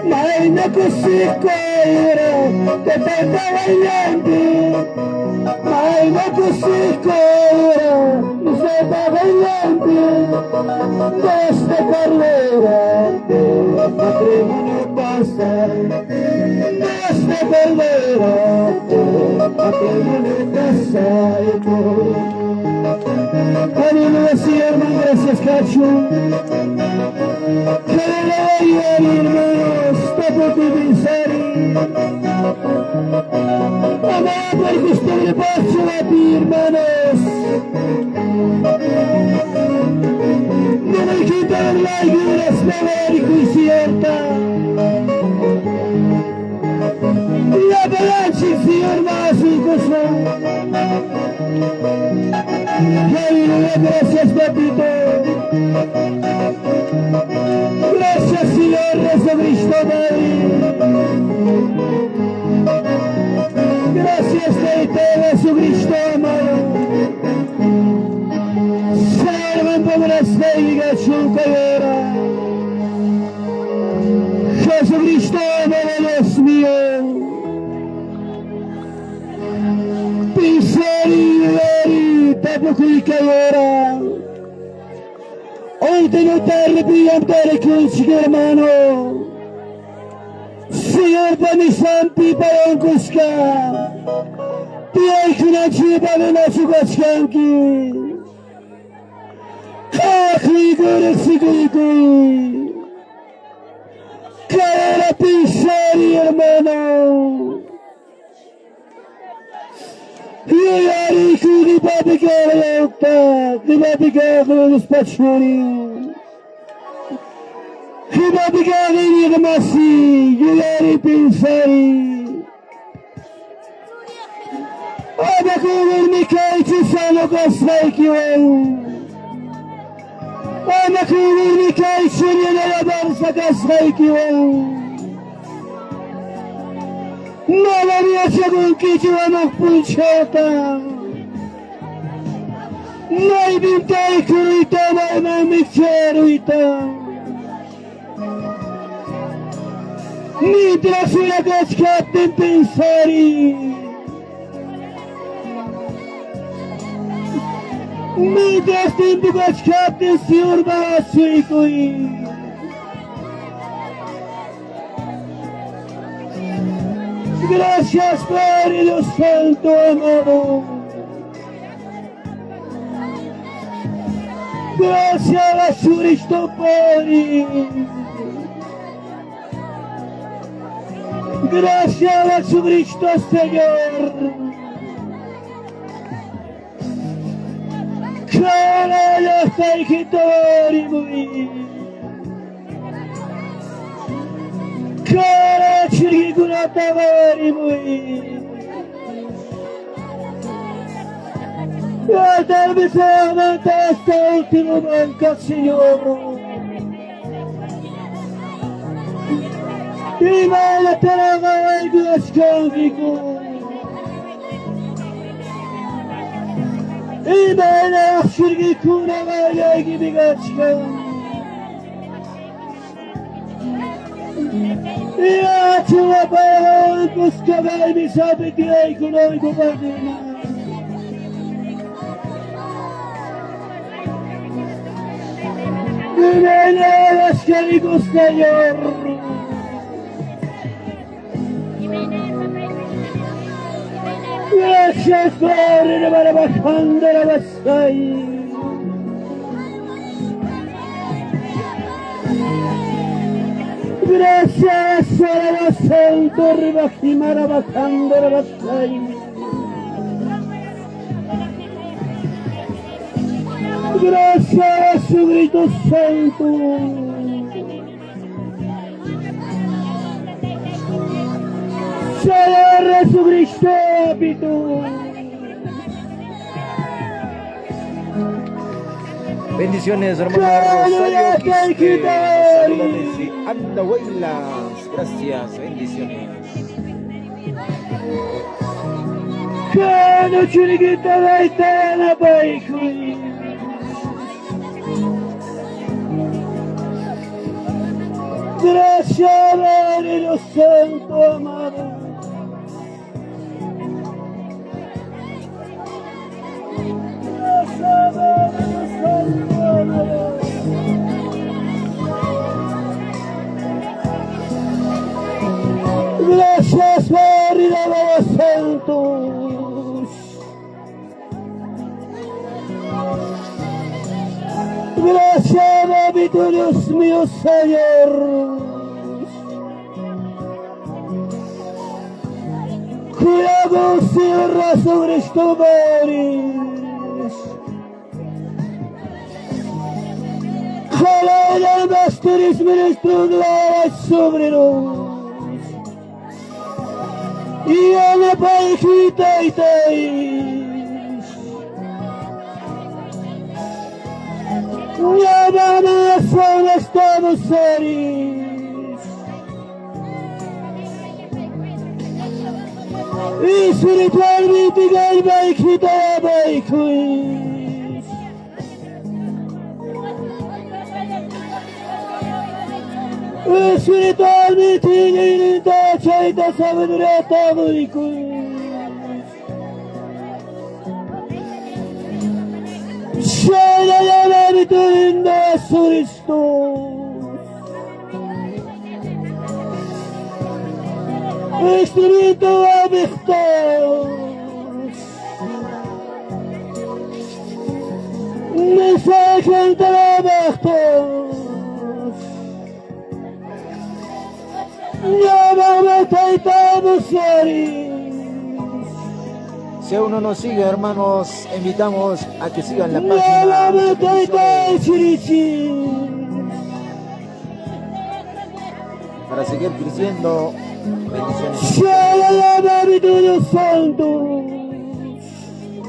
Mayna kusikuyra taytaypa wayllanpi, mayna kusikuyra Diospa wayllanpi, Dios de cordero de matrimonio pasa, Dios de cordero de matrimonio pasa. Aleluya, Señor, gracias, Cacho. Aleluya, hermanos, tapupi pensari. Ama por costumbre paso a ti, hermanos. No me quitan la ayuda, cierta. Llapalanchik, Señor, más y cosa. Aleluya, gracias, papito. Gracias, Señor Jesucristo, Padre. Gracias, Tayta Jesucristo, amado. Servan ahora. Jesucristo, amado Dios mío. Pisari, tapukuykayora. Último tarde pillantare hermano. Señor pamisampi payankuska. Tiyaykunachipa venachukachkanki. Kaqliyku riqsikuykuy. Kayora pisari hermano. Yuyariykuy qipapi kaqyawta, qipapi kaq despachuri. Qipapi kaq iñiqmasi, yuyari pensari. Ama kuwirmi kaychu sano kasqaykiwan. Ama kuwirmi kaychu ñanayabarsa kasqaykiwan. Manam yachakunkichu hamuq punchawta. Maypim taykuruyta, maymanmi charuyta. Mientras kachkaptin pensari. Mientras tiempo kachkaptin Señor asuykuy. Gracias, Padre Dios Santo amado. Gracias, Jesucristo Padre. Gracias, Jesucristo Señor. Kaya Kara chirkikunata qawarimuy. Hasta hasta último banca, Señor. Imaynataraq ayudachkankiku. Imayna chirkikuna qallaykipi kachkan. Yachuwa payqa kaymi sapi tiyaykunayku paqina. Imayna kachkaniku, Señor. Gracias, Padre, para bajando la basay. Gracias, la Santo, rebajimara bajando la basay. Gracias, Jesucristo Santo. Señor Jesucristo, Pito. Bendiciones, hermana Rosario Quispe. Nos saluda desde Andahuaylas. Gracias, bendiciones. Kano churikita daytana paykuy. Gracias, Padre Dios Santo amado. Gracias, Padre Dios Santo amado. Gracias, Padre Dios Santo. Gracias, Papito Dios mío, Señor. Cuidado, Señor Jesucristo, Padre. Jalala, pastores, ministros, gloria sobre nos. Y a la pajita y tais. Yabanaswan estamos seres. Espiritualmente galbaykita yabaykuy. Espiritualmente ininta chayta sabiduría tabuykuy. Şaylayalarında Jesucristo. Espíritu amistad. Mensaje de la Llámame Taita Si aún no nos sigue, hermanos, invitamos a que sigan la página. Llámame Muchas Taita bendiciones Para seguir creciendo. Bendiciones. Llámame Santo.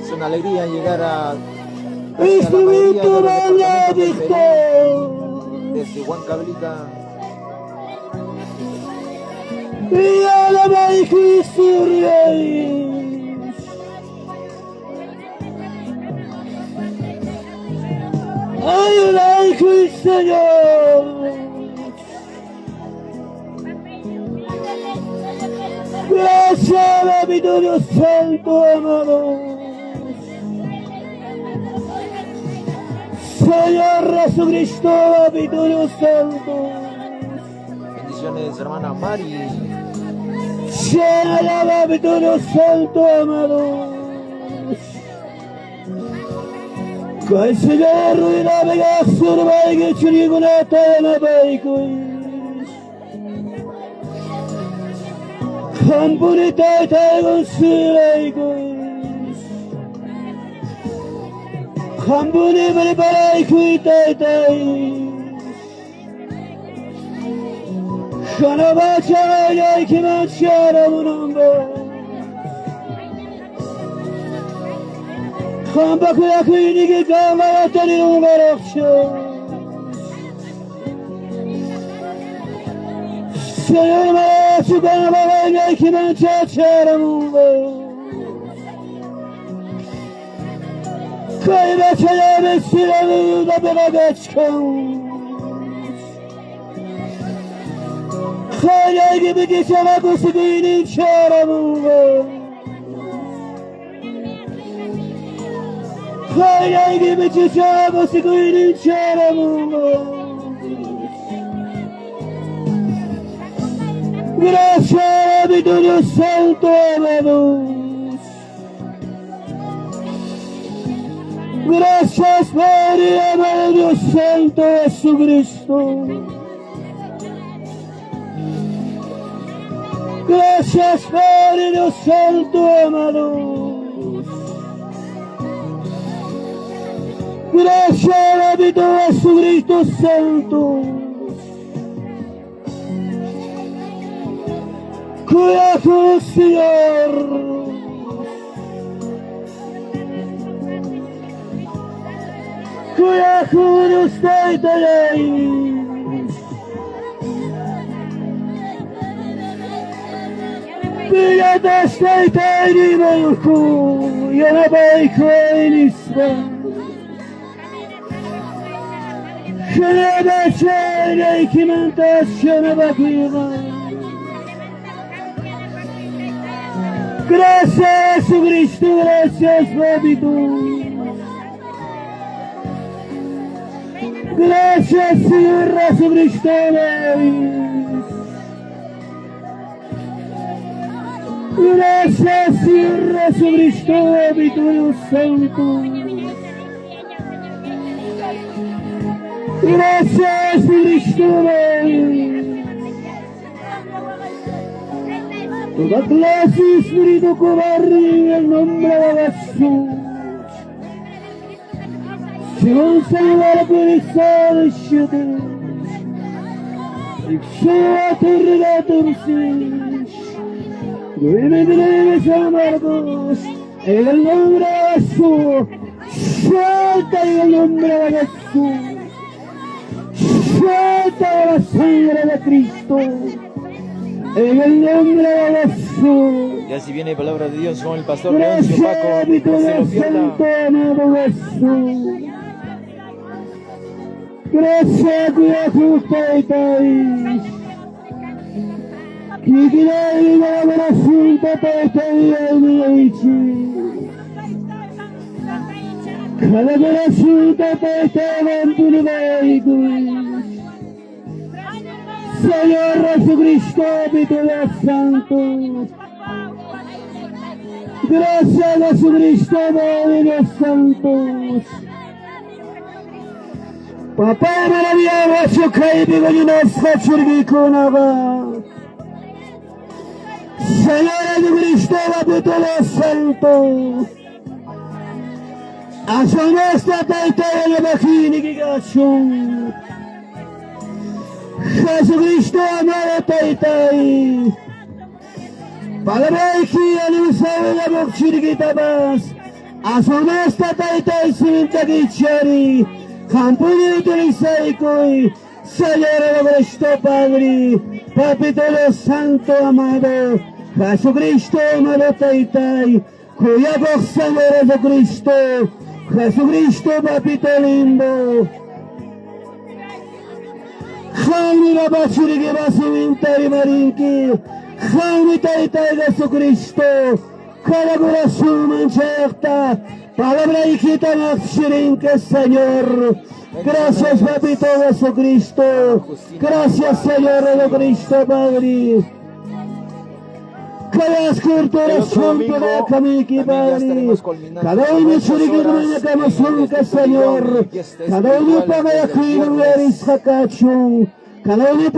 Es una alegría llegar a, casi a la mayoría Espíritu de los departamentos del Perú, Benedicto. desde Huancavelica. Y alaba y Cristo Rey. Ayuda y Señor. Gracias, Papito Dios Santo amado. Señor Jesucristo, Papito Dios Santo. Bendiciones, hermana Mari. Sea alabado Dios Santo amado. Kaysiga ruina bega surbayga churiguna tayana baykuy. Kampuni tay taygun süraykuy. Kambuni bir baraykuy tay tay. Kanabacha kiman charamunamba. Kambakuyakuyinigi kamaratani ungarakcha. Señor Marachu kamaratani kiman charamunamba. Kaybeteceğimiz silahı da bırakaçkan. Kaya gibi geçene kusuğinin çaramı. Kaya gibi çiçeğe kusuğinin çaramı. Gracias, Dios Santo, amamos. Gracias, Padre, amado Dios Santo Jesucristo. Gracias, Padre Dios Santo amado. Gracias, Papito Jesucristo Santo. Cuida, Señor. Kuya Dios Taytayay. Biladas taytayni mayku, yanabayku aynispa. Shanabachaykimanta shanabakuyqa. Gracias Jesucristo, gracias Papito. Gracias Señor Jesucristo. Gracias Señor Jesucristo, Papito Santo. Gracias Cristo. Toda clase de espíritu cobarde en el nombre de Jesús. Según Señor puede ser En el nombre de Jesús, suelta en el nombre de Jesús, suelta la sangre de Cristo, en el nombre de Jesús. Ya si viene palabra de Dios con el pastor Leoncio Paco, no se lo pierda. Jesús. Gracias, Jesús, Señor Jesucristo, Padre Santo. Gracias Jesucristo, Padre Santo. Papá maravilloso, Señor Jesucristo, Padre Santo. Asomesta Taytay Jesucristo amado Taytay. Palabrayki anunsawila bukchirkitapas. Asomesta Taytay simintakichari. Kampuni utilizaykuy. Señor Jesucristo Padre, Papito Dios Santo amado, Jesucristo amado Taytay, Kuyakuq Señor Jesucristo, Jesucristo Papito lindo. Qammi baba churiki basiminta rimarinki, qammi Taytay Jesucristo, cada corazón manchayaqta, palabraykita maqchirinki Señor. Gracias, Papito Jesucristo. Gracias, Señor Jesucristo, Padre. Cada El otro domingo también ya estaremos culminando Cada uno nuestras horas en el distrito de Señor. Yauri, fiesta Cada uno espiritual desde el viernes. Cada uno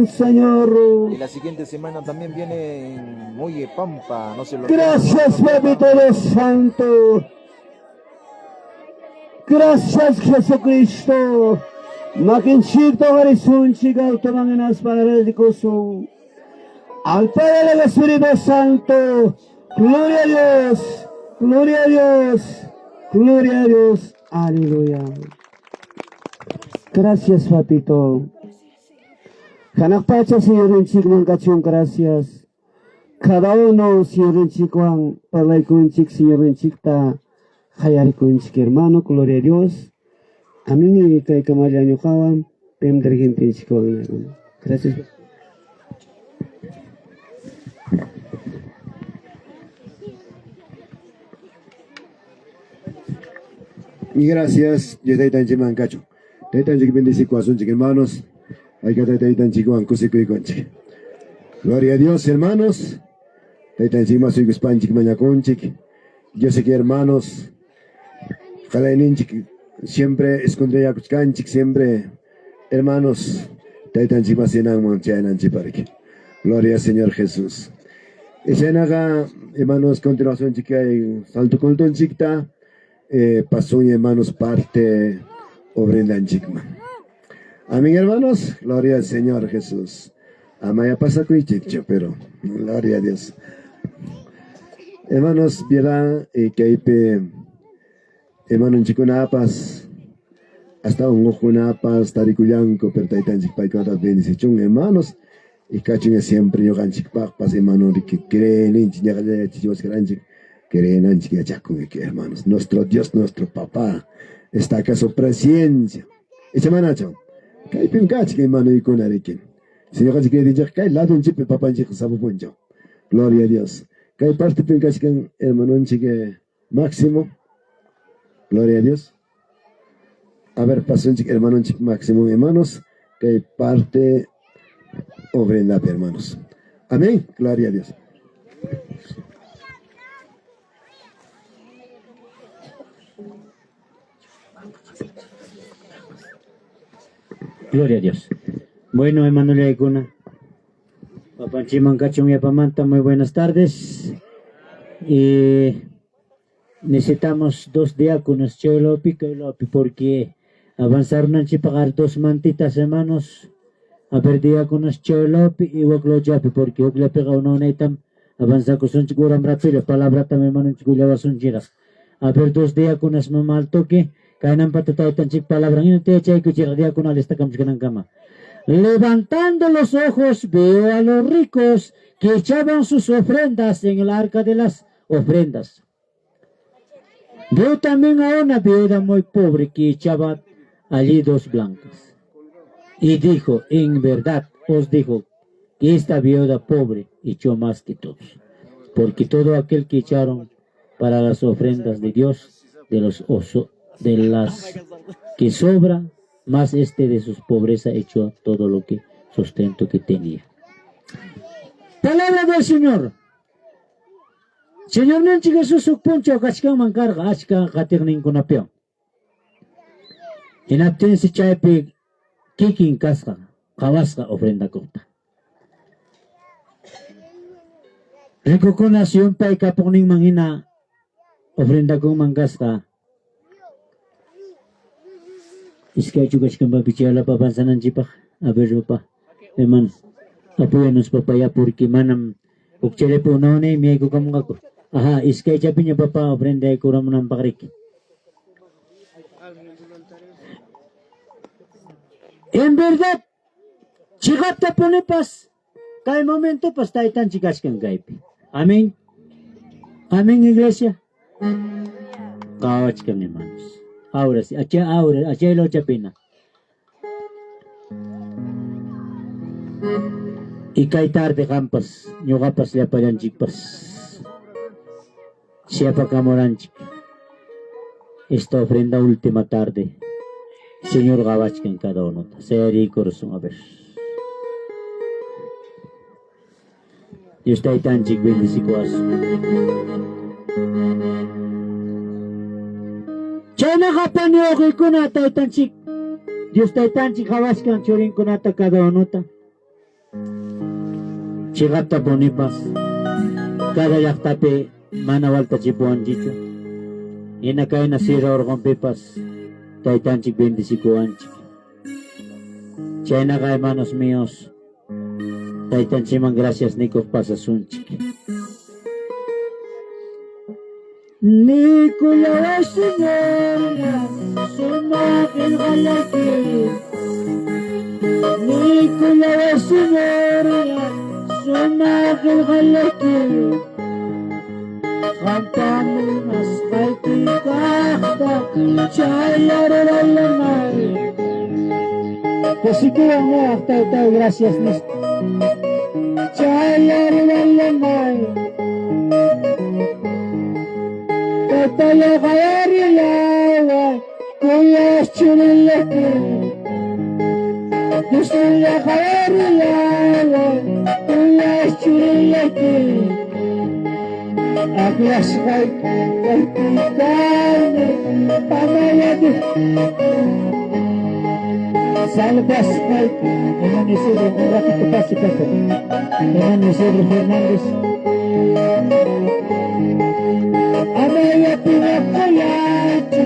Señor. Y la siguiente semana también viene en Mollepampa, no se lo pierdan, Gracias, no se lo Papito pierdan. Dios Santo. Gracias, Jesucristo. Makinchikta harisunchik automanginas paradikusun. Al Padre del Espíritu Santo. Gloria a Dios. Gloria a Dios. Gloria a Dios. Aleluya. Gracias, Papito. Hanaq pacha, Señorninchikman kachun, gracias. Cada uno, Señorninchikwan, parlaykunchik, Señorninchikta, qayarikunchik, hermano, gloria a Dios. Amén, kay kamalla ñuqawan, pim dirigente-chikwan, hermano. Gracias. Y gracias, Dios taytanchikman kachun. Taytanchik bendecikuwasunchik, hermanos. Hay que taytanchikwan kusikuykunchik. Gloria a Dios, hermanos. Taytanchikman suykuspanchik mañakunchik. Yo sé que hermanos, qalayninchik siempre escondeyakuchkanchik, siempre, hermanos, taytanchikman sinanman chayananchikpariki. Gloria al Señor Jesús. Chaynaqa, hermanos, continuación kay santo cultonchikta, pasun hermanos parte ofrendanchikman. Amén, hermanos. Gloria al Señor Jesús. Amaya pasakuychikchu, pero gloria a Dios. Hermanos, viera kaypi hermanonchikkunapas hasta unquqkunapas tarikullanku, pero taytanchik paykunata bendicichun, hermanos. Y kachun siempre ñuqanchikpaqpas, hermano, que creeninchik, ñaqalla yachachiwasqanchik, creenanchik yachakun, hermanos. Nuestro Dios, nuestro papá, Está acá su presencia. Icha manachu? Kaypim kachkan hermanoykuna riki. Si ñuqanchik creedinchik kay ladunchikpi papanchik sapa punchaw. Gloria a Dios. Kay partepim kachkan hermanonchik Máximo. Gloria a Dios. A ver, pasunchik hermanonchik Máximo, hermanos. Kay parte ofrendapi, hermanos. Amén. Gloria a Dios. Gloria a Dios. Bueno, hermanollaykuna. Papanchikman kachun yapamanta, muy buenas tardes. Y necesitamos dos diáconos, chaylopi, kaylopi, porque avanzarunanchikpaq dos mantitas, hermanos. A ver, diáconos, chaylopi y waklochapi, porque hukllapiqa unaytam avanzakusunchik uram ratilla, palabratam hermanonchik willawasunchiraq. A ver, dos diáconos, mamá al toque, kaynampata taytanchik palabra, chaykuchiraq diácono alistakamankama. Levantando los ojos, veo a los ricos que echaban sus ofrendas en el arca de las ofrendas. Veo también a una viuda muy pobre que echaba allí dos blancas. Y dijo, en verdad os digo que esta viuda pobre echó más que todos, porque todo aquel que echaron para las ofrendas de Dios, de los oso, de las que sobra, más este de su pobreza echó todo lo que sustento que tenía. Palabra del Señor. Señorninchik Jesús huk punchaw kachkanman karqa achka qatiqninkunapiwan. Hinaptinsi chaypi kikin kasqa qawasqa ofrendakuqta. Ricokuna llumpay kapuqninman hina ofrendakunman kasqa. Iskaychu kachkan papi chaylapa avanzananchikpaq. A ver, papá, hermano, apóyanos papá ya porque manam huk chayllapi unawunaymi yaykukamunqaku. Ajá, iskaychapiña papá ofrenda yaykuramunanpaq riki. En verdad, chiqaptapunipas kay momentopas taytanchik kachkan kaypi. Amén. Amén, iglesia. Qawachkan, hermanos. Ahora sí, acha ahora, achayla chapina. Y kay tarde qampas, ñuqapas llapallanchikpas. Siapakamuranchik. Esta ofrenda última tarde. Señor qawachkan cada uno. Sayariykurusun, a ver. Dios taytanchik bendecikuwasun. Chaynaqa pani wawqiykuna taytanchik Dios taytanchik qawachkan churinkunata cada unota. Chiqaptapunipas cada llaqtapi mana waltachipuwanchikchu. Hina kayna sierra urqunpipas taytanchik bendecikuwanchik. Chaynaqa hermanos míos, taytanchikman gracias nikuq pasasunchik. Nikullaway Señor, sumaq qillqallayki. Nikullaway Señor, sumaq qillqallayki. Qampa munasqayki kaqta chaylla rurallamay. Kusikuwan taytay gracias nispa. Chaylla rurallamay. Taytalla qayarillawa kuyas churillaki. Diosnilla qayarillawa kuyas churillaki. Aklasqayki kaypi pamayaki. Salvasqayki. Hermano Isidro, un ratito pase, pase. Hermano Isidro Fernández. Amaya pinakuyachu,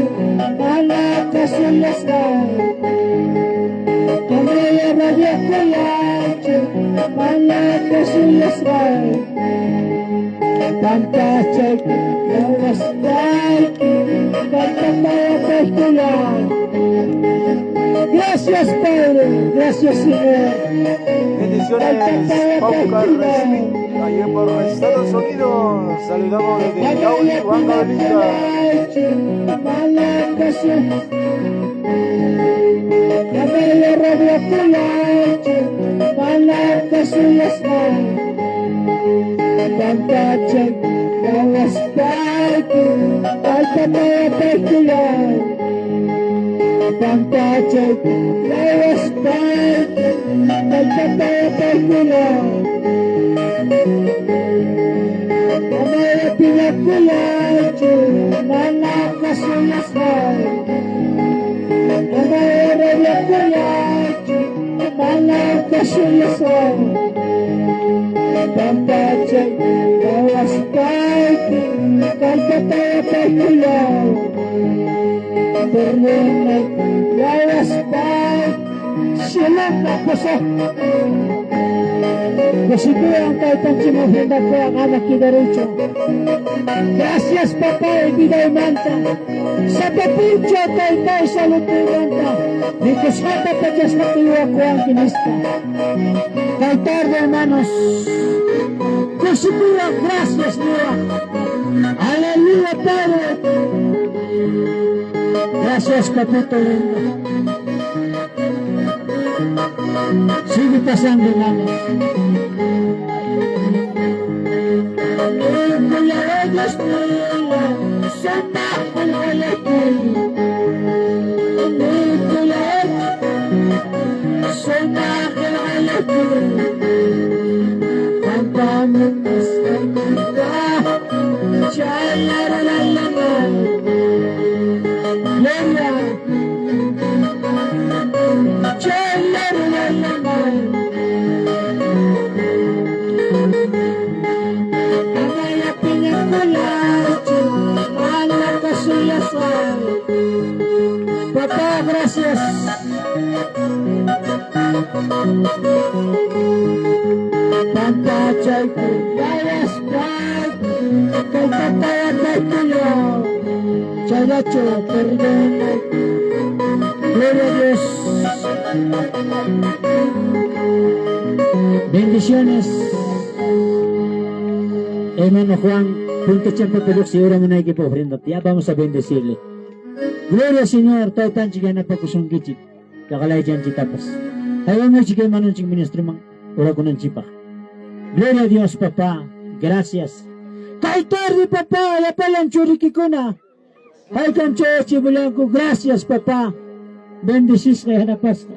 mana kasulasqa. Amaya rabiakuyachu, mana kasulasqa. Pampachayki, yawasqayki, pampapayapaykuya. Gracias, Padre. Gracias, Señor. Bendiciones, Paucar Smith, allá por Estados Unidos. Saludamos desde Yauli, Huancavelica. Gracias papá vida manta. Sapapuncho taytay saludmanta. Mikusqata pachasqata yuwakuwanki nispa. Kay tarde hermanos. Kushikuwa gracias niwa. Aleluya Padre. Gracias papito lindo. Sigue pasando hermanos. Papá, gracias. Chaylacho, perdona. Gloria a Dios. Bendiciones. Hermano Juan, punto champa peluxi, ora munayki ofrenda. Ya vamos a bendecirle. Gloria al Señor, taytanchik yanapakusunkichik. Kaqalaychanchitapas. Haywanchik hermanonchik ministroman orakunanchikpaq. Gloria a Dios, papá. Gracias. Kay tarde, papá, llapallan churikikuna. Haykam chayachimulanku. Gracias, papá. Bendecisqa yanapasqa.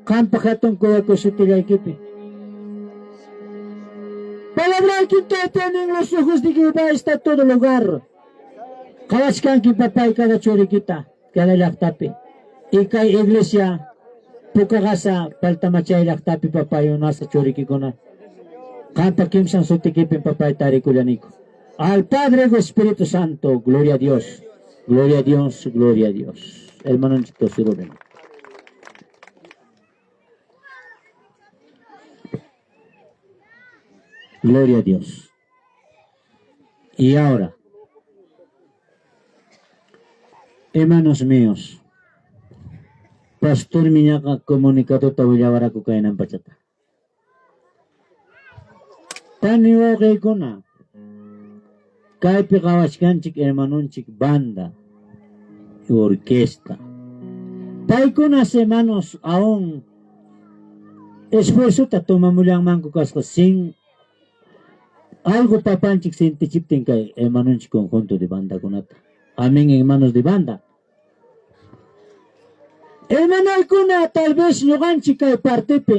Qampa hatun kuyakuy Palabra tienen los ojos de Jehová está todo lugar. Qawachkanki papá cada churikita, cada llaqtapi. Y kay iglesia Pukaqasa paltamachay llaqtapi papá yunasa churikikuna. Qampa kimsan sutikipi papá tarikullaniku. Al Padre y Espíritu Santo, gloria a Dios. Gloria a Dios, gloria a Dios. Hermano Rubén. Gloria a Dios. Y ahora, hermanos míos, Pastor miñaqa comunicado willawaraku kaynan pachata. Tani wawqiykuna, kaypi qawachkanchik hermanonchik banda y orquesta. Paykunas hermanos aún esfuerzota tomamullanmanku kasqa sin algo papanchik sintichiptin kay hermanonchik conjunto de bandakunata. Amén, hermanos de banda. Hermanoykuna tal vez ñuqanchik kay partepi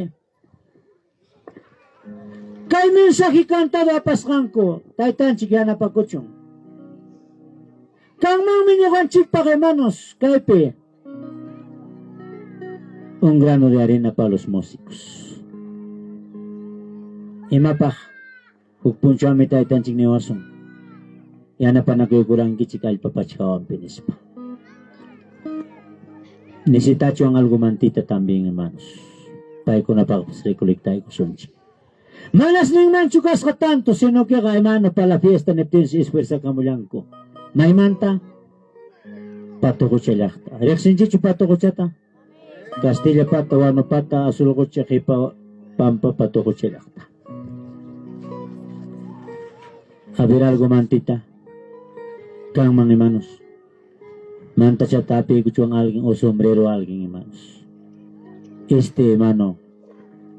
kay mensaje cantado apasqanku taytanchik yanapakuchun. Kanmanmi ñuqanchikpaq hermanos kaypi un grano de arena para los músicos. Imapaq huk punchawmi taytanchik niwasun yanapanakuykurankichik allpa pachawanpi nispa. Necesitachuan algo mantita también, hermanos. Paykunapaqpas recolectaykusunchik. Manas ninmanchu kasqa tanto, sino que hermano, para la fiesta niptinsi esfuerzakamullanku. Maymanta? Patuqucha llaqta. Riqsinchikchu Patuquchata? Castilla pata, Huano pata, Azul qucha, Qipa, Pampa, Patuqucha llaqta. A ver algo mantita. Kanman, hermanos. Mantachata apiykuchwan alguien o sombrero alguien, hermanos. Este hermano,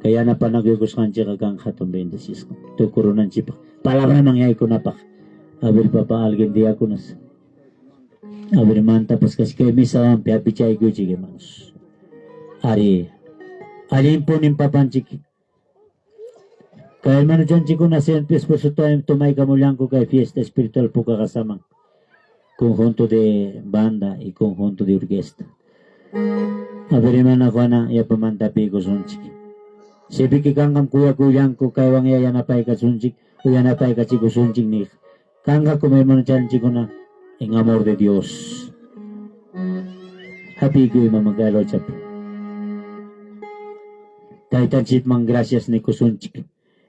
kay yanapanakuykusqanchikqa kan hatun bendecisqa. Tukurunanchikpaq, palabraman yaykunapaq. A ver, papá, alguien diáconos. A ver, mantapas kay misawanpi apichaykuychik, hermanos. Ari, allinpunin papanchik. Kay hermanochanchikuna siempre esfuerzo tomaykamullanku kay fiesta espiritual Puka Qasaman. Conjunto de banda y conjunto de orquesta. A ver, hermana Juana, yapamanta apiykusunchik. Sipiki kanqam kuyakuyllanku kaywan yanapaykasunchik o yanapaykachikusunchik niq. Kanqakum hermanochanchikuna en amor de Dios. Hapiykuy mama kay lochapi. Taytanchikman gracias nikusunchik.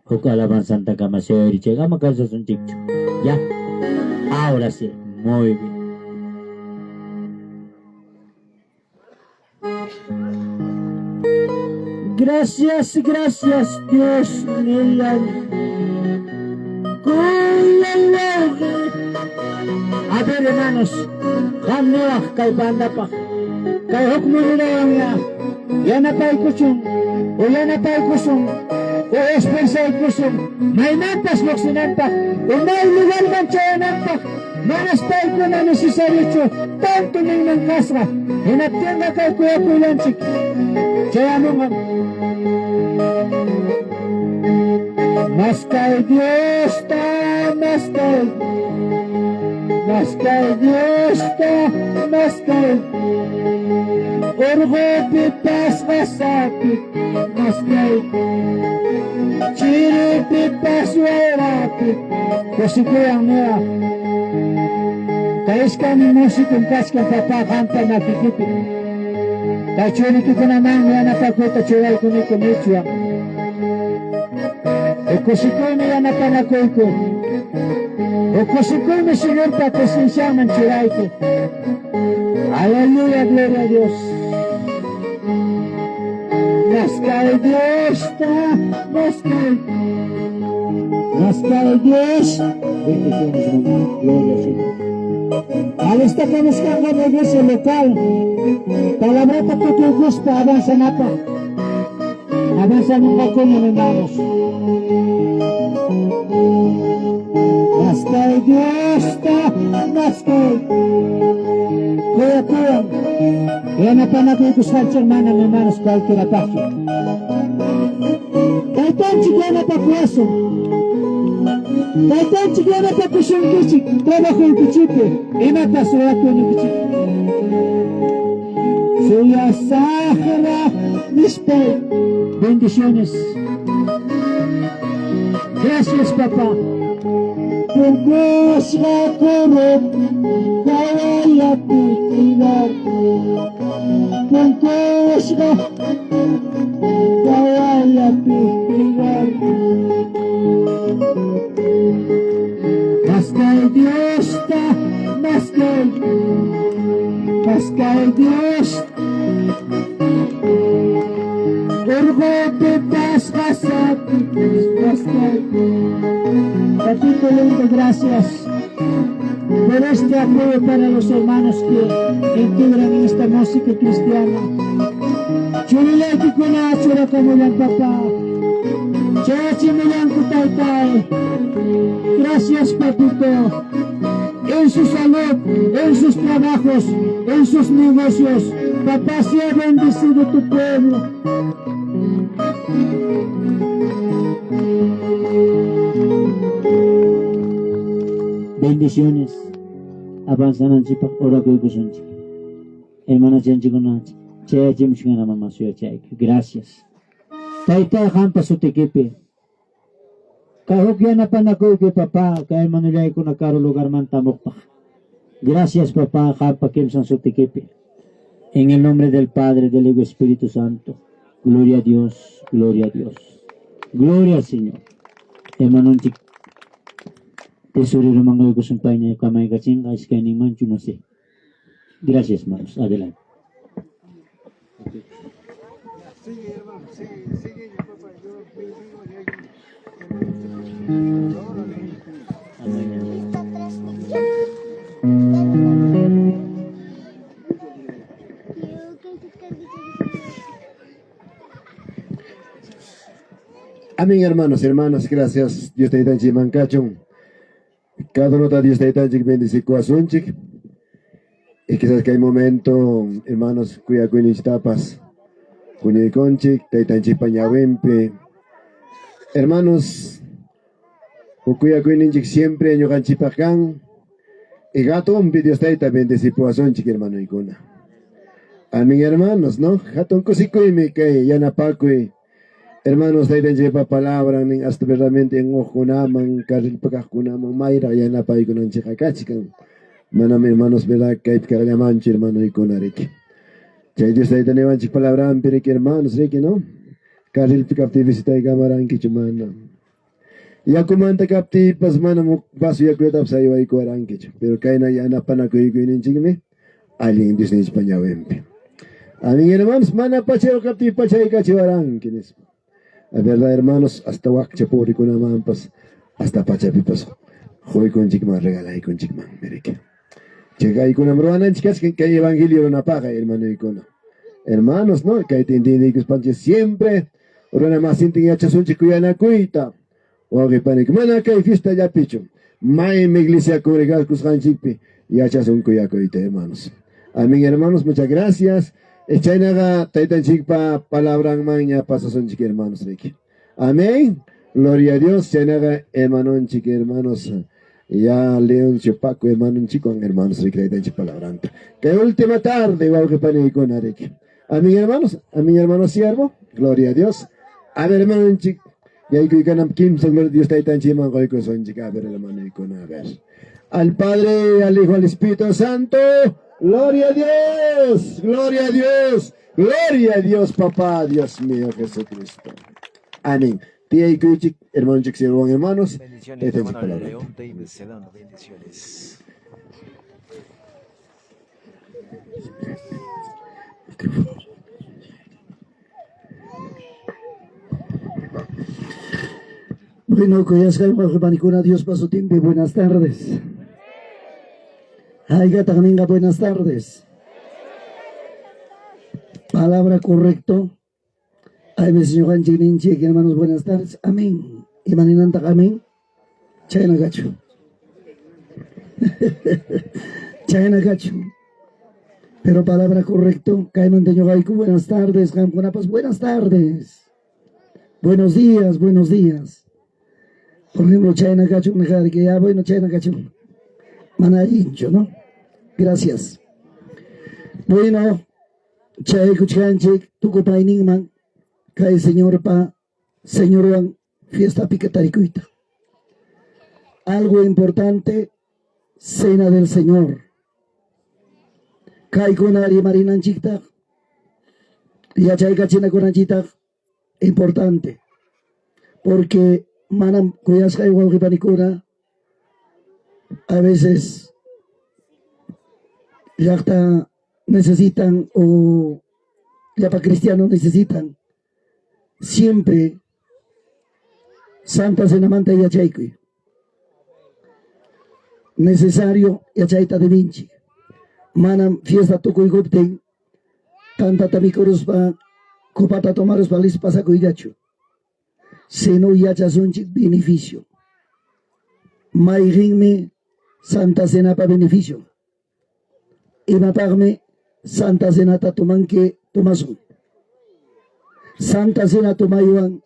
Huk alabanzanta kamasuyarichik ama kansasunchikchu. Ya. Ahora sí. Muy bien. Gracias, gracias Dios mío. A ver, hermanos, qam kay bandapaq kay huk murirawan yanapaykuchun o yanapaykusun o esforzaykusun maymanpas lluqsinanpaq o may lugarman chayananpaq manas paykuna necesariochu tanto ninman kasqa hinaptinqa kay kuyakuylanchik chayamunqam. Maskay Diosta, maskay, maskay Diosta, maskay. Urqupi pasqa sapi, maskay. Chiripi paswayrapi, kusikuyan niya. Kay iskaynin musikum kachkan papá qampa makikipi. Kay churikikunamanmi yanapakuyta churaykuniku nichwan. Kusikuymi yanapanakuyku. Kusikuymi Señorpa presencianman churayku. Aleluya, gloria a Dios. Maskay Diosta, maskay. Maskay Dios. Bendiciones, mamá. Gloria al Señor. Alistakamuskanqa iglesia local. Palabrata tukuykuspa avanzanapaq. Avanzamunqakuña, hermanos. Maskay Diosta, maskay. Kuyakuyan. Yanapanakuykusqanchik manam, hermanos, cualquierapaqchu. Taytanchik yanapakuwasun. Taytanchik yanapakusunkichik trabajoykichikpi imapas rurakuynikichik. Suyasaqra nispay. Bendiciones. Gracias, papá. Punkusqa kurup hawallapi quedar. Punkusqa hawallapi quedar. Maskay Diosta, maskay. Maskay Dios. Urqupi pasqa sapi, maskay. Papito lindo, gracias por este apoyo para los hermanos que integran en esta música cristiana. Churillaykikuna churakamulan papá. Chayachimullanku taytay. Gracias, papito. En su salud, en sus trabajos, en sus negocios. Papá, sea bendecido tu pueblo. Bendiciones. Avanzananchikpaq orakuykusunchik. Hermanachanchikuna chayachimuchkana mama suyachayku. Gracias. Tayta qampa sutikipi. Kay huk yanapanakuyki papá, kay hermanollaykuna karu lugarmanta hamuqpaq. Gracias papá, qampa kimsan sutikipi. En el nombre del Padre, del Hijo y Espíritu Santo. Gloria a Dios, gloria a Dios. Gloria al Señor. Hermanonchik tesorero mangaykusun payña kamaykachinqa iskayninmanchu no sé. Gracias, hermanos. Adelante. Sigue, hermano, sigue, sigue, papá. Yo bendigo y ahí. Órale. Amén. Esta transmisión. Amén, hermanos, hermanas, gracias. Dios Taytanchik mankachun. Cada uno Dios Taytanchik bendecikuwasunchik. Y quizás que hay momento, hermanos, kuyakuyninchiktapas huñuykunchik, Taytanchikpa ñawinpi. Hermanos, huk kuyakuyninchik siempre ñuqanchikpaq kan. Y hatunpi Dios Tayta bendecipuwasunchik, hermanoykuna. Amén, hermanos, ¿no? Hatun kusikuymi kay yanapakuy. Hermanos, Taytanchikpa palabra nin hasta verdaderamente unquqkunaman, carrilpa kaqkunaman mayraq yanapaykunanchikqa kachkan. Manam hermanos, verdad, kaypi kaqllamanchu, hermanoykuna, riki. Chay Dios Tayta niwanchik palabranpi, riki, hermanos, riki, ¿no? Carrilpi kaptiy visitaykamurankichu mana. Yakumanta kaptiypas manam huk vaso yakullatapas aywaykuwarankichu. Pero kayna yanapanakuyninchikmi allin Diosninchikpa ñawinpi. Amén, hermanos, mana pachayuq kaptiy pachaykachiwaranki, nispa. A verdad, hermanos, hasta wakcha pobrekunamanpas, hasta pachapipas quykunchikman, regalaykunchikman, riki. Chay kaykunam ruwananchik kachkan kay evangelio runapaqa, hermanoykuna. Hermanos, ¿no? Kayta entiendiykuspanchik siempre runa masintin yachasunchik kuyanakuyta. Wawqi panikuna, mana kay fiestallapichu, maymi iglesia congregakusqanchikpi yachasun kuyakuyta, hermanos. Amén, hermanos, muchas gracias. Chaynaqa Taytanchikpa palabranmanña pasasunchik, hermanos, riki. Amén. Gloria a Dios. Chaynaqa hermanonchik, hermanos, ya Leoncio Paco, hermanonchikwan, hermanos, riki, Taytanchik palabranta. Kay última tarde, wawqi paniykuna, riki. Amén, hermanos. Amén, hermano siervo. Gloria a Dios. A ver, hermanonchik, yaykuykanam kimsa gloria a Dios Taytanchikman quykusunchik. A ver, hermanoykuna, a ver. Al Padre, al Hijo, al Espíritu Santo. Gloria a Dios, gloria a Dios, gloria a Dios, papá, Dios mío, Jesucristo. Amén. Tiyaykuychik, hermanonchik, siervo, hermanos. Bendiciones, Taytanchik hermano palabranta. León David Sedano, bendiciones. Bueno, kuyasqay wawqi panikuna, Diospa sutinpi, buenas tardes. Haykataq ninqa buenas tardes. Palabra correcto. Hay veces ñuqanchik ninchik, hermanos, buenas tardes. Amén. Imaninantaq amén? Chayna kachu. Chayna kachu. Pero palabra correcto, kaymanta ñuqayku, buenas tardes, qamkunapas, buenas tardes. Buenos días, buenos días. Por ejemplo, chayna kachun, que ya bueno, chayna kachun. Mana allinchu, ¿no? Gracias. Bueno, chayaykuchkanchik tukupayninman kay Señorpa, Señorwan fiestapi tarikuyta. Algo importante, cena del Señor. Kaykuna rimarinanchiktaq, yachaykachinakunanchiktaq, importante. Porque manam kuyasqay wawqi panikuna, a veces llaqta necesitan o llapa cristiano necesitan siempre Santa Cenamanta yachaykuy. Necesario yachayta debinchik. Manam fiesta tukuykuptin tantata mikuruspa copata tomaruspa lis pasakuyllachu. Sino yachasunchik beneficio. Mayqinmi Santa Cenapa beneficio. Imapaqmi Santa Cenata tomanki tomasun. Santa Cena tomaywan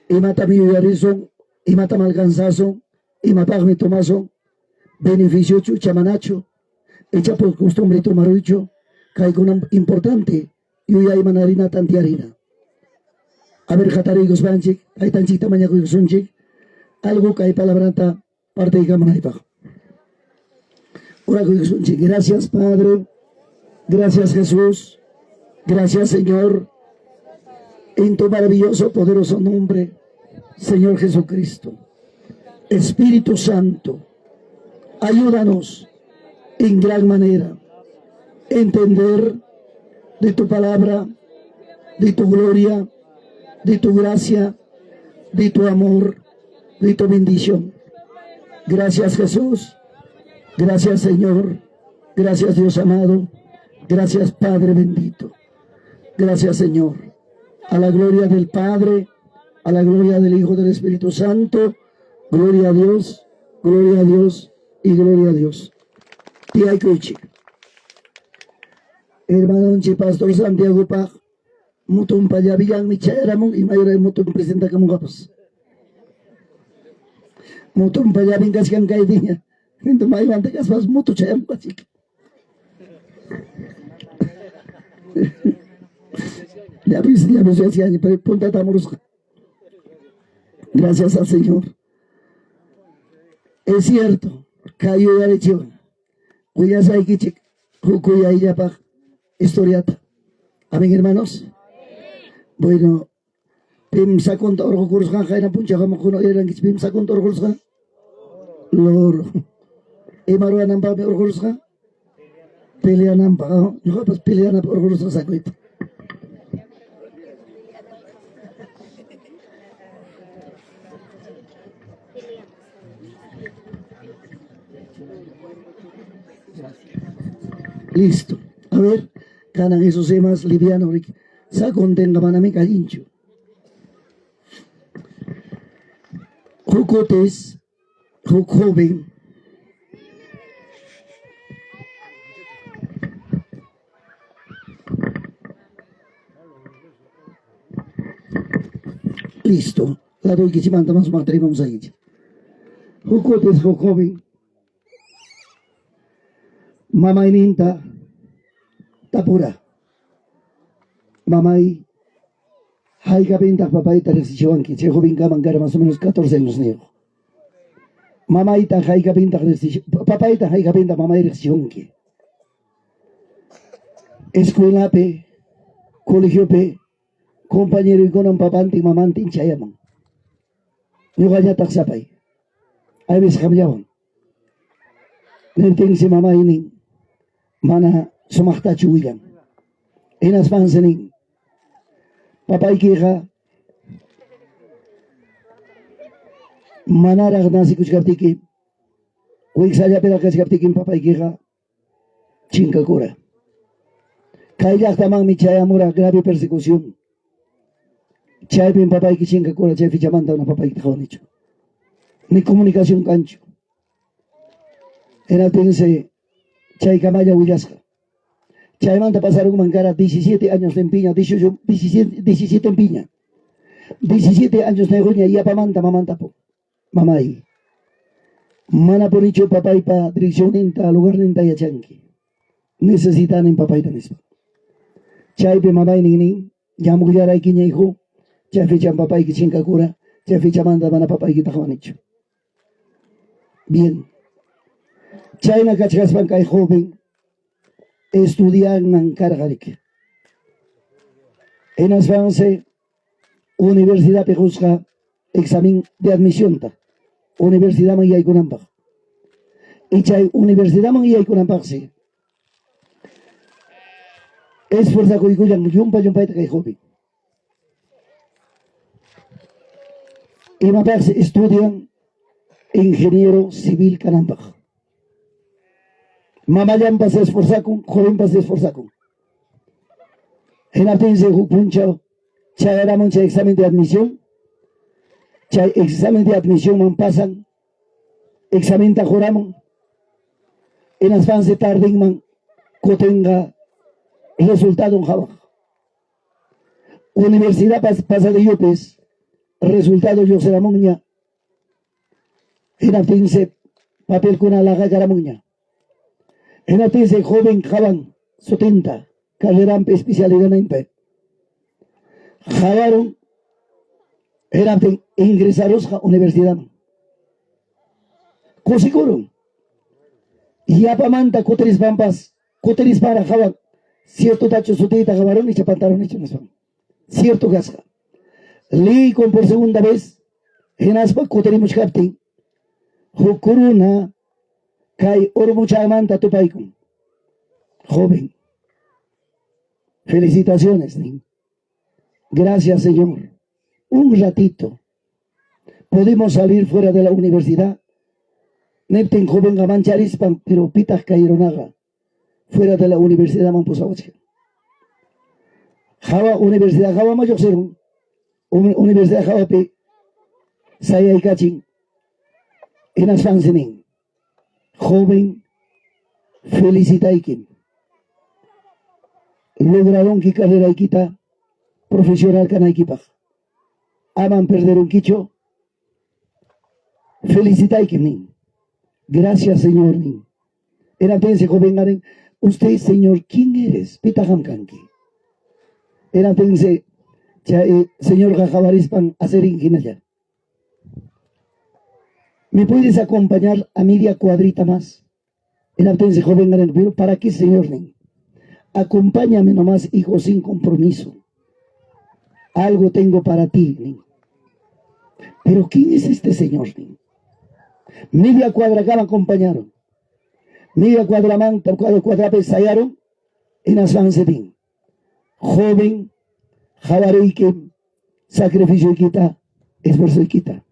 imatam yuyarisun, imatam alcanzasun, imapaqmi tomasun, beneficiochu chamanachu, icha por costumbre tomaruychu, kaykunam importante yuyaymanarina tantiarina. A ver, hatariykuspanchik, taytanchikta mañakuykusunchik, algo kay palabrata partiykamunaypaq. Orakuykusunchik. Gracias, Padre. Gracias, Jesús. Gracias, Señor. En tu maravilloso, poderoso nombre, Señor Jesucristo. Espíritu Santo, ayúdanos en gran manera a entender de tu palabra, de tu gloria, de tu gracia, de tu amor, de tu bendición. Gracias, Jesús. Gracias, Señor. Gracias, Dios amado. Gracias, Padre bendito. Gracias, Señor. A la gloria del Padre, a la gloria del Hijo del Espíritu Santo. Gloria a Dios, gloria a Dios y gloria a Dios. Tiyaykuychik. Hermanonchik Pastor Santiagopaq mutunpa llavillanmi chayaramun imayuray mutun presentakamunqapas. Mutunpa llavin kachkan kaypiña. Maymanta kaspas mutu chayamunqachik. Llavis, llavis, llavis, pero puntata amurusqa. Gracias al Señor. Es cierto, kay yuyarichiwan. Willasaykichik huk kuyayllapaq historiata. Amén, hermanos. Bueno, pim sakunta urqukurusqa qayna punchaw hamuqkuna uyarankichik pim sakunta urqurusqa? Loro. Ima ruwananpaqmi urqurusqa? Peleananpaq. Ñuqapas peleanapaq urqurusqa sakuyta. Listo. A ver, kanan eso sí más liviano, Ricky. Sakuntinqa manami allinchu. Huk kutis, huk joven Listo. Laduykichikmanta más sumaqta rimamusaykichik. Huk kutis huk joven mamayninta tapura. Mamay, haykapintaq papayta riqsichiwanki? Chay jovenkaman kara más o menos 14 años niyuq. Mamayta haykapintaq riqsichi papayta haykapintaq mamay riqsichiwanki? Escuelapi, colegiopi compañeroykunam papantin mamantin chayamun. Ñuqañataq sapay. Ayvis qamllawan. Niptinsi mamay nin, mana sumaqtachu willan. Hinaspansi nin, papaykiqa manaraq nacikuchkaptiki, wiksallapiraq kachkaptikim papaykiqa chinkakura. Kay llaqtamanmi chayamura grave persecución. Chaypim papayki chinkakura, chay fichamanta mana papaykita qawanichu. Ni comunicación kanchu. Hinaptinsi chaykamalla willasqa. Chaymanta pasarunman kara 17 años nimpiña, 18, 17, 17 mpiña. 17 años niyuqña yapamanta mamanta tapun. Mamay, manapunichu papaypa direccionninta, lugarninta yachanki. Necesitanin papayta nispa. Chaypi mamaynin nin, ñam willaraykiña hijo, chay fecham papayki chinkakura, chay fechamanta mana papaykita qawanichu. Bien. Chayna kachkaspan kay joven estudianman karqa riki. Hinaspansi universidadpi qusqa examen de admisionta universidadman yaykunanpaq. Y chay universidadman yaykunanpaqsi esforzakuykullan llumpa llumpayta kay joven. Imapaqsi estudian ingeniero civil kananpaq. Mamallanpas esforzakun, jovenpas esforzakun. Hinaptinsi huk punchaw chayaramun chay examen de admisión. Chay examen de admisionman pasan, examenta quramun. Hinaspansi tardinman kutinqa resultadon qhawaq. Universidad pasadillupis resultado lluqsiramunña. Hinaptinsi papelkuna laqakaramunña. Hinaptinsi joven qhawan sutinta carreranpi especialidadninpi. Qhawarun hinaptin ingresarusqa universidadman. Kusikurun. Yapamanta kutirispanpas kutirispanraq qhawan ciertotachu sutiyta qhawaruni icha pantarunichu nispan. Cierto kasqa. Liykun por segunda vez hinaspa kutirimuchkaptin huk runa kay urmuchamanta tupaykun. Joven, felicitaciones nin. Gracias, Señor. Un ratito pudimos salir fuera de la universidad. Niptin jovenqa mancharispan, pero pitaq kay runaqa. Fuera de la universidadman pusawachkan. Hawa universidad hawaman lluqsirun. Universidad hawapi sayaykachin. Hinaspansi nin, joven, felicitaykim. Lograrunki carreraykita profesional kanaykipaq. Aman perderunkichu. Felicitaykim nin. Gracias, Señor nin. Hinaptinsi jovenqa nin, usted, Señor, ¿quién eres? Pitaq qam kanki? Hinaptinsi chay señorqa qawarispan asirin hinalla. ¿Me puedes acompañar a media cuadrita más? Hinaptinsi jovenqa nin, pero ¿para qué, Señor? Nin. Acompáñame nomás, hijo, sin compromiso. Algo tengo para ti, nin. Pero ¿quién es este señor? Nin. Media cuadra acá acompañaron. Media cuadra man, cuadrapi sayarun, hinaspansi nin. Joven, qawariyki sacrificioykita, esfuerzoykita.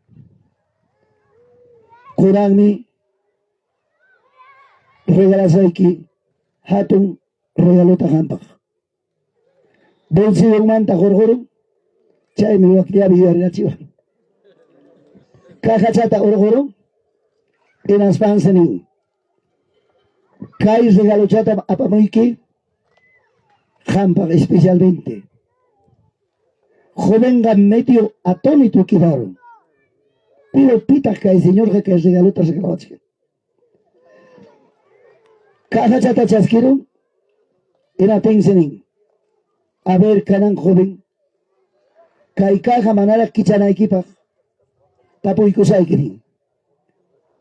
Kunanmi regalasayki hatun regalota qampaq. Bolsillonmanta hurqurun, chaymi wakllapi yuyarinachiwan. Cajachata hurqurun, hinaspansi nin, kay regalochata apamuyki qampaq especialmente. Jovenqa medio atónito quedaron. Pero pitaq kay señorqa kay regalota regalawachkan. Cajachata chaskirun, hinaptinsi nin, a ver kanan joven, kay caja manaraq kichanaykipaq tapuykusayki nin.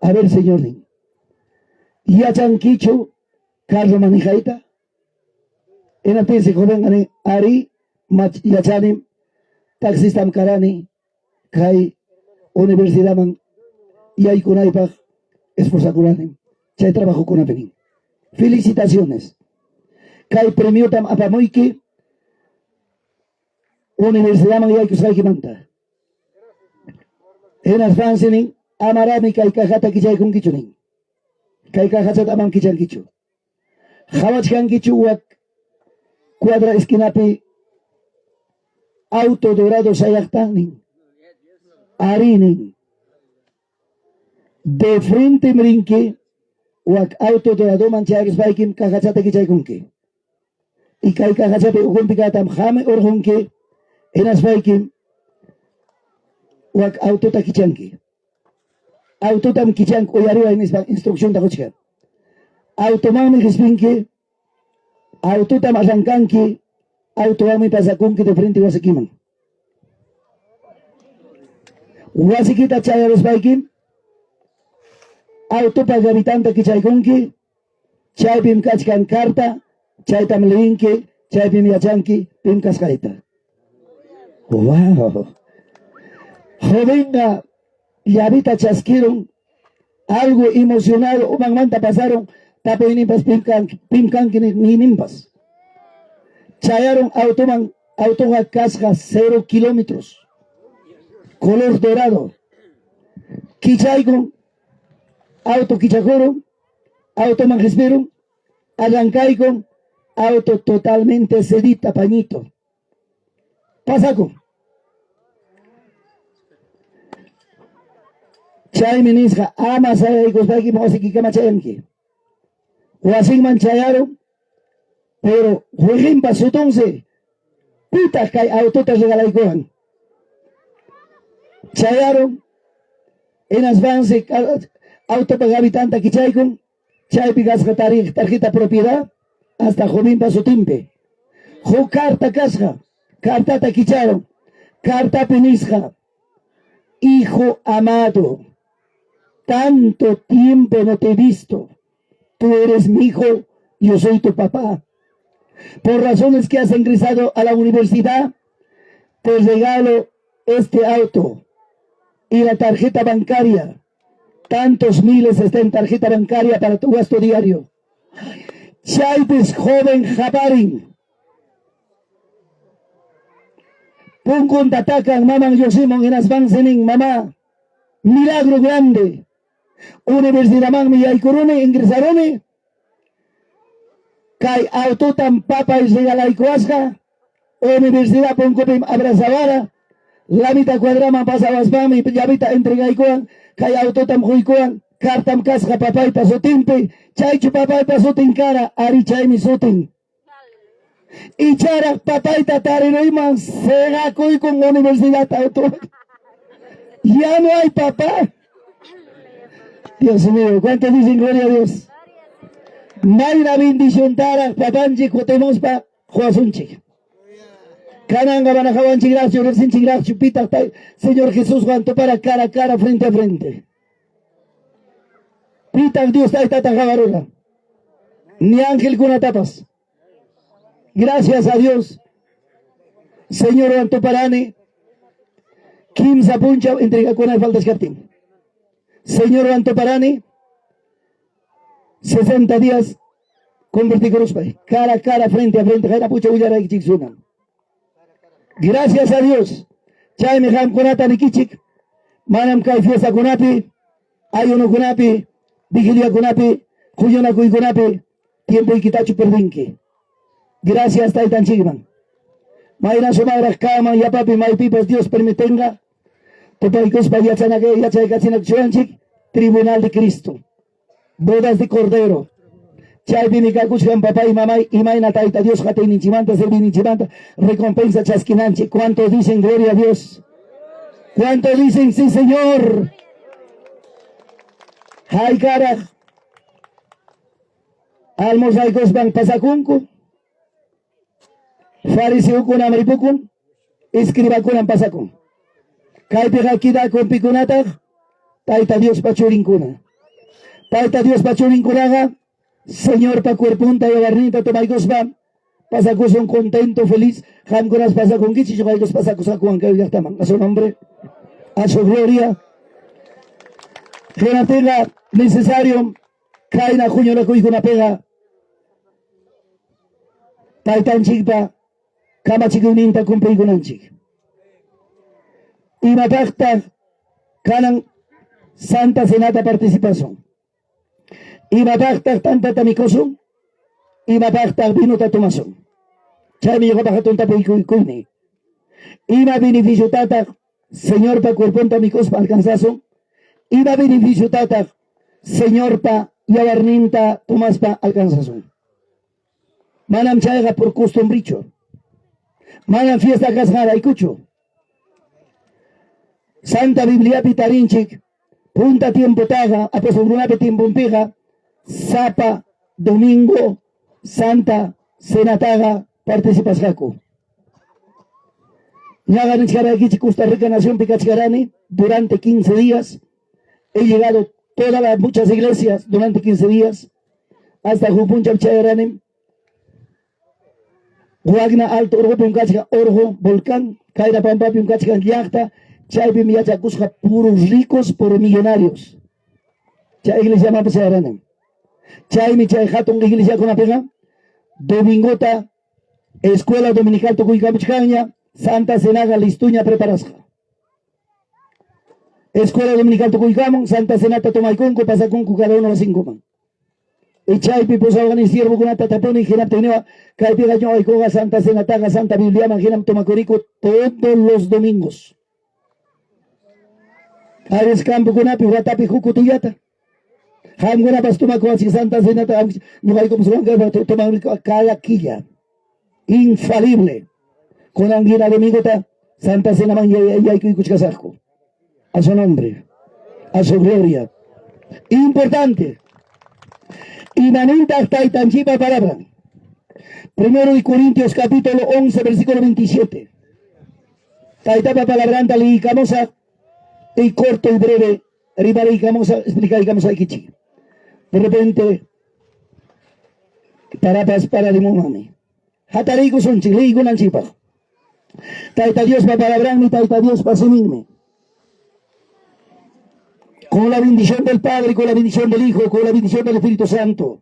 A ver señor nin, yachankichu carro manejayta? Hinaptinsi jovenqa nin, arí, yachanim, taxistam karani, kay universidadman yaykunaypaq esforzakurani, chay trabajokunapi nin. Felicitaciones. Kay premiotam apamuyki universidadman yaykusqaykimanta. Hinaspansi nin, amarami kay cajata kichaykunkichu nin. Kay cajachata amam kichankichu. Qhawachkankichu wak cuadra esquinapi auto dorado sayaqta nin. Arí nin. De frente rinki wak auto doradoman chayaruspaykim cajachata kichaykunki. Y kay cajachapi ukhunpi kaqtam qami urqunki hinaspaykim wak autota kichanki. Autotam kichanki uyariway nispa instruccionta quchkan. Automanmi qispinki, autotam arrankanki, autowanmi pasakunki de frente wasikiman. Wasikita chayaruspaykim autopa gavitanta kichaykunki, chaypim kachkan carta, chaytam leyinki, chaypim yachanki pim kasqayta. Wow. Jovenqa llavita chaskirun, algo emocionado umanmanta pasaron, tapuyninpas pim kanki, pim kanki niyninpas. Chayarun automan, autoqa kasqa 0 kilómetros, color dorado. Kichaykun, auto kichakurun, automan qispirun, arrankaykun, auto totalmente sedita, pañito. Pasakun. Chaymi nisqa, ama sayaykuspaykim wasikikama chayanki. Wasinman chayarun, pero wiqinpa sutunsi, pitaq kay autota regalaykuwan. Chayarun, hinaspansi autopa gavitanta kichaykun, chaypi kasqa tarjeta propiedad, hasta jovenpa sutinpi. Huk carta kasqa, cartata kicharun, cartapi nisqa, hijo amado, tanto tiempo no te he visto, tú eres mi hijo, yo soy tu papá. Por razones que has ingresado a la universidad, te regalo este auto y la tarjeta bancaria. Tantos miles está en tarjeta bancaria para tu gasto diario. Chaypis joven qaparin. Punkunta takan maman lluqsimun hinaspansi nin, mamá, milagro grande. Universidadmanmi yaykuruni, ingresaruni. Kay autotam papay regalaykuwasqa, universidad punkupim abrazawara, lamita cuadraman pasawaspanmi llavita entregaykuwan, kay autotam quykuwan, cartam kasqa papaypa sutinpi, chaychu papaypa sutin kara, ari chaymi sutin. Icharaq papayta tariruyman seqakuykun universidad auto. Ya no hay papá. Dios mío, ¿cuántos dicen gloria a Dios? Mayna bendiciontaraq papanchik kutimuspa quwasunchik. Kananqa mana qawanchikraqchu, riqsinchikraqchu pitaq tay Señor Jesuswan tupara cara a cara, frente a frente. Pitaq Dios Taytata qawarura? Ni angelkunatapas. Gracias a Dios. Señorwan tuparani. Kimsa punchaw entregakuna faltachkaptin. Señorwan tuparani. 60 días convertikuruspay. Cara a cara, frente a frente. Qayna punchaw willaraykichik sunan. Gracias a Dios. Chaymi qamkunata nikichik. Manam kay fiestakunapi, ayunokunapi, vigiliakunapi, huñunakuykunapi tiempoykitachu perdinki. Gracias Taytanchikman. Mayna sumaraq kanman yapapi maypipas Dios permitenqa tupaykuspa yachaykachinakuchuwanchik Tribunal de Cristo. Bodas de Cordero. Chaypimi kakuchkan papay, mamay, imayna Tayta Dios qatiyninchikmanta, serviyninchikmanta recompensa chaskinanchik. ¿Cuántos dicen gloria a Dios? ¿Cuántos dicen sí, Señor? Haykaraq almorzaykuspan pasakunku. Fariseokunam ripukun, escribakunam pasakun. Kaypiqa quedakun pikunataq Tayta Diospa churinkuna. Tayta Diospa churinkunaqa Señorpa cuerponta yawarninta tomaykuspa pasakusun contento, feliz. Qamkunas pasakunkichik, ñuqaykus pasakusqakuwan kay llaqtaman. A su nombre, a su gloria. Hinaptinqa necesario kayna huñunakuykunapiqa Taytanchikpa kamachikuyninta cumpliykunanchik. Imapaqtaq kanan Santa Cenata participasun? Imapaqtaq tantata mikusun? Imapaqtaq vinota tomasun? Chaymi ñuqapaq hatun tapuykuyni. Ima beneficiotataq Señorpa cuerponta mikuspa alcanzasun? Ima beneficiotataq Señorpa yawarninta tomaspa alcanzasun? Manam chayqa por costumbrichu. Manam fiesta kasqanraykuchu. Santa Bibliapi tarinchik punta tiempotaqa apostolkunapi tiemponpiqa sapa domingo Santa Cenataqa participasqaku. Ñaqa nichkaraykichik Costa Rica nacionpi kachkarani durante 15 días. He llegado todas las muchas iglesias durante 15 días. Hasta huk punchaw chayaranim Wagna Alto urqupim kachkan urqu volcán, Kayra pampapim kachkan llaqta, chaypim yachakusqa puros ricos, puros millonarios. Chay iglesiamanpas chayaranim. Chaymi chay hatun iglesiakunapiqa domingota escuela dominical tukuykamuchkanña, Santa Cenaqa listuña preparasqa. Escuela dominical tukuykamun, Santa Cenata tomaykunku, pasakunku cada uno wasinkuman. Y chaypi pusawqani siervokunata tapuni, hinaptin niwa, kaypiqa ñuqaykuqa Santa Cenataqa Santa Bibliaman hinam tomakuriku todos los domingos. Ares campokunapi watapi huk kutillata. Qamkunapas tomakuwachik Santa Cenata, ñuqaykupas tomakuniku cada killa. Infalible. Kunan hina domingota Santa Cenaman yaykuykuchkasaqku. A su nombre, a su gloria. Importante. Imanintaq Taytanchikpa palabran. Primero de Corintios capítulo 11, versículo 27. Taytapa palabranta leíkamusaq y corto y breve rimariykamusaq, explicaykamusaykichik. De repente parapas pararimunmanmi. Hatariykusunchik liykunanchikpaq. Tayta Diospa palabranmi, Tayta Diospa siminmi. Con la bendición del Padre, con la bendición del Hijo, con la bendición del Espíritu Santo.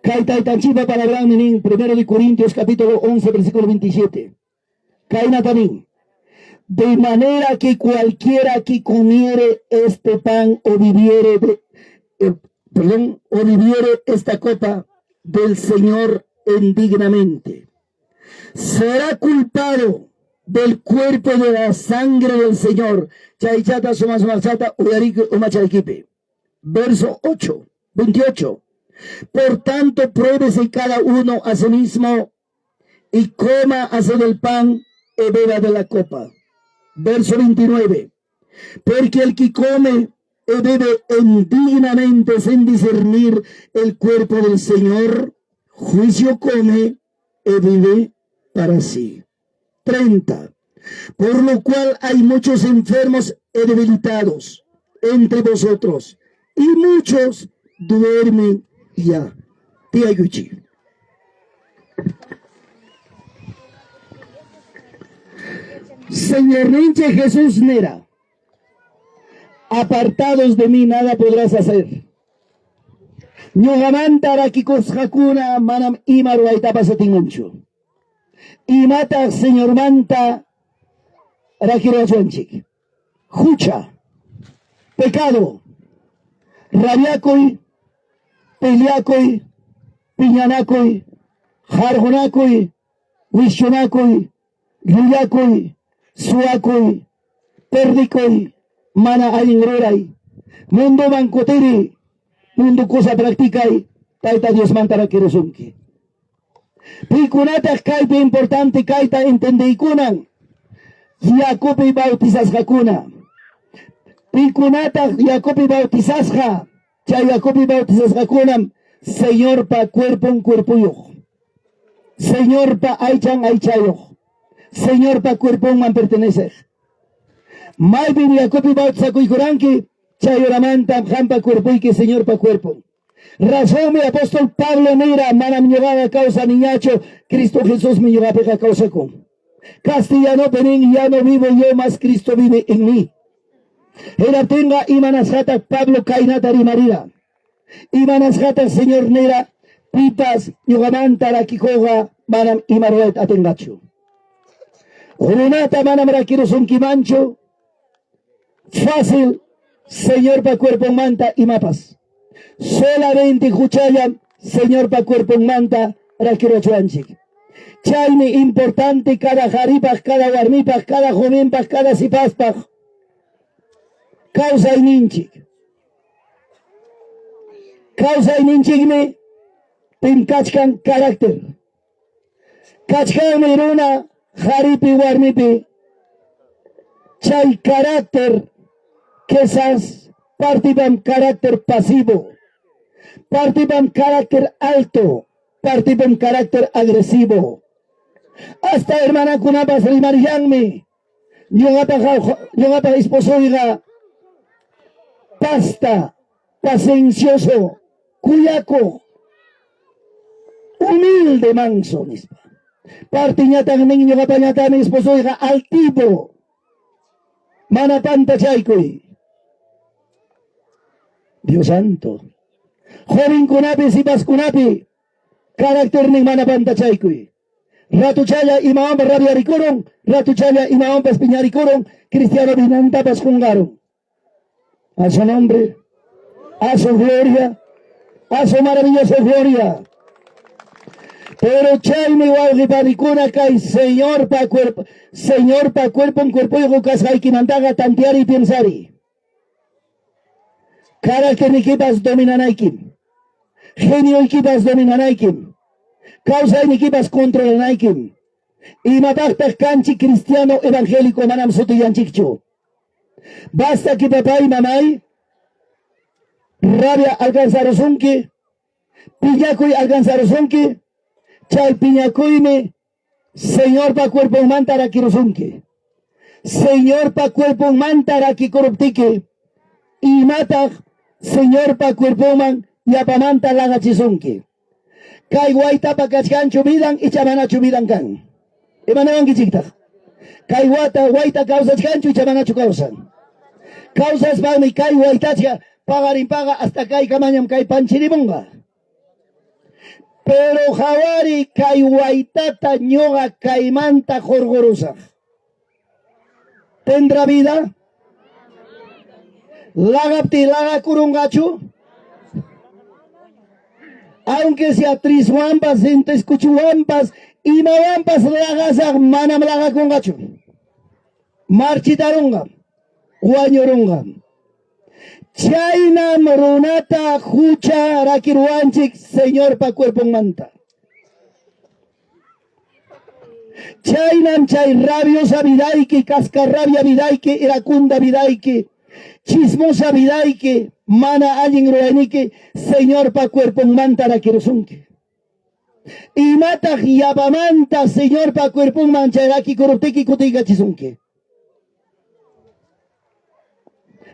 Kay Taytanchikpa palabranmi nin, Primero de Corintios capítulo 11, versículo 27. Kaynata nin: De manera que cualquiera que comiere este pan o viviere de, perdón, o bebiere esta copa del Señor indignamente, será culpado del cuerpo de la sangre del Señor. Chaychata suma-sumaqchata uyarikuy umachaykipi. Verso 8, 28. Por tanto, pruébese cada uno a sí mismo y coma así del pan y beba de la copa. Verso 29. Porque el que come y bebe indignamente sin discernir el cuerpo del Señor, juicio come y vive para sí. 30. Por lo cual hay muchos enfermos y debilitados entre vosotros, y muchos duermen ya. Tía Yuchi. Señorninchik Jesús nira, apartados de mí nada podrás hacer. Ñuqamanta rakikusqakuna manam ima ruwaytapas atinmanchu. Imataq Señormanta rakiruwachwanchik? Hucha, pecado, rabiakuy, peleakuy, piñanakuy, harqunakuy, wischunakuy, llullakuy, suwakuy, perdikuy, mana allin ruray, mundoman kutiri, mundo cosa practicay, Tayta Diosmanta rakirusunki. Pikunataq kaypi importante kayta entendeykunan? Yakupi bautizasqakuna. Pikunataq yakupi bautizasqa? Chay yakupi bautizasqakunam Señorpa cuerpon cuerpuyuq. Señorpa aychan aychayuq. Señorpa cuerponman perteneceq. Maypim yakupi bautizakuykuranki, chay horamantam qampa cuerpoyki Señorpa cuerpon. Razonmi apóstol Pablo nira, manam ñuqaqa kawsaniñachu, Cristo Jesusmi ñuqapiqa kawsakun. Castellanopi nin, ya no vivo yo, mas Cristo vive en mí. Hinaptinqa imanasqataq Pablo kaynata rimarira. Imanasqataq Señor nira, pipas ñuqamanta rakikuqqa manam ima ruwayta atinqachu. Runata manam rakirusunkimanchu, fácil Señorpa cuerponmanta imapas. Solamente huchallam Señorpa cuerponmanta rakiruwanchik. Chaymi importante cada qaripaq, cada warmipaq, cada jovenpaq, cada sipaspaq kawsayninchik. Kawsayninchikmi pim kachkan carácter. Kachkanmi runa qaripi warmipi chay carácter quizás partipam carácter pasivo, partipam carácter alto, partipam carácter agresivo. Hasta hermanakunapas rimarillanmi. Ñuqapaq esposoyqa pasta, paciencioso, kuyakuq, humilde, manso nispa. Partiñataq nin ñuqapañataqmi esposoyqa altivo, mana pantachaykuy. Dios santo. Jovenkunapi, sipaskunapi, carácternin mana pantachaykuy. Ratuchalla imawanpas rabiarikurun, ratuchalla imawanpas piñarikurun, cristiano vinantapas qunqarun. A su nombre, a su gloria, a su maravillosa gloria. Pero chaymi wawqi panikuna kay Señorpa cuerpo, Señorpa cuerpon cuerpoyuq kasqaykimantaqa tanteari pensari. Carácternikipas dominanaykim. Genioykipas dominanaykim. Kawsaynikipas controlanaykim. Imapaqtaq kanchik cristiano evangélico manam sutillanchikchu. Basta que papá y mamay rabia alcanzarusunki, piñakuy alcanzarusunki, chay piñakuymi Señorpa cuerponmanta rakirusunki. Señorpa cuerponmanta rakikuruptiki, imataq Señorpa cuerponman yapamanta laqachisunki. Kay waytapa kachkanchu vidan icha manachu vidan kan. Imanawankichiktaq? Kay wata wayta kawsachkanchu icha manachu kawsan. Kawsaspanmi kay waytachka paqarinpaqa hasta kaykamañam kay panchirimunqa. Pero hawari kay waytata ñuqa kaymanta hurqurusaq. ¿Tendrá vida? Laqaptiy laqakurunqachu? Aunque sea triswanpas, centescuchuwanpas, imawanpas laqasaq manam laqakunqachu. Marchitarunqam, wañurunqam. Chaynam runata hucha rakiruwanchik Señorpa cuerponmanta. Chaynam chay rabiosa vidayki, cascarrabia vidayki, iracunda vidayki, chismosa vidayki, mana allin rurayniki Señorpa cuerponmanta rakirusunki. Imataq yapamanta Señorpa cuerponman chay rakikuruptiki kutiykachisunki?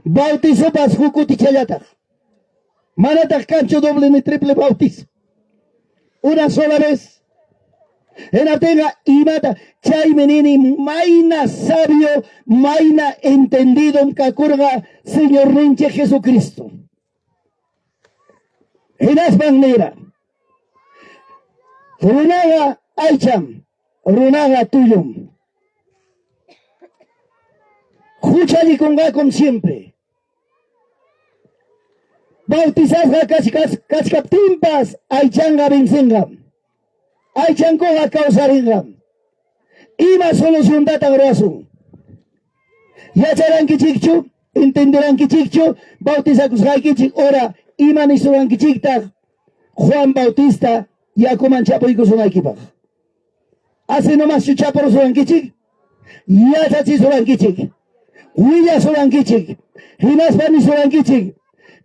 Bautizopas huk kutichallataq. Manataq kanchu doble ni triple bautizo. Una sola vez. Hinaptinqa imata chaymi nini mayna sabio, mayna entendidom kakurqa Señorninchik Jesucristo. Hinaspan nira, runaqa aycham, runaqa tullum. Huchallikunqakum siempre. Bautizasqa kachkaptinpas aychanqa vencinqam. Aychankuqa kawsarinqam. Ima soluciontataq ruwasun? Yacharankichikchu? Entenderankichikchu? Bautizakusqaykichik hora ima nisurankichiktaq Juan Bautista yakuman chapuykusunaykipaq? Así nomaschu chapurusurankichik? Yachachisurankichik, willasurankichik, hinaspa nisurankichik,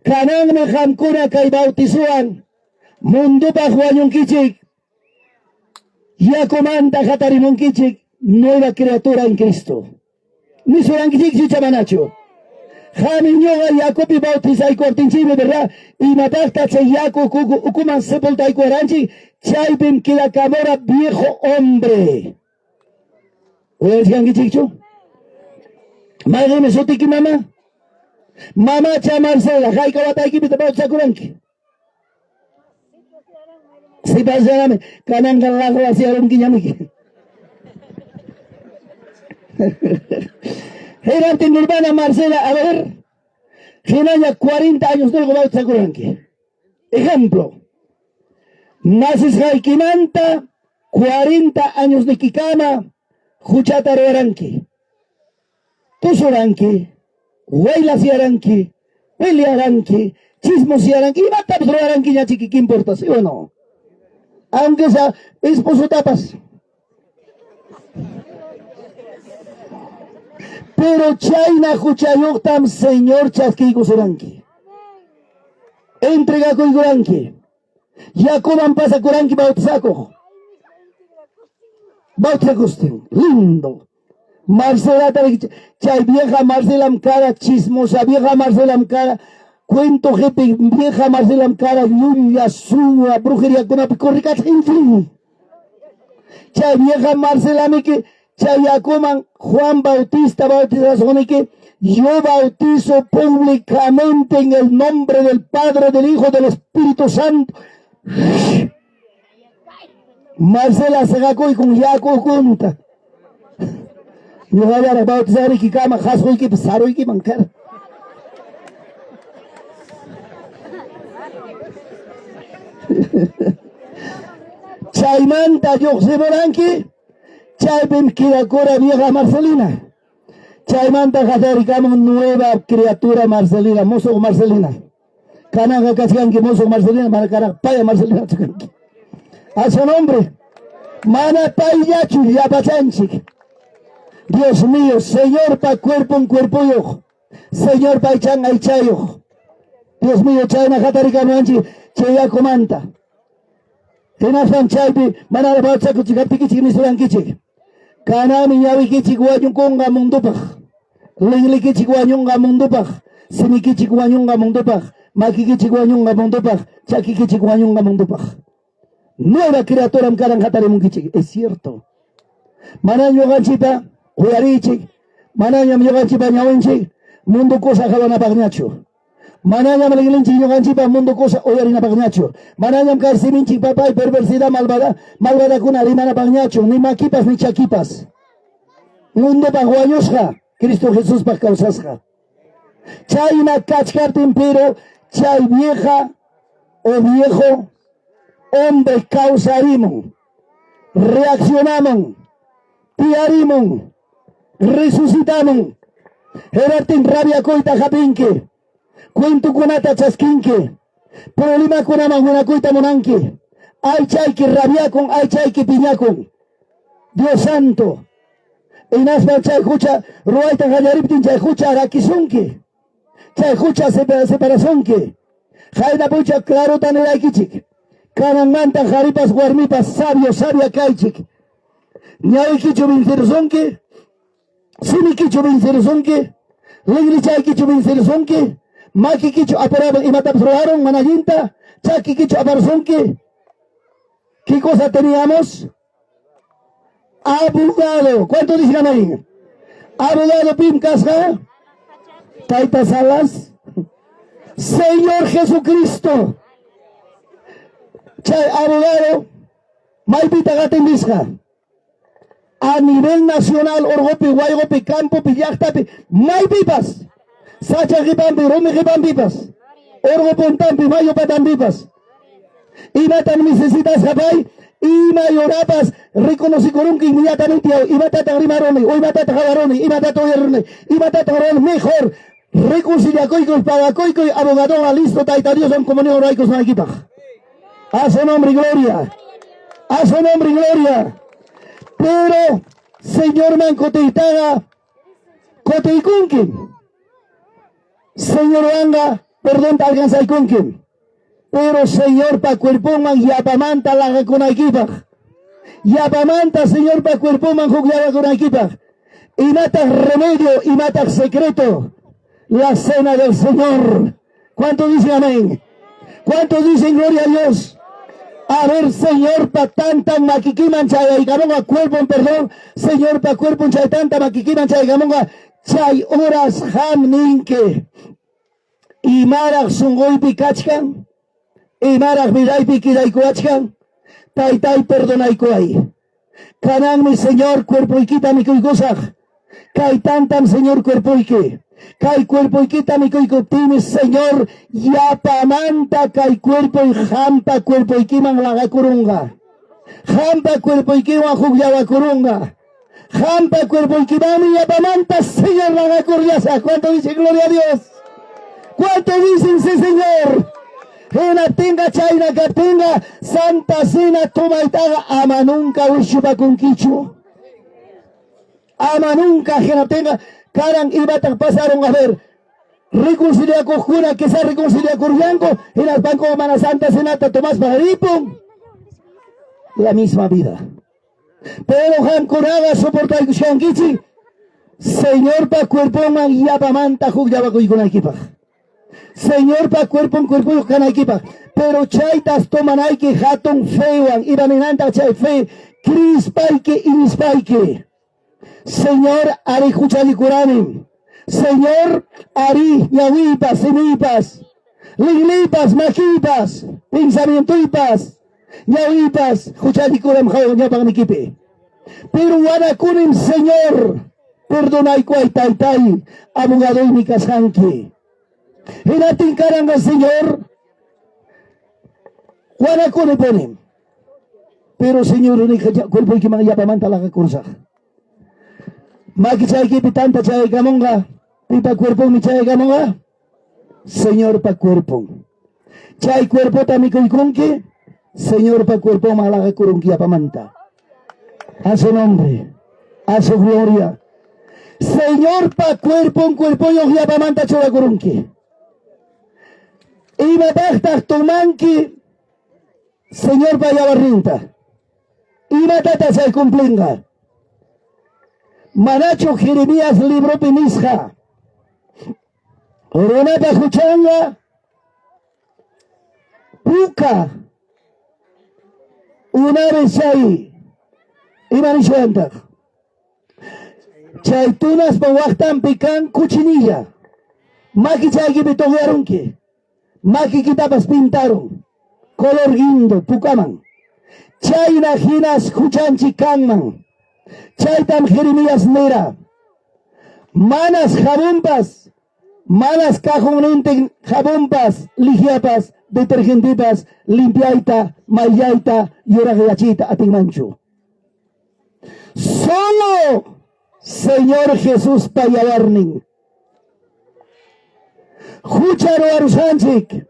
kananmi qamkuna kay bautizowan mundopaq wañunkichik, yakumanta hatarimunkichik nueva criatura en Cristo. Nisurankichikchu icha manachu? Qami ñuqa yakupi bautizaykuwaptinchikmi, verdad? Imapaqta chay yaku ukuman sepultaykuwaranchik? Chaypim quedakamura viejo hombre. Uyarichkankichikchu? Mayqinmi sutiki mama? Mamacha Marcela, hayka wataykipita bautizakuranki? Sipasyanami, kananqa laqwasiyarunkiñamiki. Hinaptin hermana Marcela, a ver, hinaña 40 años nirqa bautizakuranki. Ejemplo, nacisqaykimanta 40 años nikikama huchata ruwaranki. Tusuranki, waylasiyaranki, pelearanki, chismosiyaranki, imatapas ruwarankiña chiki, ¿qué importa, sí o no? Aunque sea esposotapas. Pero chayna huchayuqtam Señor chaskiykusuranki. Entregakuykuranki. Yakuman pasakuranki bautizakuq. Bautizakustin, lindo. Marcelata chay vieja Marcelam kara chismosa vieja Marcelam kara cuento qepi vieja Marcelam kara llulla suwa brujeriakunapi corrikachaq inflin. Chay vieja Marcelamiki chay yakuman Juan Bautista bautizasquniki yo bautizo públicamente en el nombre del Padre, del Hijo, del Espíritu Santo. Marcela seqakuykun yaku ukunta. Ñuqallaraq bautizarikikama qhasquykipas saruykiman kara. Chaymanta lluqsimuranki, chaypim quedakura vieja Marcelina. Chaymanta qatarikamun nueva criatura Marcelina, musuq Marcelina. Kananqa kachkanki musuq Marcelina, mana kananqa paya Marcelinachu kanki. A su nombre. Mana payllachu llapachanchik. Dios mío, Señorpa cuerpon cuerpoyuq, Señorpa aychan aychayuq. Dios mío, chayna hatarikamuwanchik chay yakumanta. Hinaspan chaypi manaraq bautizakuchkaptikichik nisurankichik. Kananmi ñawikichik wañukunqa mundopaq. Linlikichik wañunqa mundopaq. Simikichik wañunqa mundopaq. Makikichik wañunqa mundopaq. Chakikichik wañunqa mundopaq. Nueva criaturam karan hatarimunkichik. Es cierto. Mana ñuqanchikpa uyariychik. Manañam ñuqanchikpa ñawinchik mundo cosa qawanapaqñachu. Manañam linlinchik ñuqanchikpa mundo cosa uyarinapaqñachu. Manañam kay siminchik papay perversidad malvada, malvadakuna rimanapaqñachu, ni makipas ni chakipas. Mundopaq wañusqa, Cristo Jesuspaq kawsasqa. Chayna kachkaptin pero chay vieja o viejo Hombre kawsarimun, reaccionamun, tiyarimun, resucitamun. Hinaptin rabiakuyta hapinki, cuentokunata chaskinki, problemakunaman winakuyta munanki. Aychayki rabiakun, aychayki piñakun. Dios Santo. Hinaspa chay hucha ruwayta qallariptin chay hucha rakisunki. Chay hucha separasunki. Qayna punchaw clarota niraykichik. Kananmanta qaripas warmipas sabio sabia kaychik. Ñawikichu vencerusunki? Simikichu vencerusunki? Linrichaykichu vencerusunki? Makikichu aparaban imatapas ruwarun mana allinta? Chakikichu aparusunki? ¿Qué cosa teníamos? Abogado. ¿Cuánto dicen amén? Abogado pim kasqa? Tayta Salas. Señor Jesucristo. Chay abogado maypitaq atendisqa? A nivel nacional, urqupi, wayqupi, campopi, llaqtapi, maypipas. Sacha qipanpi, rumi qipanpipas. Urqu puntanpi, mayu patanpipas. Imatam necesitasqa pay? Ima horapas reconocikurunki inmediatamente imatataq rimaruni, o imatataq qawaruni, imatataq uyaruni, imatataq ruwani, mejor reconciliakuykuy, pagakuykuy, abogadoqa listo Tayta Dioswan comunión ruraykusnaykipaq. A su nombre gloria. A su nombre gloria. Pero Señorman kutiytaqa kutiykunkim. Señorwanqa perdonta alcanzaykunkim. Pero Señorpa cuerponman yapamanta laqakunaykipaq. Yapamanta Señorpa cuerponman hukllawakunaykipaq. Imataq remedio, imataq secreto? La cena del Señor. ¿Cuántos dicen amén? ¿Cuántos dicen gloria a Dios? A ver, Señorpa tantan makikiman chayaykamunqa cuerpon, perdón, Señorpa cuerpon chay tanta makikiman chayaykamunqa chay horas qam ninki. Imaraq sunquypi kachkan? Imaraq vidaypi quedaykuwachkan? Taytay perdonaykuway. Kananmi Señor cuerpoykita mikuykusaq. Kay tantam Señor cuerpoyki. Kay cuerpoykita mikuykuptiymi Señor yapamanta kay cuerpoy qampa cuerpoykiman laqakurunqa. Qampa cuerpoykiwan hukllawakurunqa. Qampa cuerpoykimanmi yapamanta Señor laqakurllasaq. ¿Cuánto dicen gloria a Dios? ¿Cuánto dicen sí, Señor? Hinaptinqa chayna kaptinqa Santa Cena tomaytaqa ama nunca wischupakunkichu. Ama nunca hinaptinqa karan imataq pasarun a ver reconciliakuqkuna quizá reconciliakuryanku hinaspanku mana Santa Cenata tomaspa ripun. La misma vida. Pero qamkunaqa soportaykuchkankichik Señorpa cuerponman yapamanta hukllawakuykunaykipaq. Señorpa cuerpon cuerpoyuq kanaykipaq. Pero chaytas tomanayki hatun fewan. Ima ninantaq chay fe? Krispayki iñispayki. Señor, ari huchallikuranim. Señor, ari ñawiypas, simiypas, linliypas, makiypas, pensamientoypas, ñawiypas huchallikuram ñawpaqnikipi. Pero wanakunim, Señor, perdonaykuway taytay, abogadoymi kasqanki. Hinaptin karanqa, Señor, wanakuni punim. Pero Señor, cuerpoykiman yapamanta laqakursaq. Makichaykipi tanta chayaykamunqa, pipa cuerponmi chayaykamunqa? Señorpa cuerpon. Chay cuerpota mikuykunki, Señorpa cuerponman laqakurunki yapamanta. A su nombre, a su gloria. Señorpa cuerpon cuerpoyuq yapamanta churakurunki. Imapaqtaq tomanki Señorpa yawarninta? Imatataq chay cumplinqa? Manachu Jeremías libropi nisqa runapa huchanqa puka una vez chay ima nishwantaq chay tunaspa waqtanpi kan cochinilla makichaykipi tuqyarunki makikitapas pintarun color guindo pukaman chayna hinas huchanchik kanman chaytam Jeremías nira manas jabonpas manas cajonnintin jabonpas lijiapas detergentepas limpiayta, mayllayta, yuraqyachiyta atinmanchu. Solo Señor Jesuspa yawarnin. Hucha ruwarusqanchik,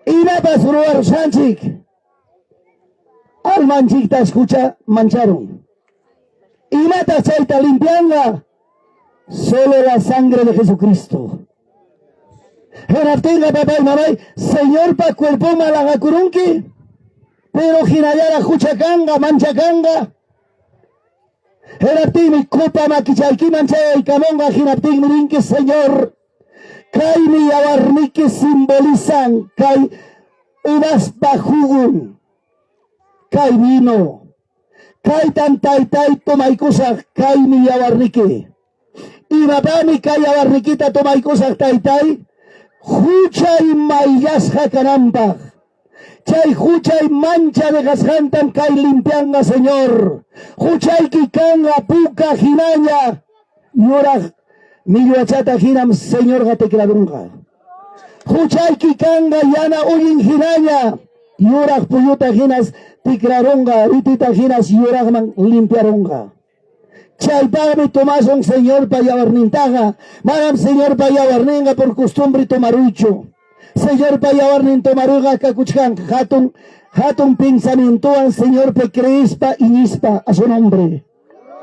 imapas ruwarusqanchik, almanchiktas hucha mancharun. Imataq chayta limpianqa? Solo la sangre de Jesucristo. Hinaptinqa papay mamay, Señorpa cuerponman laqakurunki, pero hinallaraq hucha kanqa, mancha kanqa. Hinaptinmi copa makichaykiman chayaykamunqa, hinaptinmi ninki, Señor, kaymi yawarniki simbolizan kay uvaspa jugun, kay vino. Kaytam taytay tomaykusaq, kaymi yawarniki. Imapaqmi kay yawarnikita tomaykusaq taytay? Huchay mayllasqa kananpaq. Chay huchay mancha dejasqantam kay limpianqa, Señor. Huchayki kanqa puka hinaña, yuraq millwachata hinam Señorqa tikrarunqa. Huchayki kanqa yana ullin hinaña, yuraq puyuta hinas tikrarunqa, ritita hinas yuraqman limpiarunqa. Chaypaqmi tomasun Señorpa yawarnintaqa. Manam Señorpa yawarninqa por costumbre tomaruychu. Señorpa yawarnin tomaruyqa kakuchkan hatun hatun pensamientowan Señorpi creespa iñispa a su nombre,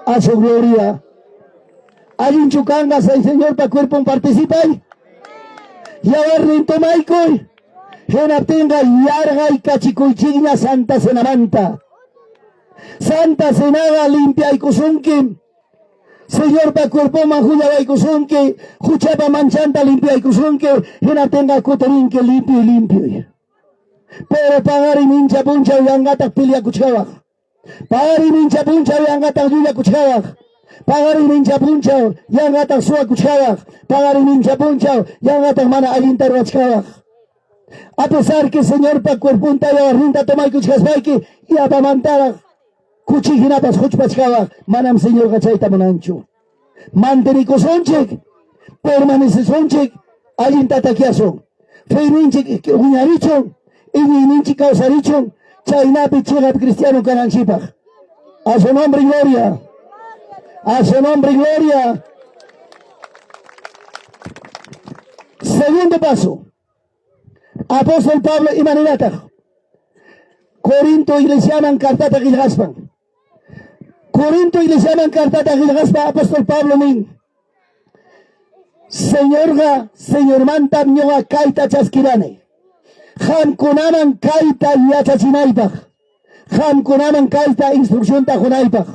a su gloria. Allinchu kanqa Señorpa cuerpon participay? Yawarnin tomaykuy. Hinaptinqa yarqaykachikuychikña Santa Cenamanta. Santa Cenaqa limpiaykusunkim. Señorpa cuerponman hullawaykusunki, huchapa manchanta limpiaykusunki, hinaptinqa kutirinki limpio limpio. Pero paqarin mincha punchaw yanqataq peleakuchkawaq. Paqarin mincha punchaw yanqataq llullakuchkawaq. Paqarin mincha punchaw yanqataq suwakuchkawaq. Paqarin mincha punchaw yanqataq mana allinta ruwachkawaq. A pesar que Señorpa cuerponta yawarninta tomaykuchkaspayki yapamantaraq kuchi hinapas huchpachkawaq, manam Señorqa chayta munanchu. Mantenikusunchik, permanecesunchik, allinta takyasun. Feyninchik wiñarichun, iñiyninchik kawsarichun, chaynapi chiqap cristiano kananchikpaq. A su nombre gloria. A su nombre gloria. Segundo paso. Apóstol Pablo imaninataq Corinto iglesiaman cartata qillqaspan. Corinto iglesiaman cartata qillqaspa apóstol Pablo nin: Señorqa Señormantam ñuqa kayta chaskirani. Qamkunaman kayta yachachinaypaq. Qamkunaman kayta instruccionta qunaypaq.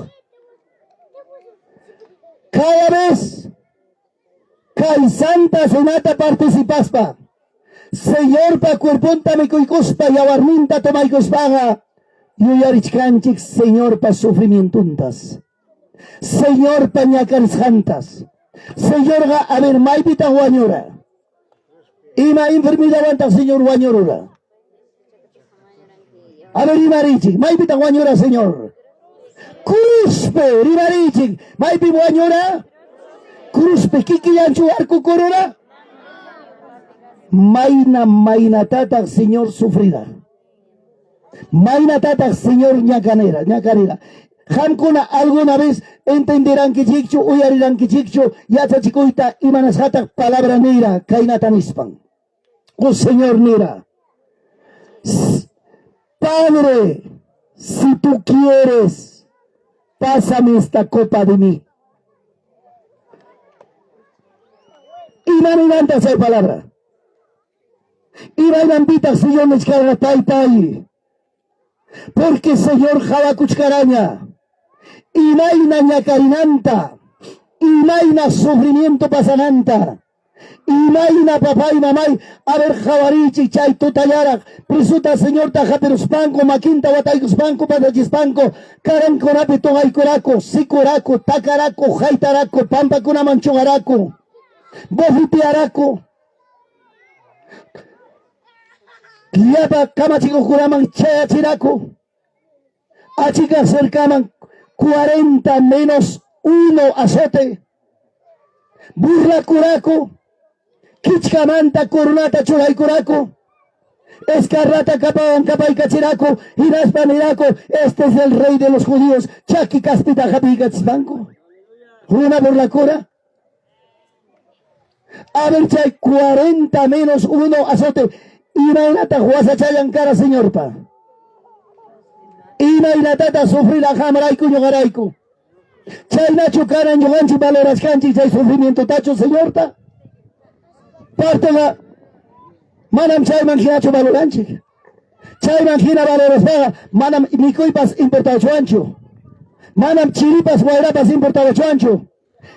Cada vez kay Santa Cenata participaspa, Señorpa cuerponta mikuykuspa, yawarninta tomaykuspaqa, yuyarichkanchik Señorpa sufrimientontas, Señorpa ñakarisqantas. Señorqa, a ver, maypitaq wañura? Ima enfermedadwantaq Señor wañurura? A ver, rimarichik, maypitaq wañura Señor? Cruzpi, rimarichik, maypi wañura? Cruzpi kikillanchu warkukurura? Mayna maynatataq Señor sufrira? Maynatataq Señor ñakanira, ñakarira? Qamkuna alguna vez entenderankichikchu, uyarirankichikchu yachachikuyta imanasqataq palabra nira kaynata nispan? O Señor nira, Padre, si tú quieres, pásame esta copa de mí. Imaninantaq chay palabra? Imaynanpitaq Señor nichkarqa taytay? Porque Señor qawakuchkaraña imayna ñakarinanta, imayna sufrimiento pasananta, imayna papay mamay, a ver qawariychik chay tutallaraq presuta Señorta hapiruspanku, makinta wataykuspanku, pasachispanku, karankunapi tuqaykuraku, sikuraku, takaraku, haytaraku, pampakunaman chuqaraku, bofetearaku. Llapa kamachikuqkunaman chayachiraku. Achikaq cercaman 40 menos 1 azote. Burlakuraku. Kichkamanta coronata churaykuraku. Escarlata capawan capaykachiraku, hinaspa niraku, este es el rey de los judíos, chaki kaspita hapiykachispanku. Runa burlakura. A ver, chay 40 menos 1 azote. Imaynataq wasachallan kara Señorpa. Imaynatataq sufrira qamrayku ñuqarayku. Chaynachu karan ñuqanchik valorasqanchik chay sufrimientotachu Señorta. Parteqa manam chayman hinachu valoranchik. Chayman hina valoraspaqa manam mikuypas importawachuanchu. Manam chiripas wayrapas importawachuanchu.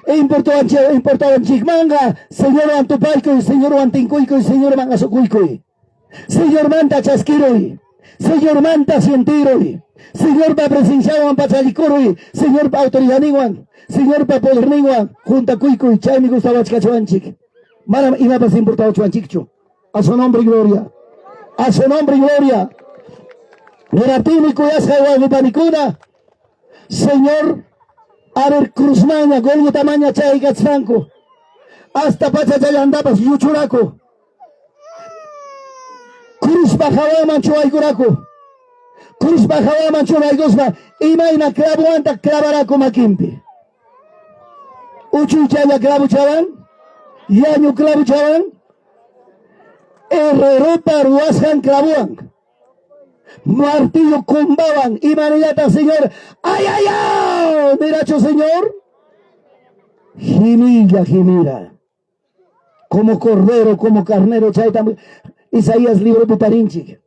Importawanchikmanqa Señorwan tupaykuy, Señorwan tinkuykuy, Señorman asukuykuy. Señormanta chaskiruy, Señormanta sientiruy, Señorpa presenciawan pachallikuruy, Señorpa autoridadninwan, Señorpa poderninwan juntakuykuy, chaymi gustawachkachuanchik. Manam imapas importawachuanchikchu. A su nombre gloria. A su nombre gloria. Niraptinmi kuyasqay wawqipanikuna, Señor, a ver cruzmanña, Golgotamaña chaykachpanku, hasta pachachallantapas lluchuraku. Cruzpa hawanman chuwaykuraku. Cruzpa hawanman churaykuspa imayna clavowantaq clavaraku makinpi. Uchuychalla clavochawan, llañu clavochawan, herreropa ruwasqan clavowan, martillo kumbawan, imanillataq Señor, ay ay ay, mirachu Señor, jimilla jimira. Como cordero, como carnero, chaytam Isaías libropi tarinchik.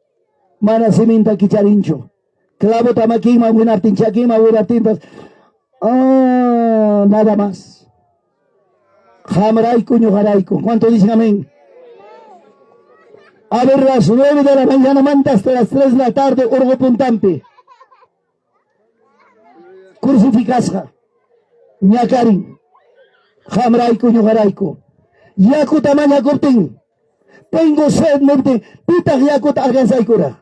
Mana siminta kicharinchu. Clavota makinman winaptin, chakinman winaptinpas, ah, nada más. Qamrayku, ñuqarayku. ¿Cuánto dicen amén? A ver, las 9 de la mañana manta hasta las 3 de la tarde, urqu puntampi. Crucificasqa. Ñakarin. Qamrayku, ñuqarayku. Yakuta mañakuptin, tengo sed niptin, pitaq yakuta alcanzaykura?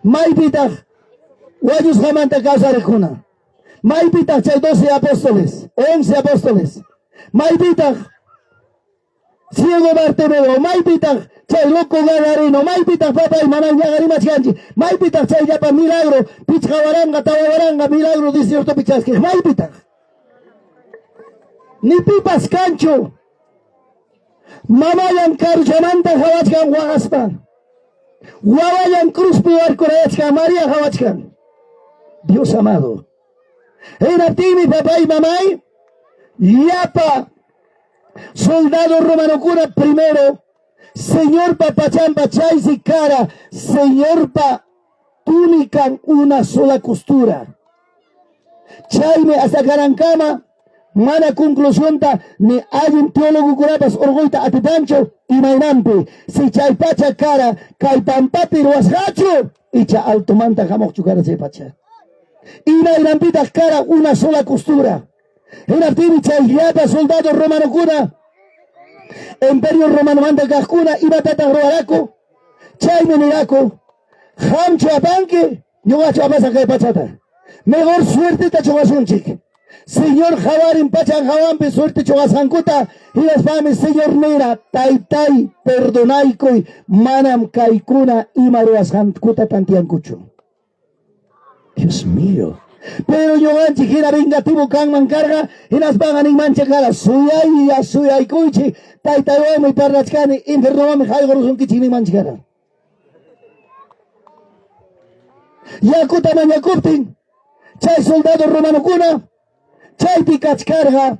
Maypitaq wañusqamanta kawsariqkuna? Maypitaq chay 12 apóstoles, 11 apóstoles? Maypitaq ciego Bartimeo? Maypitaq chay loco Gadareno? Maypitaq papay mamay ñaqarimachkanchik? Maypitaq chay llapa milagro, 5000, 4000 milagro desiertopi chaskiq? Maypitaq? Ni pipas kanchu. Mamallan karuchamanta qawachkan waqaspa. Wawallan cruzpi warkurayachkan, María qawachkan. Dios amado. Hinaptinmi papay mamay llapa soldado romanokuna primero Señorpa pachampa chaysi kara Señorpa túnica una sola costura. Chaymi hasta kanankama mana conclusionta ni allin teólogokunapas urquyta atipanchu imaynanpi si chay pacha kara kay pampapi ruwasqachu icha altomanta hamuqchu kara chay pacha. Imaynanpitaq kara una sola costura. Hinaptinmi chay llapa soldado romanokuna imperio romanomanta kaqkuna imatataq ruwaraku? Chaymi niraku, qamchu apanki, ñuqachu apasaq kay pachata. Mejor suerteta chuqasunchik. Señor qawarin pachan hawanpi suerte chuqasqankuta, hinaspami Señor nira, taytay, perdonaykuy, manam kaykuna ima ruwasqankuta tantiyankuchu. Dios mío. Pero ñuqanchik hina vengativo kanman karqa, hinaspaqa ninmanchik kara, suyaylla, suyaykuychik, taytaywanmi parlachkani, infiernomanmi haykurusunkichik ninmanchik kara. Yakuta mañakuptin, chay soldado romanokuna chaypi kachkarqa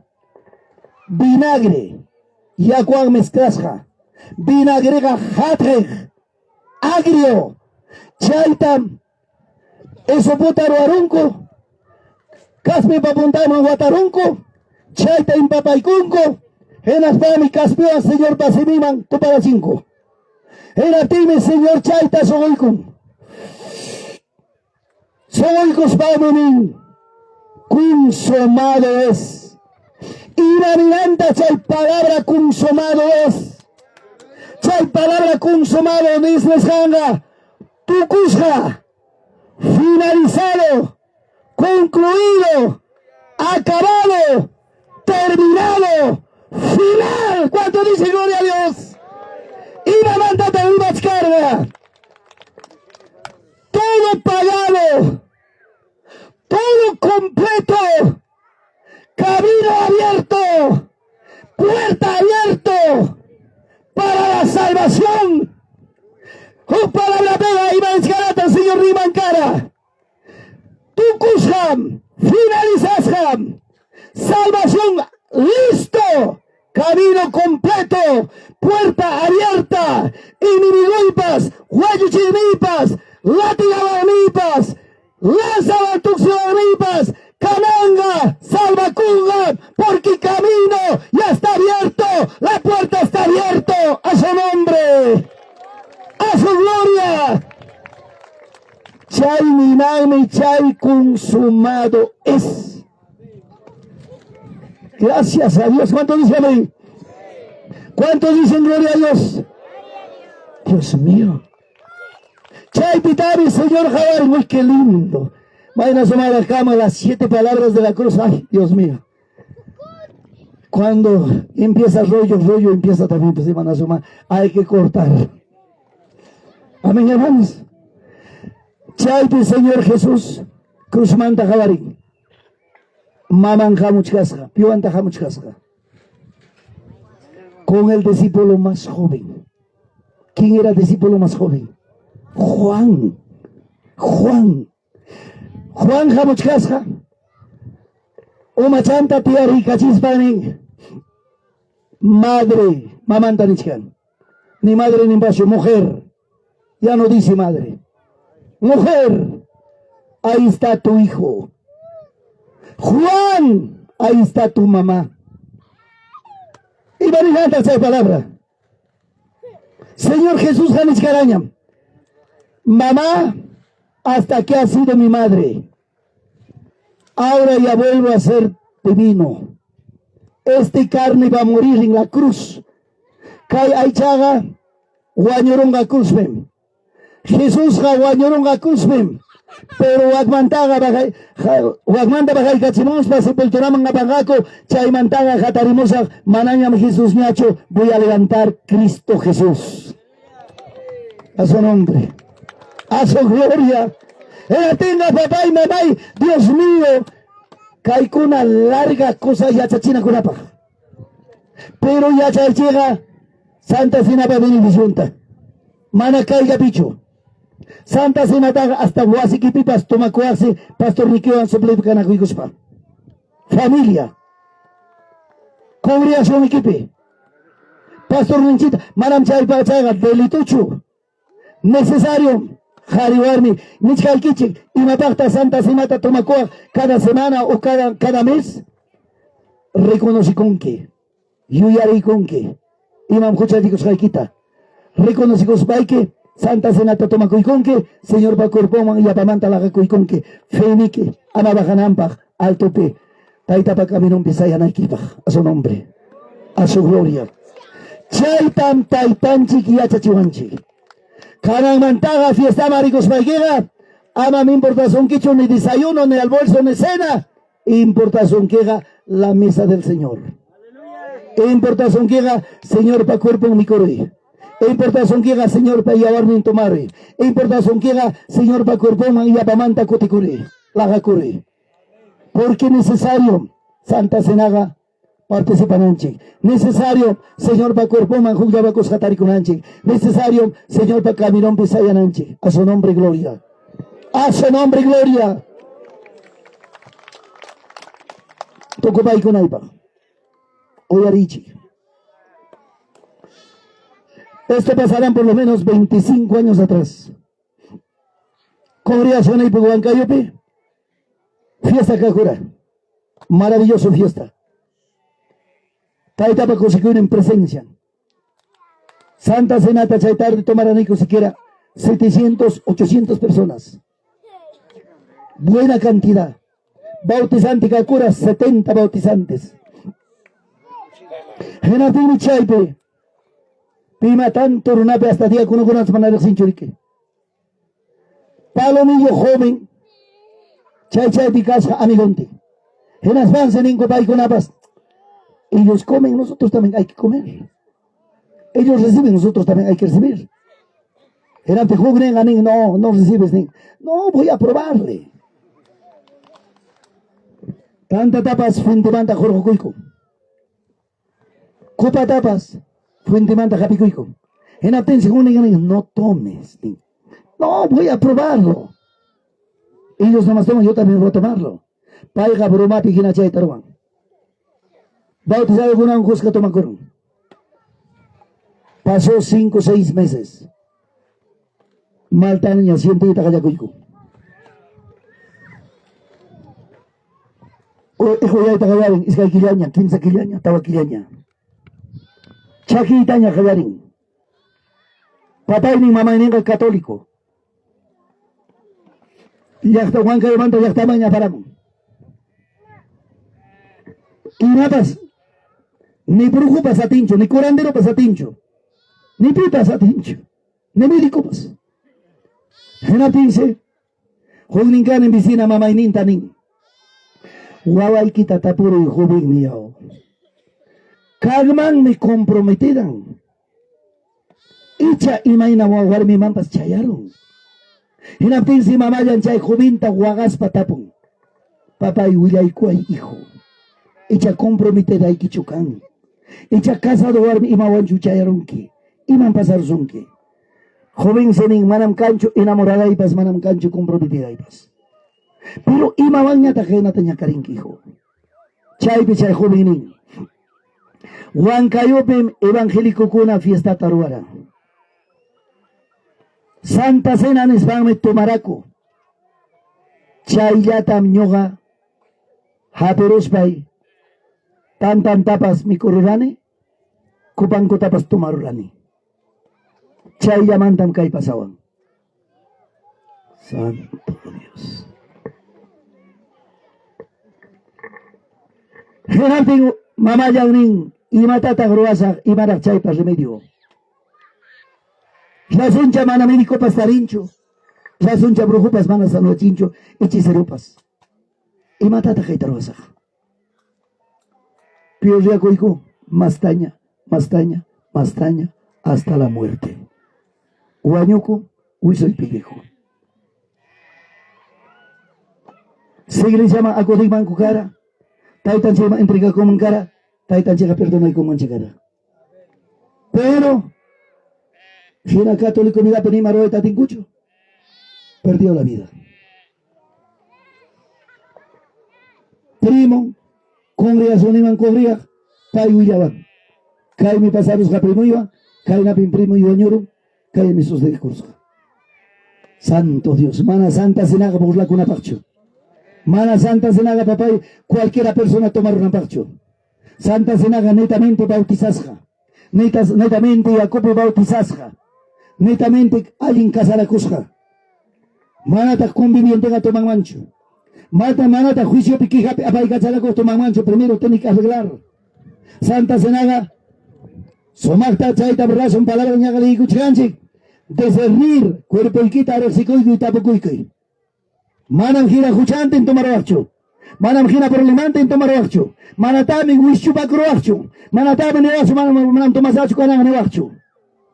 vinagre, yakuwan mezclasqa. Vinagreqa hatqiq, agrio. Chaytam hisopota ruwarunku, kaspipa puntanman watarunku, chayta impapaykunku, hinaspami kaspiwan Señorpa siminman tuparachinku. Hinaptinmi Señor chayta suquykun. Suquykuspami nin, consumado es. Ima ninanta chay palabra consumado es? Chay palabra consumado nisqanqa tukusqa, finalizado, concluido, acabado, terminado. Final. ¿Cuánto dice gloria a Dios? Imamantataq rimachkarqa? Todo pagado. Todo completo. Camino abierto. Puerta abierto para la salvación. Huk palabra pega imanchkarata Señor rimankara. Tukusqam, finalizasqam. Salvación listo. Camino completo, puerta abierta, enemiguypas, wañuchiynipas, latigawaqniypas, lanzawan tuksiwaqniypas, kananqa, salvakunqa, porque camino ya está abierto, la puerta está abierta a su nombre, a su gloria. Chay ninanmi chay consumado es. Gracias a Dios. ¿Cuántos dicen amén? ¿Cuántos dicen gloria a Dios? Dios mío. Chaypitari, Señor Javari, muy qué lindo. Vayan a asomar a la cama las 7 palabras de la cruz. Ay, Dios mío. Cuando empieza rollo, rollo empieza también, pues van a asomar. Hay que cortar. Amén, hermanos. Chaypi, Señor Jesús, cruzmanta Javari. Maman hamuchkasqa, piwanta hamuchkasqa. Con el discípulo más joven. ¿Quién era el discípulo más joven? Juan. Juan. Juan hamuchkasqa. Umachanta tiyarikachispanin. Madre, mamanta nichkan. Ni madre ni paso, mujer. Ya no dice madre. Mujer, ahí está tu hijo. Juan, ahí está tu mamá. Y va a esa palabra. Señor Jesús Janis Caraña, mamá, hasta que ha sido mi madre. Ahora ya vuelvo a ser divino. Este carne va a morir en la cruz. Kay aychaqa wañurunqa cruzpim. Jesusqa wañurunqa cruzpim. Pero wakmantaqa bajay, wakmanta bajaykachimuspa sepulturaman apanqaku, chaymantaqa hatarimusaq, manañam Jesús ñachu, voy a levantar Cristo Jesús. A su nombre, a su gloria. Ella tenga papá y mamá, y Dios mío, kaykuna larga cosa yachachinakunapaq. Pero yachaychiqa Santa Cenapa bendicionta. Mana kayllapichu. Santa Cenataqa hasta wasikipipas tomakuwaqsi pastor nikiwan suplikanakuykuspa. Familia. Congregación equipi. Pastor ninchita, manam chaypa chayqa delituchu. Necesario. Qhari warmi, nichkaykichik, imapaqta Santa Cenata tomakuwaq cada semana o cada mes? Reconocikunki, yuyarikunki, imam huchallikusqaykita. Reconocikuspayki, Santa Cenata tomakuykunki, Señorpa cuerponman yapamanta laqakuykunki, feyniki, ama bajananpaq, altopi, taytapa caminonpi sayanaykipaq, a su nombre, a su gloria. Chaytam taytanchik yachachiwanchik. Kananmantaqa fiestaman rikuspaykiqa, ama importasunkichu ni desayuno, ni almuerzo, ni cena. Importasunkiqa la mesa del Señor. Importasunkiqa Señorpa cuerpon mikuruy. Importasunkiqa Señorpa yawarnin tomaruy. Importasunkiqa Señorpa cuerponman yapamanta kutikuri, laqakuri. Porque necesario Santa Cenaga participananchik. Necesario Señorpa cuerpoman hukllawakusqa tarikunanchik. Necesario Señorpa caminonpi sayananchik. A su nombre gloria. A su nombre gloria. Tukupaykunaypaq. Uyarichik. Esto pasarán por lo menos 25 años atrás. Congregación Huancayupi, fiesta Kakura, maravilloso fiesta. Taytapa kusikuynin en presencia. Santa Cenata chay tarde tomaraniku siquiera 700, 800 personas. Buena cantidad. Bautizante Kakura, 70 bautizantes. Hinaptinmi chaypi pima tanto runapi hasta diáconokunata mana riqsinchuriki. Palomillo joven chay chaypi kasqa amigontin. Hinaspansi ninku paykunapas. Ellos comen, nosotros también hay que comer. Ellos reciben, nosotros también hay que recibir. Hinaptin hukninqa nin, no, no recibes nin. No, voy a probarle. Tantatapas fuentemanta hurqukuyku. Copatapas fuentemanta hapikuyku. Hinaptinsi hukninqa nin, no tomes nin. No, voy a probarlo. Ellos nomás toman, yo también voy a tomarlo. Payqa bromapi hina chayta ruwan. Bautizadokunawan kuska tomakurun. Pasó 5 o 6 meses. Maltaña sientiyta qallakuyku. Uyayta qallarin, iskay killaña, 3 killaña, 4 killaña. Chakiytaña qallarin. Papaynin mamayninqa católico. Llaqta Huancayomanta llaqtamanña aparamun. Imapas ni brujupas atinchu, ni curanderopas atinchu, ni pipas atinchu, ni médicopas. Hinaptinsi, huknin kanin vecina mamayninta nin, wawaykita tapuruy jovenmi yaw. Kaqmanmi comprometidan. Icha imayna warmimanpas chayarun. Hinaptinsi mamallan chay jovinta waqaspa tapun. Papay willaykuway hijo. Icha comprometedaykichu kan. Icha casado warmi imawanchu chayarunki. Iman pasarusunki. Joven nin manam kanchu enamoradaypas, manam kanchu comprometidaypas. Pero imawanñataq haynata ñakarinki hijo. Chaypi chay joven nin. Huancayopim evangelicokuna fiestata ruwaran. Santa Cena nispanmi tomaraku. Chayllatam ñuqa hapiruspay tantantapas mikururani, kupankutapas tomarurani. Chayllamantam kay pasawan. Santo Dios. Hinaptin mamallan nin, imatataq ruwasaq, imaraq chaypa remedio. Razoncha mana médicopas tarinchu, razoncha brujupas mana sanwachinchu, hechiceropas. Imatataq kayta ruwasaq? Piorriakuyku, mastaña, mastaña, mastaña, hasta la muerte. Wañuku, wisoy pellejo. Si iglesiaman acudinmanku kara, taytanchikman entregakunman kara, taytanchikqa perdonaykunmanchik kara. Pero, hina católico vidapi nima ruwayta atinkuchu, perdió la vida. Primo, congregacioniman congregaq, pay willawan. Kaymi pasarusqa primoywan, kaynapim primoy wañurun, kaymi sucederkusqa. Santo Dios, mana Santa Cenaqa burlakunapaqchu. Mana Santa Cenaqa papay cualquiera persona tomarunapaqchu. Santa Cenaqa netamente bautizasqa. Netamente yakupi bautizasqa. Netamente allin casarakusqa. Manataq convivienteqa tomanmanchu. Manataq juiciopi quejapi apaykacharakuq tomanmanchu. Primero tiene que arreglar. Santa Cenaqa sumaqta chayta razón palabra ñaqa liykuchkanchik. Discernir cuerpoykita riqsikuykuy tapukuykuy. Manam hina huchantin tomaruwaqchu. Manam hina problemantin tomaruwaqchu. Manatami wischupakuruwaqchu. Manatami niwaqchu, manam tomasachu kanan niwaqchu.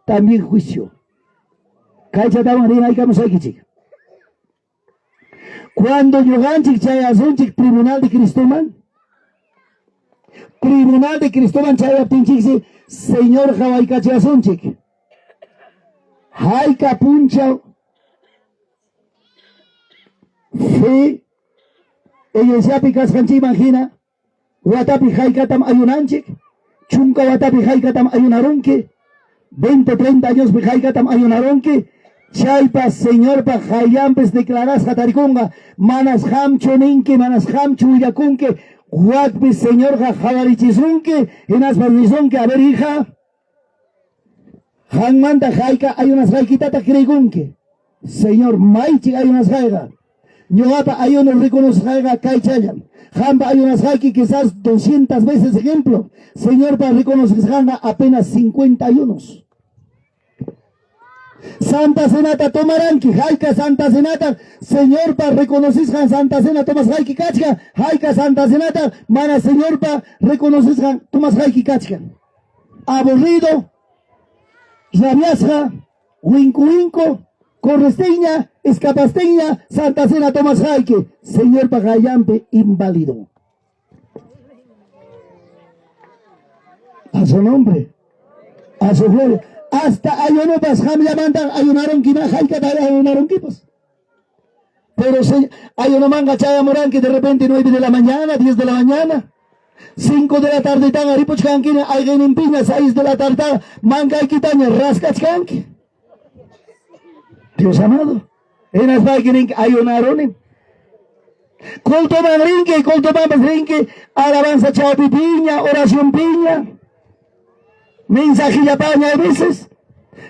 También juicio. Kaychatawan rimaykamusaykichik. Cuando ñuqanchik chayasunchik tribunal de Cristoman, tribunal de Cristoman chayaptinchiksi, Señor qhawaykachiwasunchik. Hayka punchaw fe iglesiapi kasqanchikman hina watapi haykatam ayunanchik, 10 watapi haykatam ayunarunki, 20, 30 añospi haykatam ayunarunki, chaypa Señorpa qayllanpis declarasqa tarikunqa, manas qamchu ninki, manas qamchu willakunki, wakpi Señorqa qhawarichisunki, hinaspa nisunki, a ver hija, qanmanta hayka ayunasqaykitataq creekunki. Señor, maychik ayunasqayqa, ñuqapa ayuno reconocesqayqa kaychallam. Qampa ayunasqayki quizás 200 veces ejemplo. Señorpa reconocesqanqa apenas 50 ayunos. Santa Cenata tomaranki, hayka Santa Cenata Señorpa reconocisqan Santa Cena tomasqayki kachkan, hayka Santa Cenata mana Señorpa reconocisqan tomasqayki kachkan. Aburrido, rabiasqa, winku winku, corresteña, escapasteña, Santa Cena tomasqayki, Señorpa qayllanpi inválido. A su nombre, a su gloria. Hasta ayunopas qamllamanta ayunarunki, haykata ayunarunkipas. Pero si ayunomanqa chayamuranki de repente 9 de la mañana, 10 de la mañana, 5 de la tarde tan ripuchkankina, ayqinimpiña 6 de la tarde mankaykitaña raskachkanki. Dios amado. Hinaspayki ninki ayunaruni. Cultoman rinki, cultomanpas rinki, alabanza chawpi piña, oración piña, mensajillapaña a veces,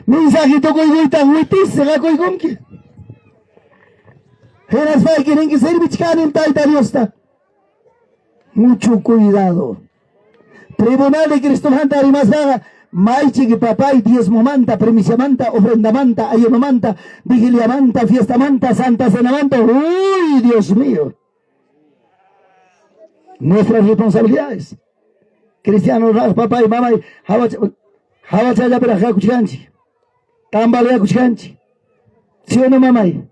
mensaje tukuykuyta witisi qakuykunki. Hinaspayki ninki servichkanim Tayta Diosta. Mucho cuidado. Tribunal de Cristomanta rimaspaqa maychiki papay diezmomanta, primiciamanta, ofrendamanta, ayunomanta, vigiliamanta, fiestamanta, santa cenamanta. Uy, Dios mío. Nuestras responsabilidades. Cristiano papay, mamay, hawachallapiraq hakuchkanchik. Tambaleakuchkanchik. ¿Sí o no, mamay?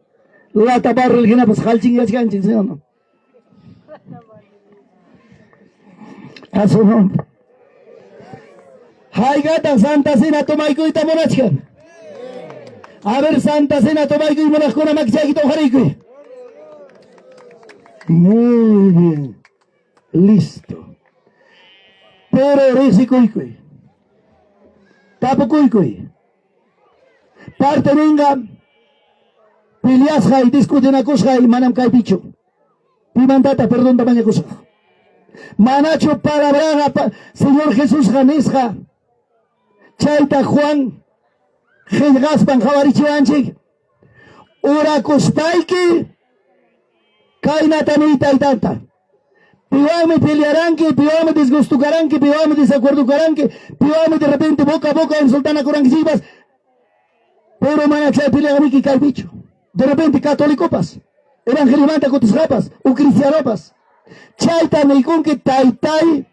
Lata barril hinapas qalchinyachkanchik, ¿sí o no? A su nombre. Haykataq Santa Cena tomaykuyta munachkan? A ver, Santa Cena tomaykuy munaqkuna makichaykita uqariykuy. Muy bien. Listo. Pero riqsikuykuy. Tapukuykuy. Parte ninqa peleasqay, discutinakusqay manam kaypichu. Pimantata perdonta mañakusaq. Manachu palabraqa Señor Jesusqa nisqa chayta Juan qillqaspan qhawarichiwanchik. Orakuspayki kaynata niy taytanta. Piwanmi pelearanki, piwanmi disgusto karanki, piwanmi desacuerdo karanki, piwanmi de repente boca a boca insultanakurankichikpas, pero mana chay peleaniki kaypichu. De repente católicopas, evangeliomanta kutisqapas, u cristianopas. Chayta niykunki taytay,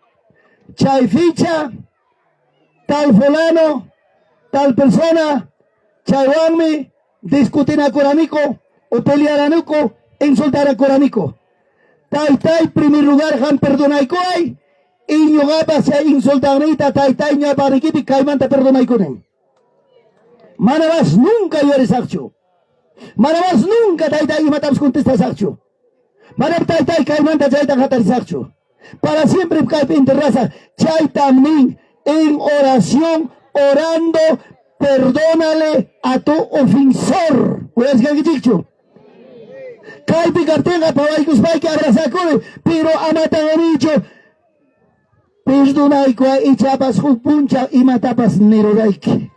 chay ficha, tal fulano, tal persona, chaywanmi discutinakuraniku o pelearaniku, insultarakuraniku. Taytay, primer lugar qam perdonaykuway, y ñuqapas chay insultaqniyta taytay ñawpaqnikipi kaymanta perdonaykunin. Mana mas nunca yuyarisaqchu. Mana mas nunca taytay imatapas contestasaqchu. Manam taytay kaymanta chayta hatarisaqchu. Para siempre kaypi enterrasaq. Chaytam nin en oración, orando, perdónale a tu ofensor. Uyasqankichikchu? Kaypi kaptinqa pawaykuspayki abrazakuni, pero amatan anichu perdonaykuway ichapas huk punchaw imatapas nirurayki.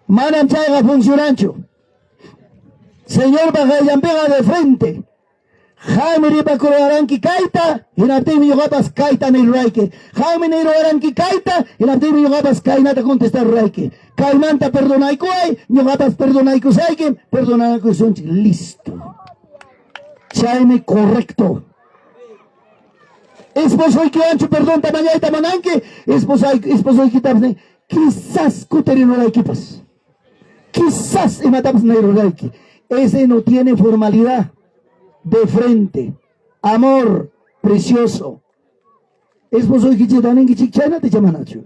Manam chayqa funcionanchu. Señorpa qayllanpiqa de frente. Qammi ripakuruwaranki kayta, hinaptinmi ñuqapas kayta nirurayki. Qammi niruwaranki kayta, hinaptinmi ñuqapas kaynata contestarurayki. Kaymanta perdonaykuway, ñuqapas perdonaykusaykim, perdonaykusunchik, listo. Chaymi correcto. Esposoykiwanchu perdonta mañayta munanki, esposoykitapas nin, quizás kutiriruraykipas. Quizás imatapas nirurayki. Ese no tiene formalidad. De frente. Amor precioso. Esposoykichikta ninkichik chaynata icha manachu.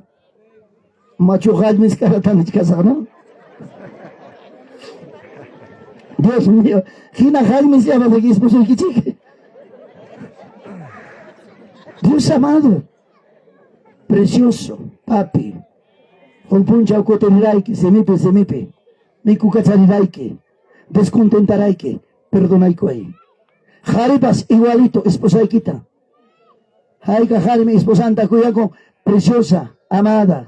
Machu qallmis karata nichkasaq, ¿no? Dios mío, hina qallmis llamadaki esposoykichik. Dios amado, precioso, papi. Huk punchaw kutirirayki, simipi, simipi. Mikukacharirayki, descontentarayki, perdonaykuway. Qharipas igualito esposaykita. Hayka qharimi esposanta kuyakun, preciosa, amada,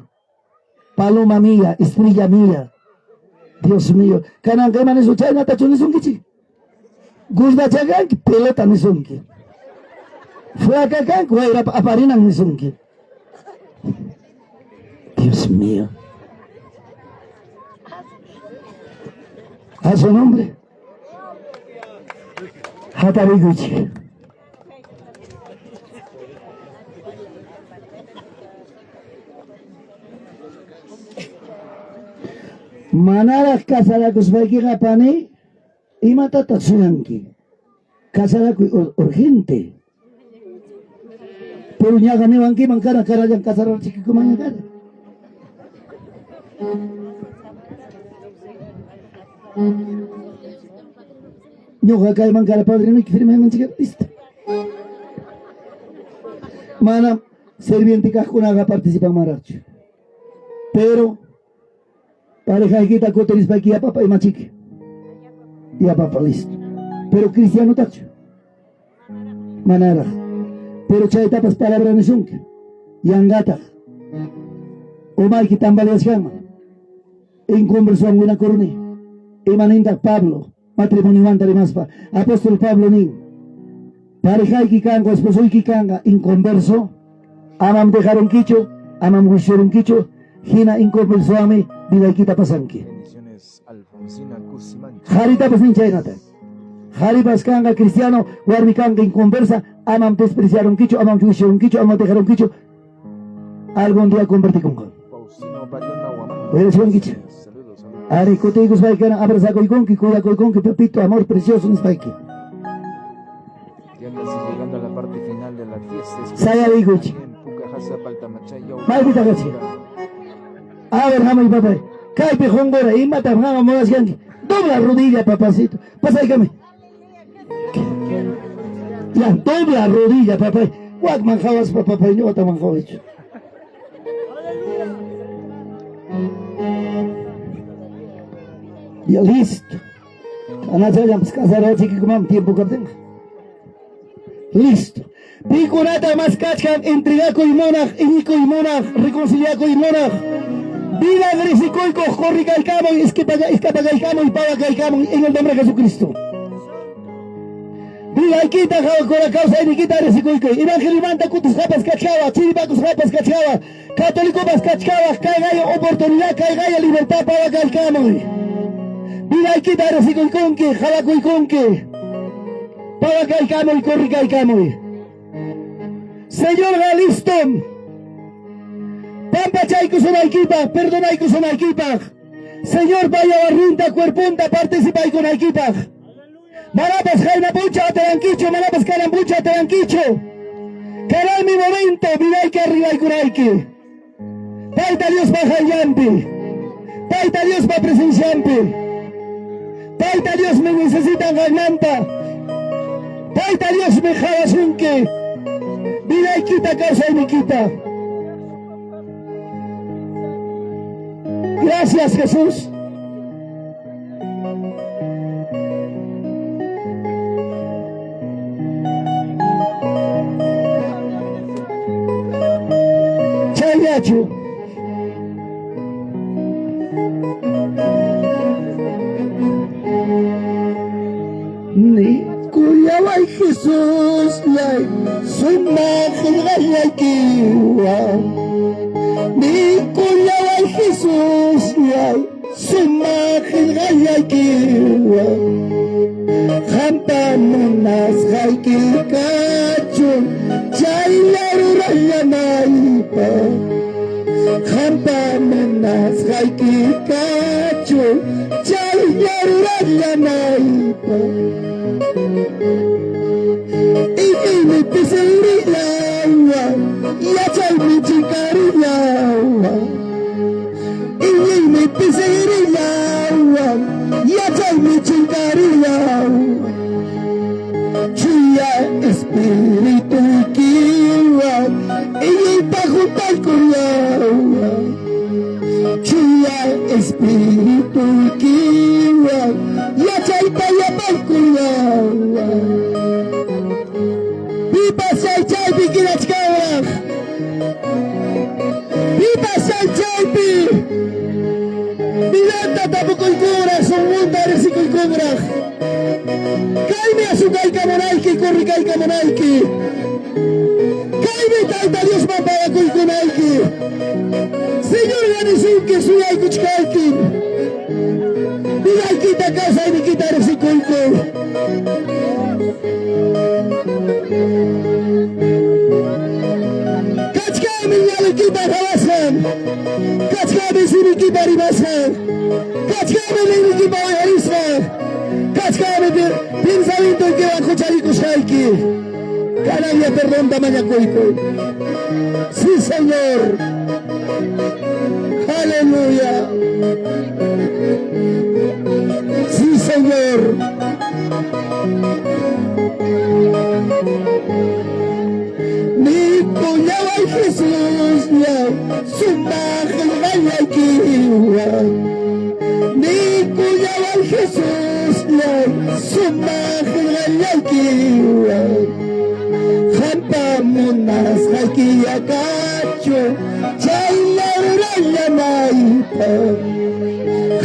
paloma mía, estrella mía. Dios mío, kananqa ima nisun chaynatachu nisunkichik? Gordacha kanki, pelota nisunki. Flaca kanki, wayrapa aparinan nisunki. Dios mío. A su nombre. Hatariykuchik. Manaraq casarakuspaykiqa pani, imatataq suyanki? Casarakuy urgente. Pero ñaqa niwankiman kara karallan casararchikikumanña kara. Ñuqa kayman kara padrinoyki firmaymanchik listo. Manam sirviente kaqkunaqa participanmanraqchu. Pero parejaykita kutirispayki ya papa imachiki. Ya papa listo. Pero cristianotaqchu? Manaraq. Pero chaytapas palabra nisunki. Yanqataq. Umayki tambaleasqanman. Inconversowan winakuruni. Ima nintaq Pablo matrimoniomanta rimaspa? Apóstol Pablo nin, parejayki kanqa, esposoyki kanqa inconverso, amam dejarunkichu, amam wisyurunkichu, hina inconversowanmi vidaykita pasanki. Bendiciones, Alfonsina Cusimancha. Qharitapas nin chaynata. Qharipas kanqa cristiano, warmi kanqa inconversa, amam despreciarunkichu, amam wisyurunkichu, amam dejarunkichu, algún día convertikunqa. Faustino Bayona Huamán. Uyarishwankichu? Saludos, saludos. Ari kutiykuspayki abrazakuykunki, kuyakuykunki, papito, amor precioso nispayki. Ya casi llegando a la parte final de la fiesta. Sayariykuchik. En Pukajasa, Paltamachay, Maypitaq kachkan? A ver, hamuy papay. Kaypi qunqura, imatam qanqa munachkanki? Dobla rodilla, papacito. Pasaykame. Ya, dobla rodilla, papay. Wakman qhawaspa, papay, ñuqataman qhawaychu. Ya, listo. Anachallampas casarachikikumanmi tiempo kaptinqa. Listo. Pikunata mas kachkan entregakuy munaq, iñikuy munaq, reconciliakuy munaq. Vida agradecikuykuq, corrikaykamuy, escapakaykamuy, pawakaykamuy en el nombre de Jesucristo. Vidaykita qhawakura kawsayniykita agradecikuykuy. Evangeliomanta kutisqapas kachkawa, chiripakusqapas kachkawa, católicopas kachkawa, kayqaya oportunidad, kayqaya libertad pawakaykamuy. Vidaykita agradecikuykunki, qhawakuykunki. Pawakaykamuy, corrikaykamuy. Señorqa listom. Pampachaykusunaykipaq, perdonaykusunaykipaq. Señorpa yawarninta, cuerponta participaykunaykipaq. Manapas qayna punchaw atirankichu, manapas kanan punchaw atirankichu. Kananmi momento vidayki arreglaykunayki. Tayta Diospa qayllanpi, Tayta Diospa presencianpi. Tayta Diosmi necesitan qanmanta. Tayta Diosmi qhawasunki vidaykita, kawsayniykita. Gracias, Jesús. Chayllachu. Ni kuyaway Jesusllay, sumaq qillqallaykiwan. Ni kuyaway Jesusllay, sumaq qillqallaykiwan. Qampa munasqayki kachun, chaylla rurallanaypaq. Qampa munasqayki kachun, chaylla rurallanaypaq. Iñiymi pisirillawan, yachaymi chinkarillawan. Iñiymi pisirillawan, yachaymi chinkarillawan. Chuya espirituykiwan, iñiyta juntaykullawan. Chuya espirituykiwan, yachayta yapaykullawan. Pipas chay chaypi quedachkanraq. Pipas chay chaypi vidanta tapukuykunraq, sunqunta riqsikuykunraq. Kaymi asukaykamunayki, corrikaykamunayki. Kaymi Tayta Diosman pagakuykunayki. Señor nisunki, suyaykuchkayki. Vidaykita. kawsayniykita riqsikuyku. Kachkanmi ñawikipa qawasqan, kachkanmi simikipa rimasqan, kachkanmi rinrikipa uyarisqan, kachkanmi pensamientoykiwan huchallikusqayki. Kananña perdonta mañakuyku. Sí, Señor. Aleluya. Sí, Señor. Niykullaway Jesusllay, sumaq qillqallaykiwan. Niykullaway Jesusllay, sumaq qillqallaykiwan. Qampa munasqayki kachun, chaylla rurallanaypaq.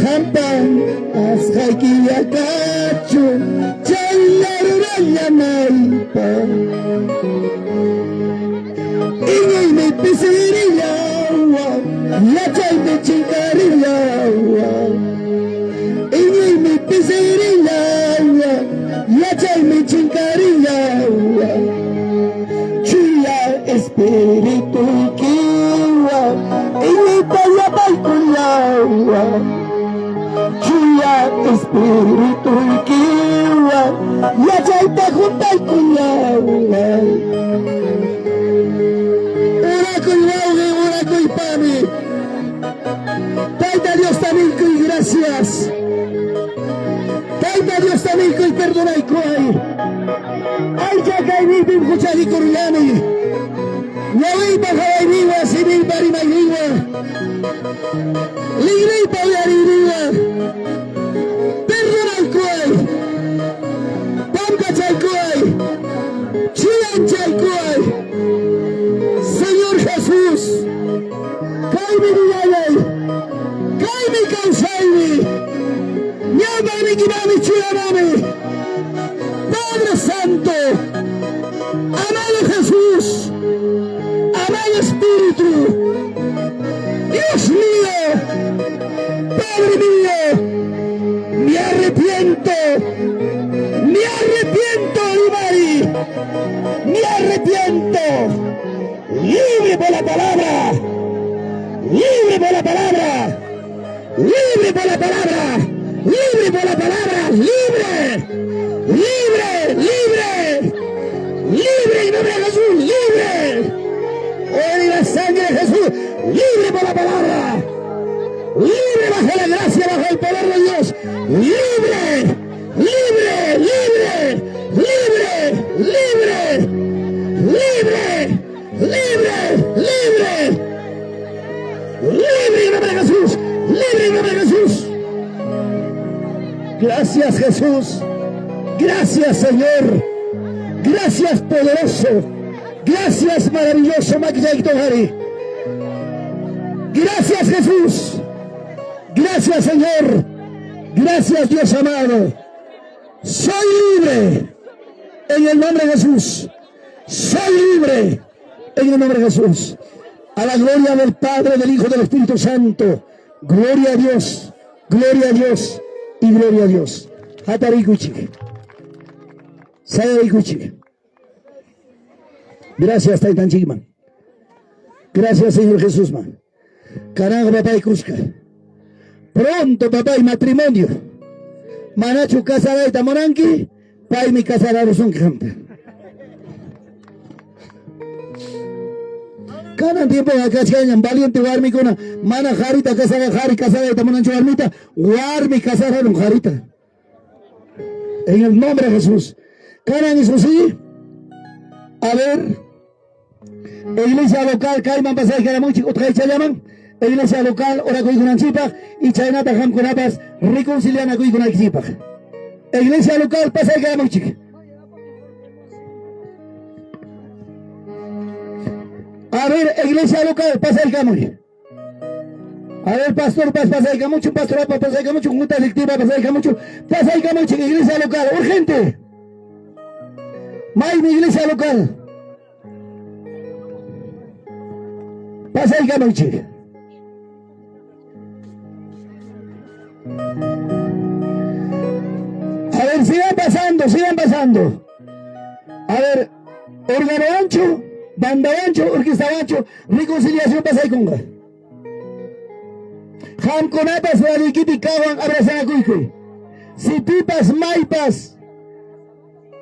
Qampa munasqayki kachun, chaylla rurallanaypaq. Iñiymi pisirillawan, yachaymi chinkarillawan. Iñiymi pisirillawan, yachaymi chinkarillawan. Chuya Espirituykiwan, iñiyta yapaykullawan. Chuya Espirituykiwan, yachayta juntaykullawan. Orakuy wawqi, orakuy pani. Tayta Diosta niykuy gracias. Tayta Diosta niykuy perdonaykuway. Aycha kayniypim huchallikurllani. Ñawiypa qawayninwan, simiypa rimayninwan, lingriypa uyariyninwan. Perdonaykuway. Pampachaykuway. Chuyanchaykuway. Señor Jesús, kaymi vidallay, kaymi kawsaymi, ñawpaqnikimanmi chuyanami. Padre Santo, amado Jesús, amado Espíritu, Dios mío, Padre mío, me arrepiento, me arrepiento, Imari, me arrepiento. Libre por la palabra, libre por la palabra, libre por la palabra, libre por la palabra, libre, libre, libre, libre en nombre de Jesús, libre. En la sangre de Jesús, libre por la palabra, libre bajo la gracia, bajo el poder de Dios, libre, libre, libre, libre, libre, libre, libre, libre, libre en nombre de Jesús, libre en nombre de Jesús. Gracias Jesús, gracias Señor, gracias poderoso, gracias maravilloso Hari. Gracias Jesús, gracias Señor, gracias Dios amado. Soy libre en el nombre de Jesús. Soy libre en el nombre de Jesús. A la gloria del Padre, del Hijo, del Espíritu Santo. Gloria a Dios, gloria a Dios y gloria a Dios. Hatarikuchik. Sayarikuchik. Gracias, Taytanchikman. Gracias, Señor Jesús, man. Carajo, papá y Cusca. Pronto, papá y matrimonio. Manachu casarayta munanki, paymi casararusunki qamta. Kanan tiempoqa kachkanñam valiente warmikuna mana qarita casara qari casarayta munanchu warmita, warmi casararun qarita. En el nombre de Jesús. Kanan eso sí. A ver. Iglesia local kayman pasaykaramuychik utqaychallaman. Iglesia local orakuykunanchikpaq y chaynata qamkunapas reconcilianakuykunaykichikpaq. Iglesia local pasaykaramuychik. A ver, iglesia local, pasaykamuy. A ver, pastor, pas pasaykamuchu, pastorapa pasaykamuchu, junta directiva pasaykamuchu, pasaykamuchik, iglesia local, urgente. Maymi iglesia local. Pasaykamuchik. A ver, sigan pasando, sigan pasando. A ver, órgano ancho, banda ancho, orquesta ancho, reconciliación pasaykunqa. Qamkunapas laduykipi kaqwan abrazanakuykuy. Si pipas maypas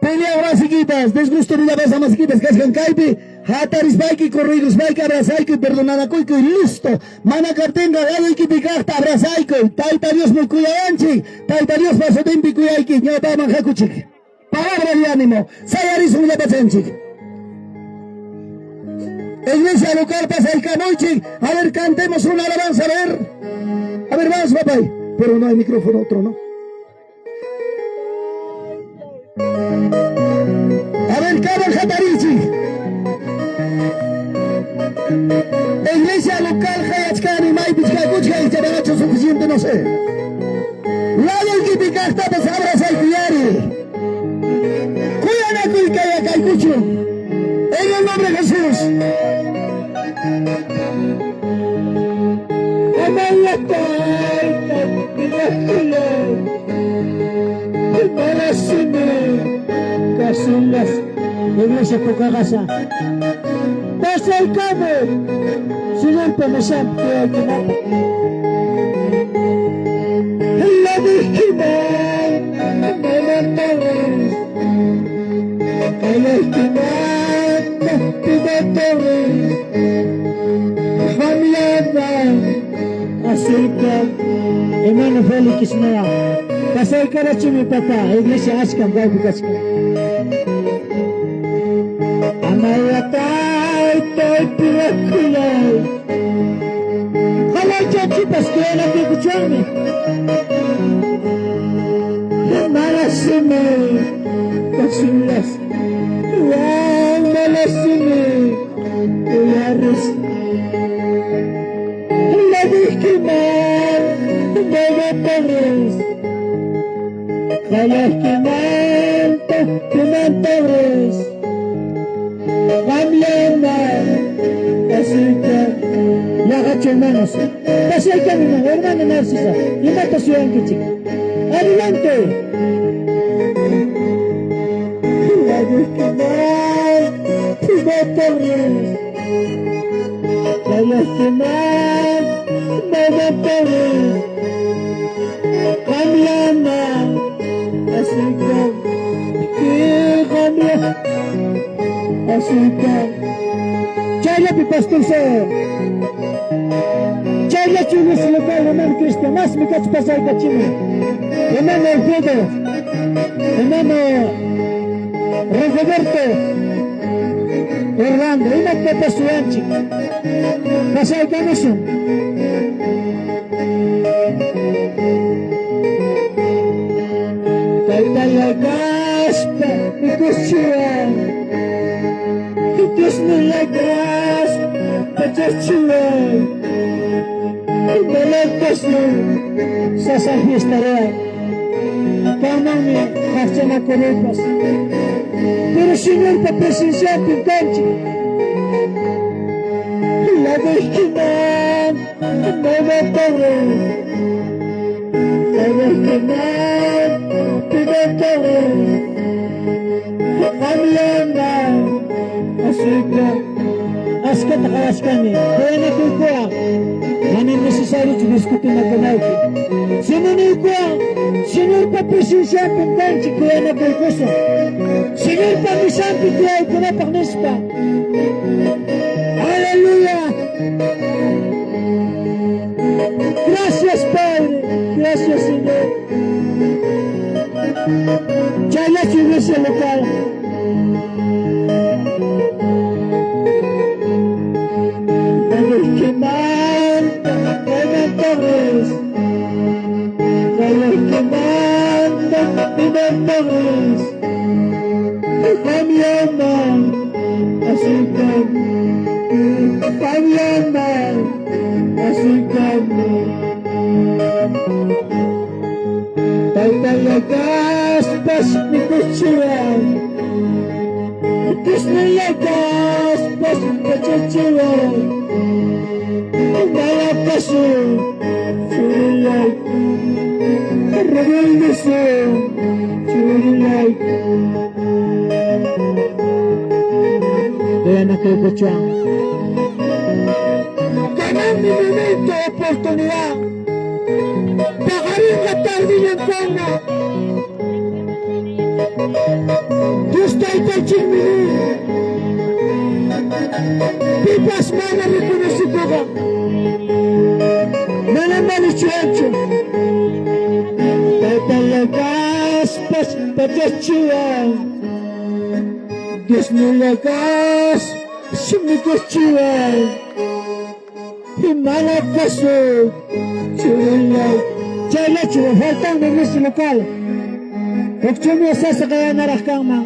peleaq masikipas, desgusto rurapasaq masikipas kachkan kaypi, hatarispayki, corriykuspayki, abrazaykuy, perdonanakuykuy, listo. Mana kaptinqa laduykipi kaqta abrazaykuy. Tayta Diosmi kuyawanchik, Tayta Diospa sutinpi kuyayki, ñawpaman hakuchik. Palabra de ánimo, sayarisun llapachanchik. Iglesia local pasaykamuychik. A ver, cantemos una alabanza, a ver. A ver, vamos, papay. Pero no hay micrófono otro, ¿no? A ver, kaman hatarichik. Iglesia local qayachkani maypich kakuchka icha manachu suficiente, no sé. Laduykipi kaqtapas abrazaykuyari. Kuyanakuy kayakaykuchun. En el nombre de Jesús. Amaya tayta piñakulay Malasini Kasungas Iglesia Pukaqasa. Pasaykamuy. Señorpa mesanpi tiyaykunapaq. Laduykiman mana torres Kayaykiman pina torres Qamllaman Acerca hermano Félix Noa. Pasaykarachimuy papá, iglesia achkam kaypi kachkan. Amaya taytay piñakulay Qalaychanchipas kuyanakuykuchwanmi. Malasini kasulas Wan malasini uyaris Laduykiman mana torres Kayaykiman piman torres Qamllaman asuyka Yaqachu hermanos. Pasaykamuy hermano Narcisa. Imata suyankichik. Adelante. Laduykiman piman torres Kayaykiman mana torres Qamllaman asuyka Qamlla asuyka Chayllapi pastor se. Chayllachu iglesia local hermano Cristian. Masmi kachu pasaykachimuy. Hermano Alfredo. Hermano Roberto Orlando. Imata suyanchik. Pasaykamusun. Taytallay kaspa mikuchiwan Diosnillay kaspa chachiwan Malakasmi Sasa fiesta real. Kananmi qaqchanakurupas. Pero Señorpa presencianpi kanchik. Laduykiman mana torres Kayaykiman pina torres Qamllaman asuyka Askata qawachkani. Kuyanakuykuwan. Mana necesario discutinakunayki. Sino niykuwan, Señorpa presencianpi kanchik kuyanakuykusun. Señorpa mesanpi tiyaykunapaq nispa. Aleluya. Gracias Padre. Gracias Señor. Chayllachu iglesia local. Laduykiman mana torres Kayaykiman pina torres Qamllaman asuyka Qamllaman asuykamu Taytallay kaspas mikuchiwan Diosnillay kaspas yachachiwan Malakasu churillay Rebeldesu Churullayki. Kuyanakuykuchwan. Kananmi momento oportunidad. Paqarinqa tardillam kanqa. Dios Taytanchikmi nin. Pipas mana reconocikuqqa manam valechiwanchu. Taytallay kaspas pachachiwan. Diosnillay kas simikuchiwan. Mana kasu churillay. Chayllachu faltanmi iglesia local. Hukchumi sasa qayanaraq kanman.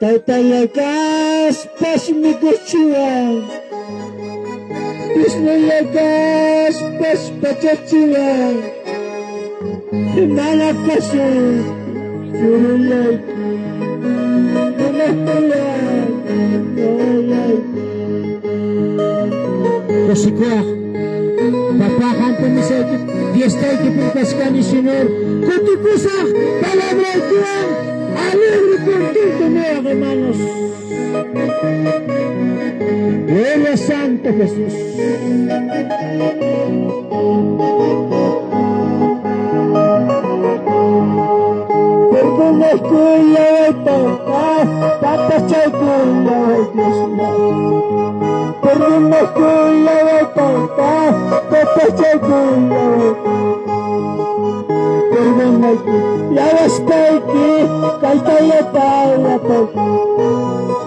Taytallay kaspas mikuchiwan. Diosnillay kaspas pachachiwan. Mana kasu churillay. Mana Kusikuaq. Papá, qampa misayki, fiestayki kachkani, Señor. Kutikusaq palabraykiwan alegre contento nuevo, hermanos. Gloria Santo Jesús. Perdona papachaykuyay Dios. Perdona papachaykuyay. Perdona yawaspayki kaytayatay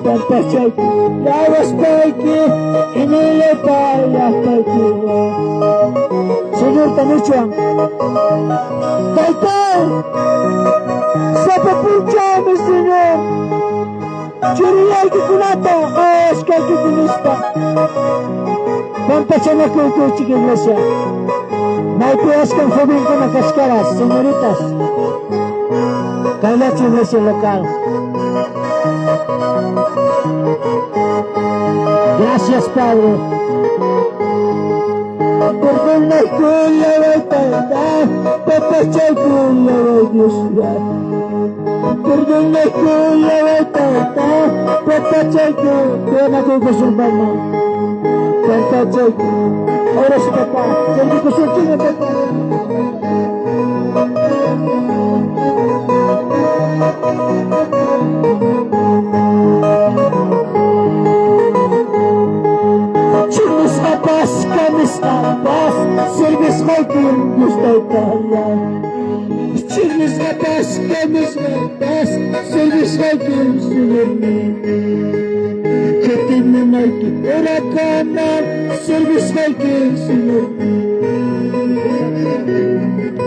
pampachayki yawaspayki inillatay yapayki. Señor Tamuchuan. Taytay, sapa punchawmi Señor. Churiyaykikunata qawashkaykiku nispa. Pampachanakuykuchik iglesia. Maypi achkan jovenkuna kachkaras, señoritas. Kaylachu iglesia local. Gracias, Padre. Perdona tayta, papachaykuyay Dios. Perdona tayta, papachaykuy. Kuyanakuykusun hermano. Pampachaykuy. Ahora sí, papá. Servikusunchikmi, papá. Chinisqapas, kamisqapas, servisqaykim Dios Taytalla. Chinisqapas, kamisqapas, servisqaykim Señormi. Kutimunayki horakama, servisqaykim Señor.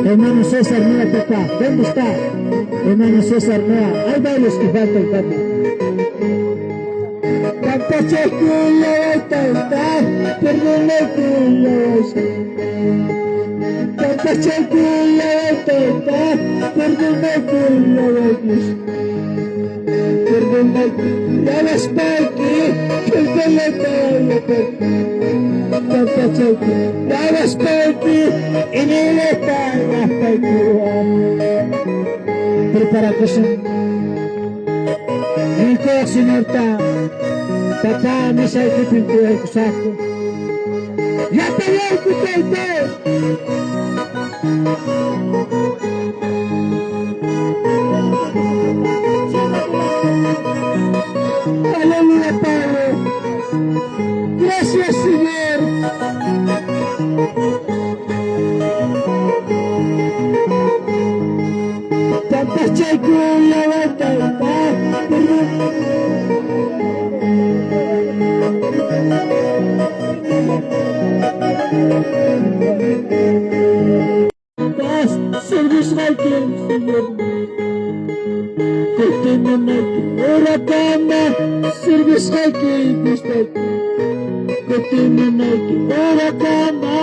Hermano César Noa, papá, ¿dónde está? Hermano César Noa, hay varios que faltan, papi. Pampachakuyay tayta, perdonakuyay. Pampachakuyay tayta, perdonakuyay Dios. Perdonayki, yawaspayki, kaytayatay pampachayki, yawaspayki, inillatay yapayki. Preparakusun. Niykuwaq Señorta, papá, misaykipim kuyaykusaqku. Llapallayku tayta. Aleluya, Padre. Gracias, Señor. Pampachaykuyay tayta, Paz, servisqaykim, Señor. Kutimunayki horakama, servisqayki Dios Tayta. Kutimunayki horakama,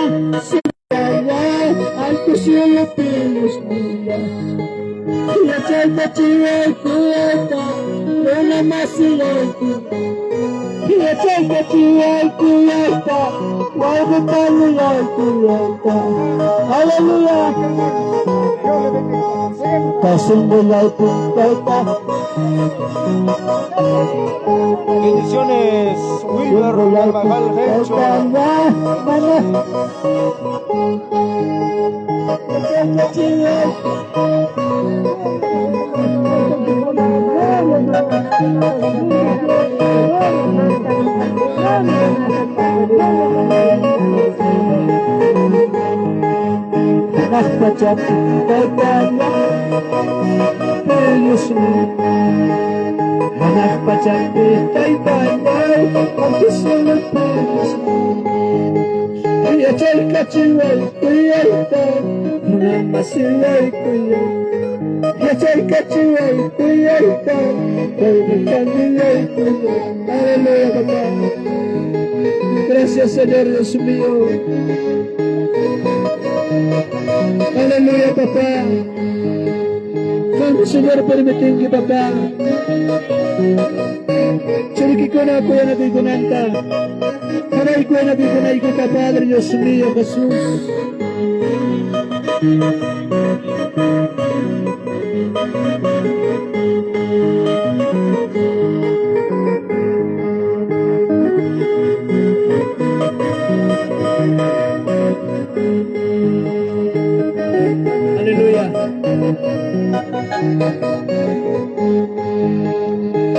alto cielo Dios mío. Yachaykachiwaykuyayta, runa masilayku. Yachaykachiwaykuyayta, wawqipanilaykuyayta. Aleluya. Dios le bendiga. Kasunqullaypim tayta. Bendiciones, Wilber Carvajal Gencho. Hanaq pachapi taytalla Diosmi Hanaq pachapi taytallay Antisolo Diosmi Yachaykachiway kuyayta Runa masillay kuyay Yachaykachiway kuyayta Kaymi kuyay Aleluya papá. Gracias Señor Dios mío. Aleluya papá. Kami Señor permitingi papá. Churikikuna kuyanakuykunanta. Kanay kuyanakuykunaykuta Padre Dios mío Jesús. Aleluya.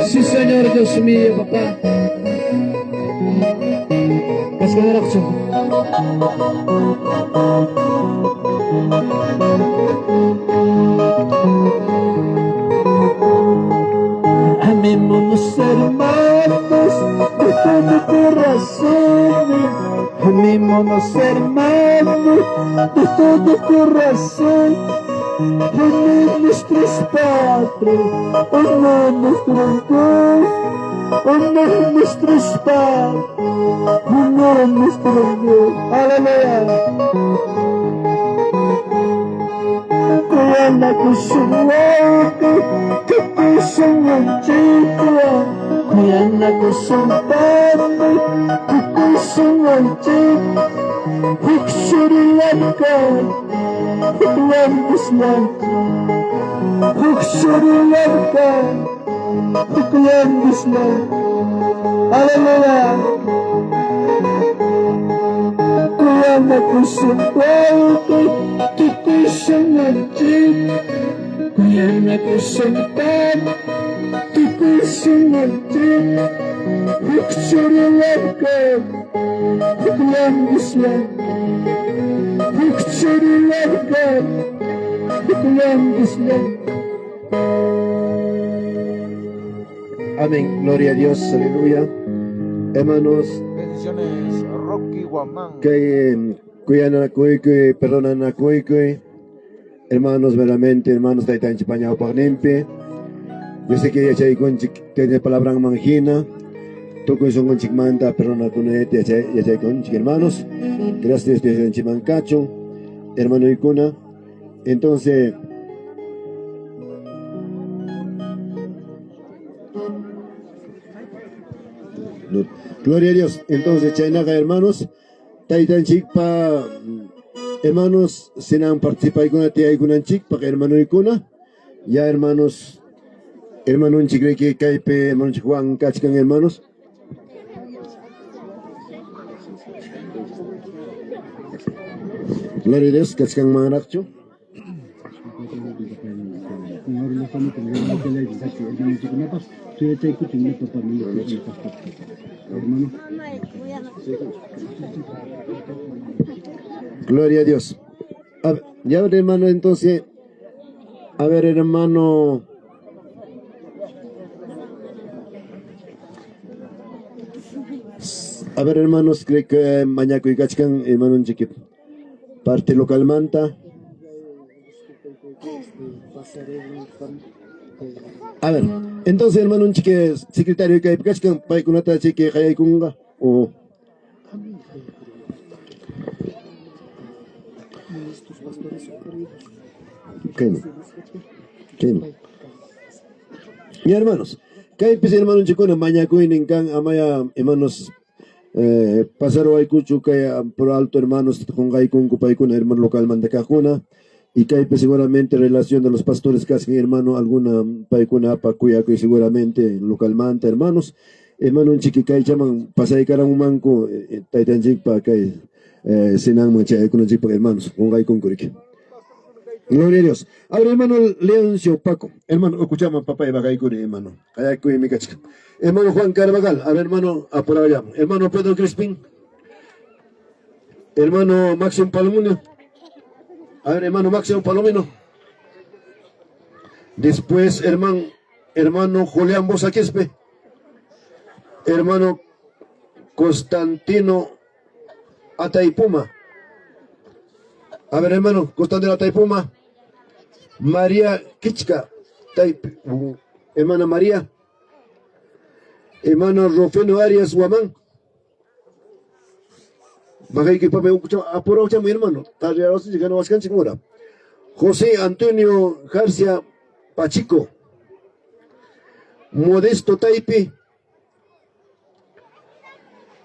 Sí, Señor Dios mío, papá. Kaskanaraqchu. Amémonos hermanos de todo corazón. Amémonos hermanos de todo corazón. Uno nuestros padres, uno nuestro Dios, uno nuestros padres, uno nuestro Dios. Aleluya. Kuyanakusunwaki, tukusunwanchikwa. Kuyanakusunpami, tukusunwanchik. Huk surilanka, huk lambislanchik. Huk surilanka, huk lambislanchik. Aleluya. Kuyanakusunwaki, tukusunwanchik. Kuyanakusunpami, tukusunwanchik. Huk surilanka, huk lambislanchik. Huk surilanka, huk lambislanchik. Amén. Gloria a Dios. Aleluya. Hermanos, Bendiciones, Rocky Guamán. que kuyanakuykuy, perdonanakuykuy. Hermanos, verdaderamente, hermanos, taytanchik pañawpaqninpi. Yo sé que yachaykunchik tiene palabra manjina. Tukuy sunqunchikmanta perdonakunayta yachaykunchik, hermanos. Gracias Dios mancacho, hermano Icuna. Entonces, gloria a Dios. Entonces, chaynaqa, hermanos, taytanchikpa hermanos, sinan participaykuna tiyaykunanchikpaq hermanoykuna. Ya hermanos, hermanonchik riki kaypi hermanonchik Juan kachkan hermanos. Gloria a Dios, kachkanmanraqchu. Gloria a Dios. A ver, ya hermano, entonces, a ver, hermano. A ver, hermanos, creo que mañakuychkan, hermano chiqui, parte local manta. A ver, entonces, hermano chique, secretario kaypi kachkan, paykunata chiqui qayaykunqa o Kaymi. Kaymi. Mi hermanos, kaypis hermanonchikkuna mañakuynin kan amaya hermanos pasarwaykuchu kay por alto hermanos qunqaykunku paykuna hermano localmanta kaqkuna. Y kaypi seguramente relación de los pastores kachkan hermano, alguna paykunapa kuyakuy seguramente localmanta hermanos. Hermanonchik kaychaman pasaykaranmanku taytanchikpa kay cenanman chayaykunanchikpaq hermanos, qunqaykunku riki. Gloria a Dios. A ver, hermano Leoncio Paco. Hermano, escuchamos papá y bagaykuni, hermano. Kayakuymi kachkan. Hermano Juan Carvajal. A ver, hermano, apurado ya. Hermano Pedro Crispín. Hermano Máximo Palomino. A ver, hermano Máximo Palomino. Después, hermano Julián Bosa Quispe. Hermano Constantino Ataipuma. A ver, hermano Constantino Ataipuma. María Kichka. Hermana María. Hermano Rufino Arias Guamán. Bagay pa may apuraw siya hermano. José Antonio García Pachico. Modesto Taipi.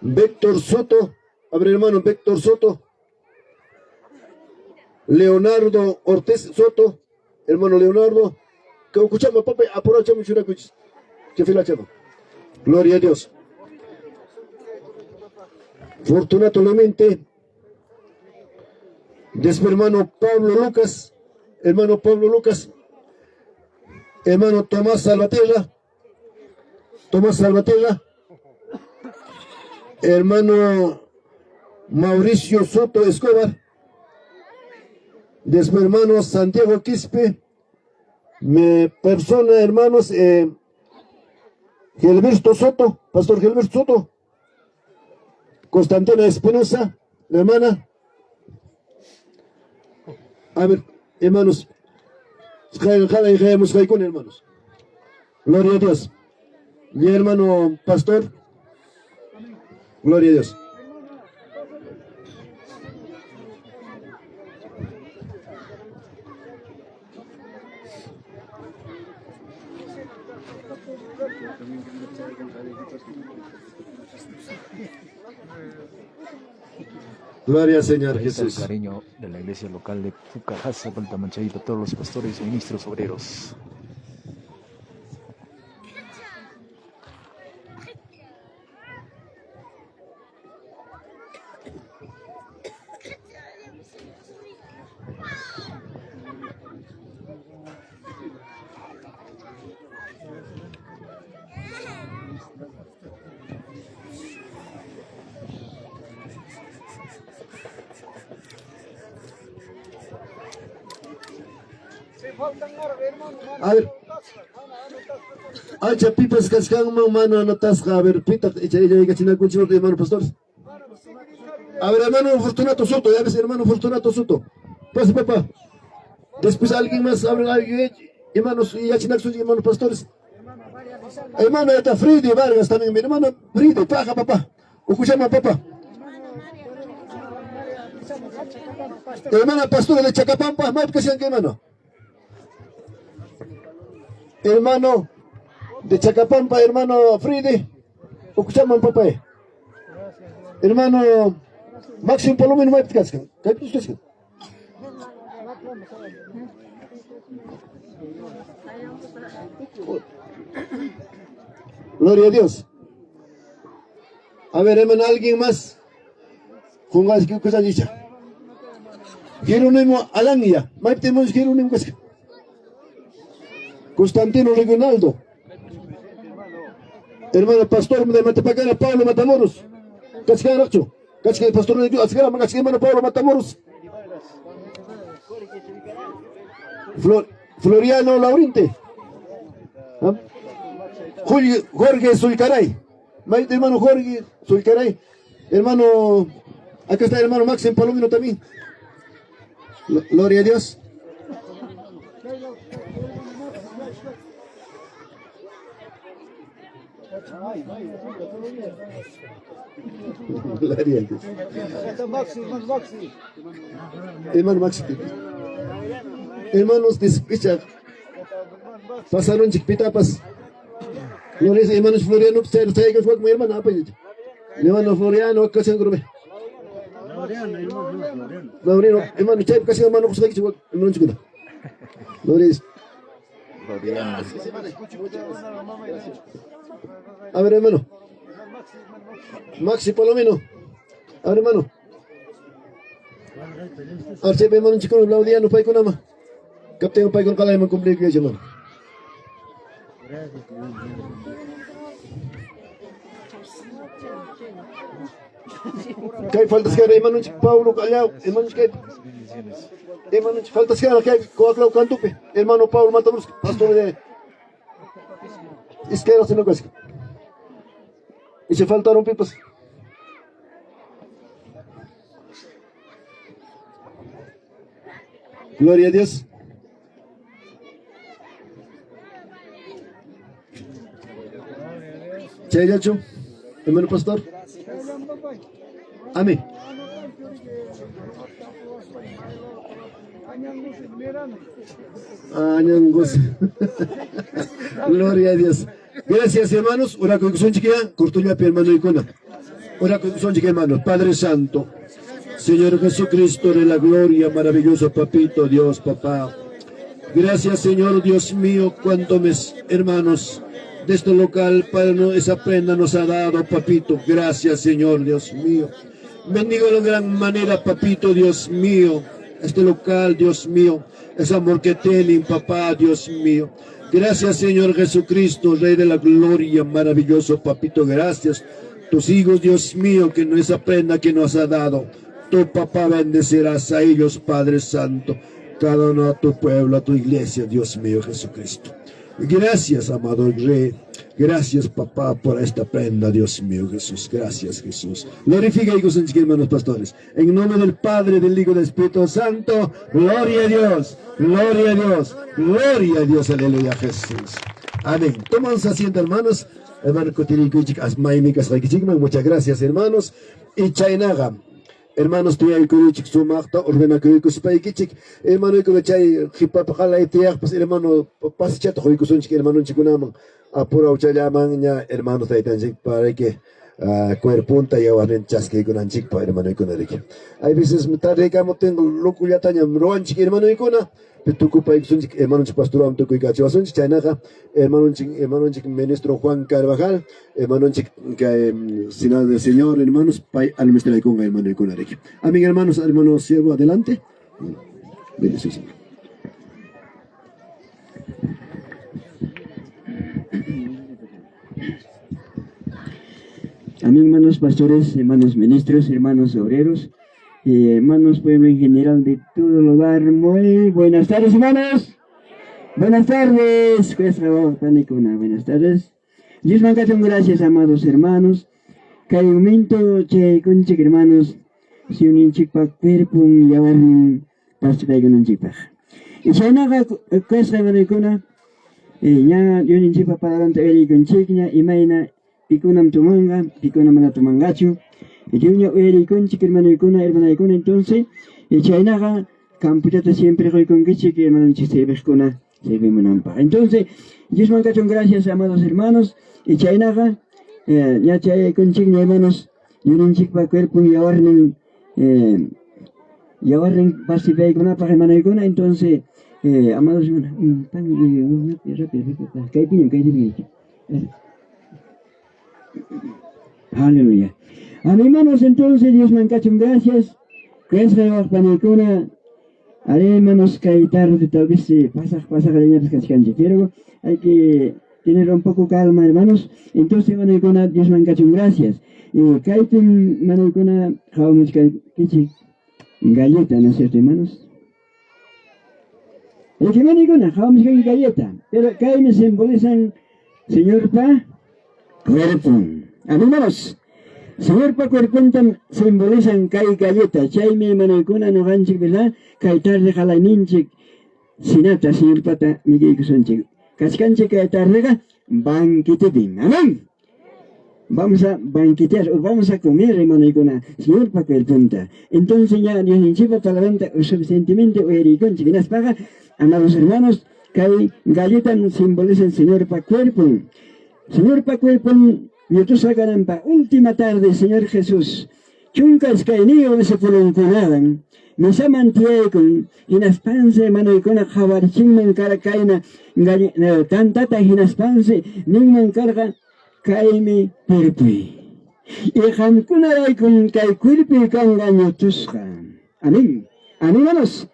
Víctor Soto. A ver, hermano, Víctor Soto. Leonardo Ortiz Soto. Hermano Leonardo. Que escuchamos, papá, apuraw siya Que fila chama. Gloria a Dios. Fortunato Lamente. Después hermano Pablo Lucas. Hermano Pablo Lucas. Hermano Tomás Salvatierra. Tomás Salvatierra. Hermano Mauricio Soto Escobar. Después hermano Santiago Quispe. Mi persona, hermanos, Gilberto Soto, Pastor Gilberto Soto. Constantina Espinosa, la hermana. A ver, hermanos, hermanos. Gloria a Dios. Mi hermano pastor. Gloria a Dios. Gloria al Señor Jesús. El cariño de la iglesia local de Pucajaza, Vuelta Manchadito, a todos los pastores y ministros obreros. A ver, Acha pipas kachkanman mano anotasqa, a ver, pitaq icha hermano pastor. A ver, hermano Fortunato Soto, ya ves, hermano Fortunato Soto. Pase, papá. Después alguien más, abre alguien, hermanos, y hermanos pastores. Hermano, está Fridi Vargas también, mi hermano Fridi, paja, papá. Escuchame, papá. Hermana pastora de Chacapampa, ¿más que sean qué, hermano? Hermano de Chacapampa, hermano Fridi, escuchame, papá. Hermano Máximo Palomino, ¿más que ¿Qué Gloria a Dios. A ver, hermano, alguien más. Jerónimo Alania. Jerónimo Constantino Reginaldo. Hermano pastor de Matepacana, Pablo Matamoros. Cachcaracho. Cachca pastor de hermano Pablo Matamoros. Floriano Laurinte. ¿Ah? Julio, Jorge Zulcaray. Hermano Jorge Zulcaray. Hermano, acá está el hermano Max en Palomino también. Gloria a Dios. Gloria a Dios. Hermano Maxi. Hermanos, despecha. Pasaron chiquitapas. Gloria, hermanos Floriano, mi hermano, hermano Floriano, acá se. Laureano, hermano, chaypi kashan hermano qusqaykichik hermanonchikkuna. Gloria. A ver, hermano. Maxi Palomino. A ver, hermano. A ver, chaypi hermanonchikkuna Laudiano paykunama. Kaptin paykuna qalayman cumpliykuyachi, hermano. Kay faltasqara hermanonchik Pablo Callao, hermanonchik kay hermanonchik faltasqara kay Coaclao cantopi, hermano Pablo Matamoros, pastor de iskay sino kasqa. Icha faltaron pipas. Gloria a Dios. Chayllachu, hermano pastor. Amén. Añangos. Gloria a Dios. Gracias, hermanos. Orakuykusunchikyá, cortullapi hermanoykuna. Orakuykusunchik, hermanos. Padre Santo, Señor Jesucristo de la gloria, maravilloso papito, Dios, papá. Gracias, Señor Dios mío, cuanto mis hermanos de este local para no, esa prenda nos ha dado, papito. Gracias, Señor Dios mío. Bendigo de gran manera, papito, Dios mío. Este local, Dios mío, ese amor que tienen, papá, Dios mío. Gracias, Señor Jesucristo, Rey de la gloria, maravilloso, papito, gracias. Tus hijos, Dios mío, que no esa prenda que nos ha dado. Tu papá bendecirás a ellos, Padre Santo, cada uno a tu pueblo, a tu iglesia, Dios mío, Jesucristo. Gracias, amado Rey. Gracias, papá, por esta prenda, Dios mío, Jesús. Gracias, Jesús. Glorifica y hermanos pastores. En nombre del Padre, del Hijo y del Espíritu Santo. Gloria a Dios. Gloria a Dios. Gloria a Dios. Aleluya, Jesús. Amén. Toman su asiento, hermanos. Hermano kutirikuychik asmaymi kasqaykichikman. Muchas gracias, hermanos. Y chaynaqa, hermanos tiyaykuychik sumaqta ordenakuykuspaykichik. Hermanoykuna chay qhipapa qalay tiyaqpas hermano pasichata quykusunchik hermanonchikkunaman. Apurawchallamanña hermano taytanchik para que cuerpunta yawarnin chaskiykunanchikpa hermanoykuna riki. Hay veces tardaykamuptinqa locullatañam ruwanchik hermanoykuna. Tukupaykusunchik hermanonchik pastorwan tukuykachiwasunchik chaynaqa hermanonchik hermanonchik ministro Juan Carvajal hermanonchik kay Senado del Señor hermanos pay administraykunqa hermanoykuna riki. Amén hermanos, hermano siervo adelante. Bendiciones. Amén, hermanos pastores, hermanos ministros, hermanos obreros, y hermanos pueblo en general de todo lugar. Muy buenas tardes, hermanos. Buenas tardes. Buenas tardes. Dios gracias, amados hermanos. Kay momento chay kunchik hermanos, Señorninchikpa cuerpon yawarnin pasipaykunanchikpaq. Y chaynaqa kuyasqa hermanokuna, ña Diosninchikpa palabranta uyarikunchikña imayna pikunam tumanqa, pikuna mana tumanqachu. Lliwña uyarikunchik hermanoykuna, hermanaykuna, entonces, chaynaqa campuchata siempre quykunkichik hermanonchik serviqkuna servimunanpaq. Entonces, Diosman kachun gracias, amados hermanos, y chaynaqa ña chayaykunchikña hermanos, Diosninchikpa cuerpon yawarnin yawarnin pasipaykunapaq hermanoykuna, entonces, amados hermanos, un pan y un rápido, rápido, kaypiñam, kaypiñam. Aleluya. Amén, hermanos, entonces, Diosman kachun gracias. Kuyasqa wawqi Haré, hermanos, kay tarde tal vez pasaq pasaq kachkanchik, pero hay que tener un poco calma, hermanos. Entonces, hermanoykuna, Diosman kachun gracias. Y kaypim, hermanoykuna, qawamuchkankichik galleta, ¿no es cierto, hermanos? El que hermanoykuna, qawamuchkanki galleta, pero kaymi simbolizan Señorpa cuerpon. Amén, hermanos. Señorpa cuerpontam simbolizan kay galleta. Chaymi hermanoykuna ñuqanchik, ¿verdad? Kay tarde qalayninchik sinata Señorpata mikuykusunchik. Kachkanchik kay tardeqa banquetepim. Amén. Vamos a banquetear o vamos a comer, hermanoykuna, Señorpa cuerponta. Entonces ya Diosninchikpa palabranta suficientemente uyarikunchik. Hinaspaqa, amados hermanos, kay galletam simbolizan Señorpa cuerpon. Señorpa cuerpon ñutusqa kananpa última tarde, Señor Jesús. 12 discipulonkunawan mesaman tiyaykun, hinaspansi hermanoykuna qawarichinman kara kayna tantata hinaspansi ninman karqa kaymi cuerpoy. Y qamkunaraykum kay cuerpoy kanqa ñutusqa. Amén. Amén, hermanos.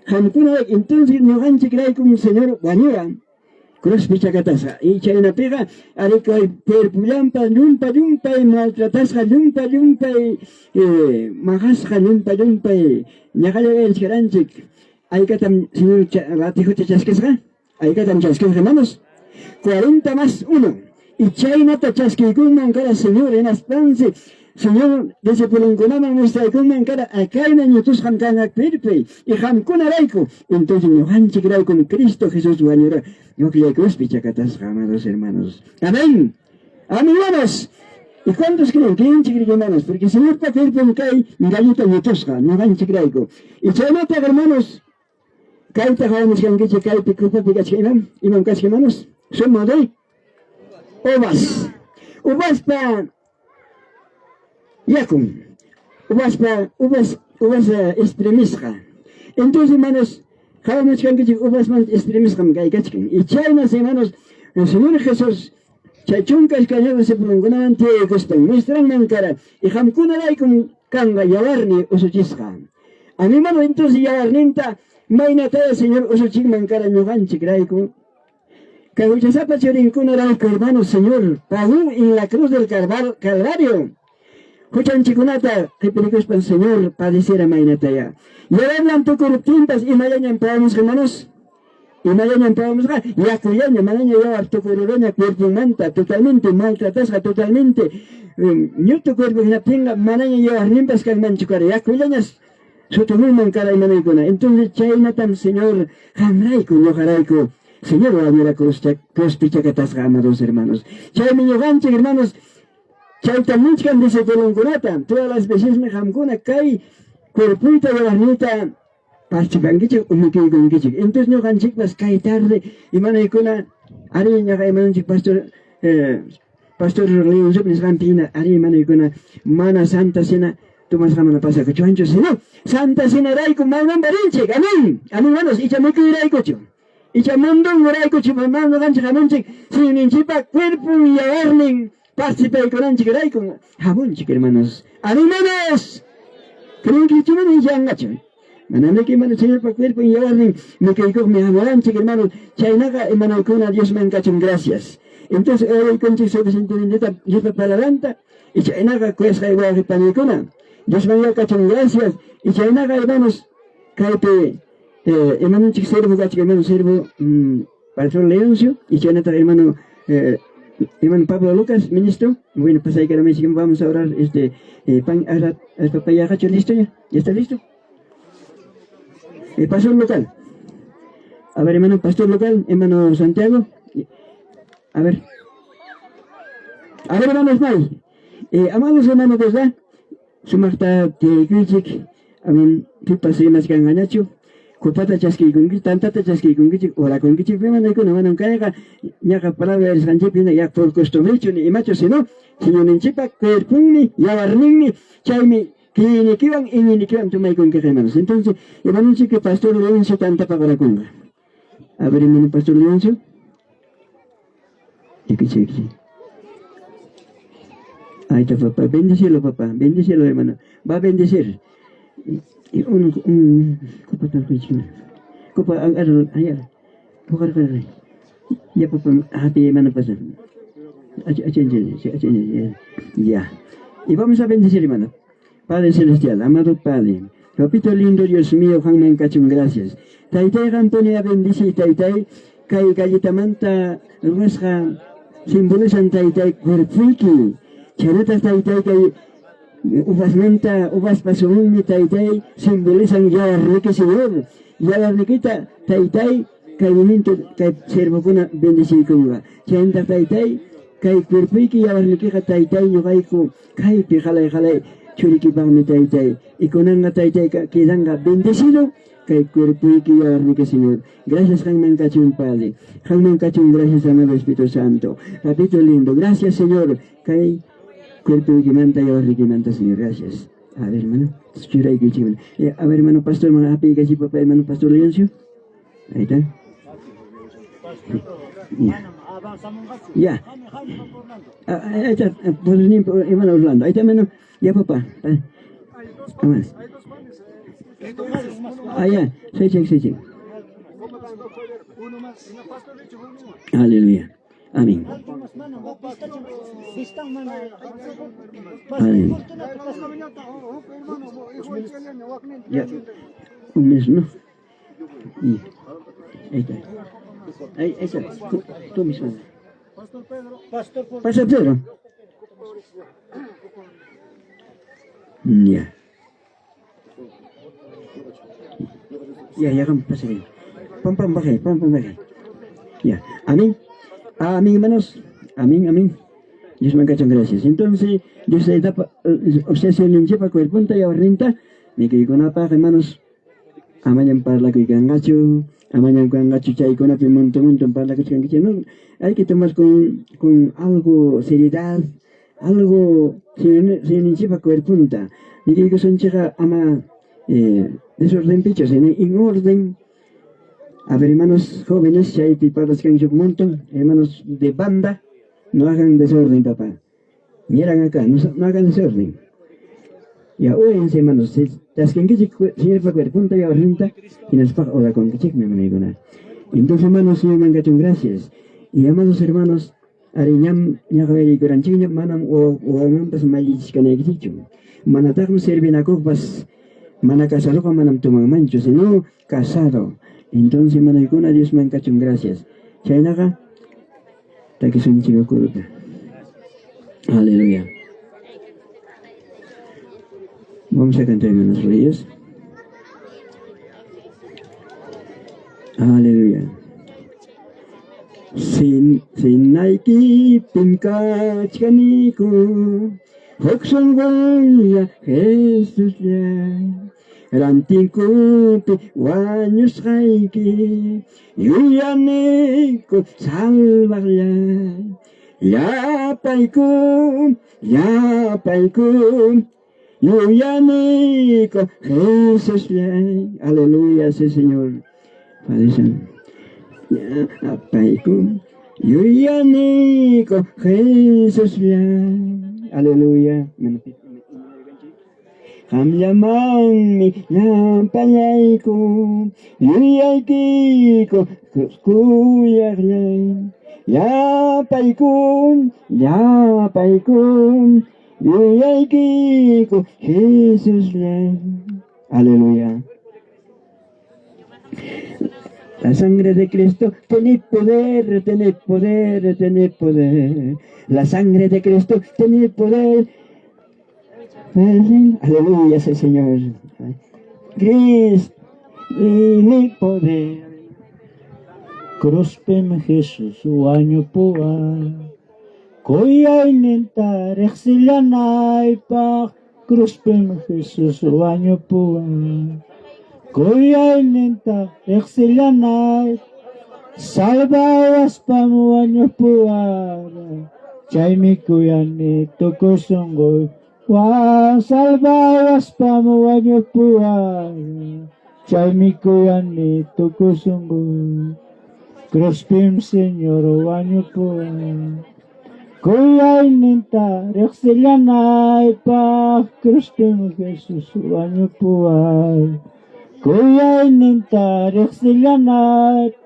Qamkunarayku, entonces ñuqanchikraykum Señor wañura. Cruzpi chakatasqa. Y chaynapiqa ari kay cuerpollampa llumpa llumpay maltratasqa, llumpa llumpay maqasqa, llumpa llumpay ñaqalla kaychkaranchik. Aykatam Señor latijuta chaskisqa? Aykatam chaskisqa, hermanos? 40 más 1. Y chaynata chaskiykunman kara Señor, hinaspansi Señor discipulonkunaman mustraykunman kara akayna ñutusqam kanqa cuerpoy y qamkunarayku. Entonces ñuqanchikraykum Cristo Jesús wañura ñuqllay cruzpi chakatasqa, amados hermanos. Amén. Amén, hermanos. ¿Y cuántos creen? Creenchik, hermanos, porque Señorpa cuerpon kay galleta ñutusqa ñuqanchikrayku. Y chaynata, hermanos, kayta qawamuchkankichik kaypi copapi kachkan imam, imam kachkan, hermanos, zumo de uvas. Uvaspa yakun, uvaspa uvas uvas exprimisqa. Entonces, hermanos, qawamuchkankichik uvasmanta exprimisqam kay kachkan. Y chaynas, hermanos, el Señor Jesús chay 12 discipulonkunawan tiyaykuspan muestranman kara y qamkunaraykum kanqa yawarni usuchisqa. Animado entonces yawarninta maynataya Señor usuchinman kara ñuqanchikrayku. Kay huchasapa churinkunarayku, hermanos, Señor pagó en la cruz del Calvario. Huchanchikunata qipirikuspan Señor padeciera maynataya. Yawarlan tukuruptinpas imallañam pawamusqa, hermanos. Imallañam pawamusqa, yakullaña, manaña yawar tukururuña cuerponmanta, totalmente maltratasqa, totalmente ñutu cuerpo hinaptinqa manaña yawarninpas kanmanchu kara, yakullañas sutumunman kara hermanoykuna. Entonces chaynatam Señor qamrayku, ñuqarayku, Señor wañura cruzpi chakatasqa, amados hermanos. Chaymi ñuqanchik, hermanos, chayta nichkan discipulonkunata, todas las vecesmi qamkuna kay cuerpoyta yawarniyta participankichik o mikuykunkichik. Entonces ñuqanchikpas kay tarde, hermanoykuna, ari ñuqa hermanonchik pastor Leoncio nisqanpi hina, ari hermanoykuna, mana Santa Cena tomasqa mana pasakuchwanchu, sino Santa Cenarayku maymanpa rinchik. Amén. Amén, hermanos. Icha mikuyraykuchu, icha mundunguraykuchu, mana ñuqanchik hamunchik, Señorninchikpa cuerpon yawarnin participaykunanchikrayku hamunchik, hermanos. Amén, hermanos. Creenkichu mana yanqachu? Manamiki, hermano, Señorpa cuerpon yawarnin mikuykuqmi hamuranchik, hermanos. Chaynaqa, hermanokuna, Diosman kachun gracias. Entonces, oraykunchik suficientemente Diospa palabranta. Y chaynaqa, kuyasqay wawqi paniykuna, Diosman ya kachun gracias. Y chaynaqa, hermanos, kaypi hermanonchik siervo kachkan, hermano siervo Pastor Leoncio, y chaynataq hermano hermano Pablo Lucas, ministro. Bueno, pues ahí vamos a orar este pan papayajacho, listo ya, ya está listo. El pastor local. A ver, hermano, pastor local, hermano Santiago. A ver. A ver, hermanos, may. Amados hermanos, ¿verdad? Sumaqta tiyaykuychik. Amén. Pipas rimaskanqañachu. Copata chaskiykunkichik, tantata chaskiykunkichik, orakunkichik. Hermanoykuna, manam kayqa ñaqa palabra risqanchikpi hina ya por costumbrechu ni imachu, sino Señorninchikpa cuerponmi, yawarninmi, chaymi creynikiwan, iñiynikiwan tomaykunkiq, hermanos. Entonces, hermanonchik pastor Leoncio tantapaq orakunqa. A ver, hermano pastor Leoncio. Ahí está, papá. Bendícelo, papá. Bendícelo, hermano. Va a bendecir. Y un copa tal copa, allá. Ya, papá. Ah, hermano, pasa. Ya. Y vamos a bendecir, hermano. Padre Celestial, amado Padre, Papito lindo, Dios mío, qamman kachun, gracias. Taytay, qampuni bendici, Taytay, kay galletamanta ruwasqa simbolizan, Taytay, cuerpoyki. Chaynataq, Taytay, kay uvasmanta, uvaspa zumonmi, Taytay, simbolizan yawarniki, Señor. Yawarnikita, Taytay, kay momento kay siervokuna bendeciykunqa. Chaynataq, Taytay, kay cuerpoyki yawarnikiqa, Taytay, ñuqayku kaypi qalay qalay churikipaqmi, Taytay. Y kunanqa, Taytay, quedanqa bendecido kay cuerpoyki yawarniki, Señor. Gracias qamman kachun, Padre. Qamman kachun, gracias, amado Espíritu Santo. Papito lindo, gracias, Señor. Kay cuerpoykimanta yawarnikimanta, Señor, gracias. A ver, hermano, churaykuchik. A ver, hermano pastor, hermano, apiykachiy papá, hermano pastor Leoncio. Ahí está. Ya. Ya. Ahí está, hermano Orlando. Ahí está, hermano. Ya, papá. Vamos. Ah, ya. Sí, sí, sí, sí. Aleluya. Amén. Aleluya. Ya. Un mes, ¿no? Y, ahí está. Ahí, ahí está. Tú, tú mismo. Pastor Pedro. Ya. Ya, ya, pasa bien. Pam, pam, baje, pam, pam, baje. Ya. Amén. Amén, hermanos. Amén, amén. Dios me cachón, gracias. Entonces, Dios se da, o sea, se le lleva cuerpo y ahorrenta, me que con apa, hermanos, amañan parlakuykanqachu, amañan kanqachu chaykunapi montón montón parlakuchkankichik. No, hay que tomar con, con algo seriedad, algo señorninchikpa cuerpunta. Mikuykusunchikqa ama desordenpichu, sino en orden. A ver, hermanos jóvenes, chaypi parlachkanchik un montón, hermanos de banda, no hagan desorden, papá. Miran acá, no, no hagan desorden. Ya, úrense, hermanos, chaskinkichik Señorpa cuerpunta y yawarninta, hinaspaqa orakunkichikmi, hermanaykuna. Entonces, hermanos, Señor mankachun, gracias. Y amados hermanos, ari ñam ñaqayriykuranchikña, manam wawamanpas mallichkanaykichikchu. Manataqmi servinakuqpas, mana casadoqa manam tomanmanchu, sino casado. Entonces, hermanaykuna, Dios mankachun, gracias. Chaynaqa, takisunchik ukuruta. Aleluya. Vamos a cantar, hermanos reyes. Aleluya. Sin sinaykipim kachkaniku huk sunqulla Jesuslla rantinkupi wañusqayki yuyaniku salvaqllay llapaykum llapaykum yuyaniku Jesusllay. Aleluya, sí Señor. Padre Santo. Llapaykum yuyaniku Jesusllay. Aleluya. Qamllamanmi llampallayku yuyaykiku kuyaqllay llapaykum llapaykum yuyaykiku Jesusllay. Aleluya. La sangre de Cristo tiene poder, tiene poder, tiene poder. La sangre de Cristo tiene poder. Aleluya, sí, Señor. Cristo y mi poder. Cruzpim Jesús wañupuwan kuyayninta riqsillanaypaq Cruzpim Jesús wañupuwan kuyayninta riqsillanay salvawaspam wañupuwan chaymi kuyani tukuy sunquy wan salvawaspam wañupuwan chaymi kuyani tukuy sunquy Cruzpim Señor wañupuwan kuyayninta riqsillanaypaq Cruzpim Jesús wañupuwan kuyayninta riqsillanay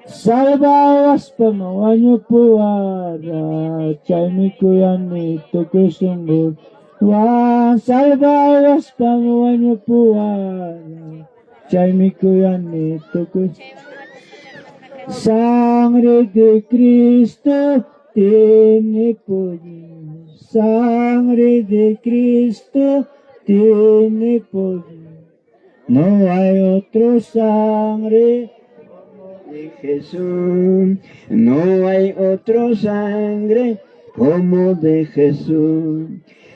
salvawaspam wañupuwan chaymi kuyani tukuy sunquy wan salvawaspam wañupuwan chaymi kuyani tukuy. Sangre de Cristo tiene poder, sangre de Cristo tiene poder. No hay otro sangre de Jesús, no hay otro sangre como de Jesús.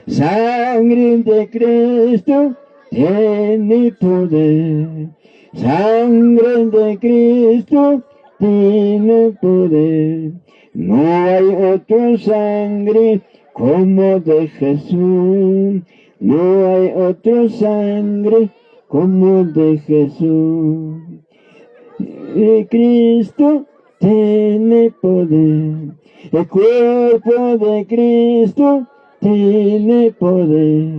Sangre de Cristo tiene poder, sangre de Cristo tiene poder. No hay otro sangre como de Jesús. No hay otro sangre como de Jesús. De Cristo tiene poder. El cuerpo de Cristo tiene poder.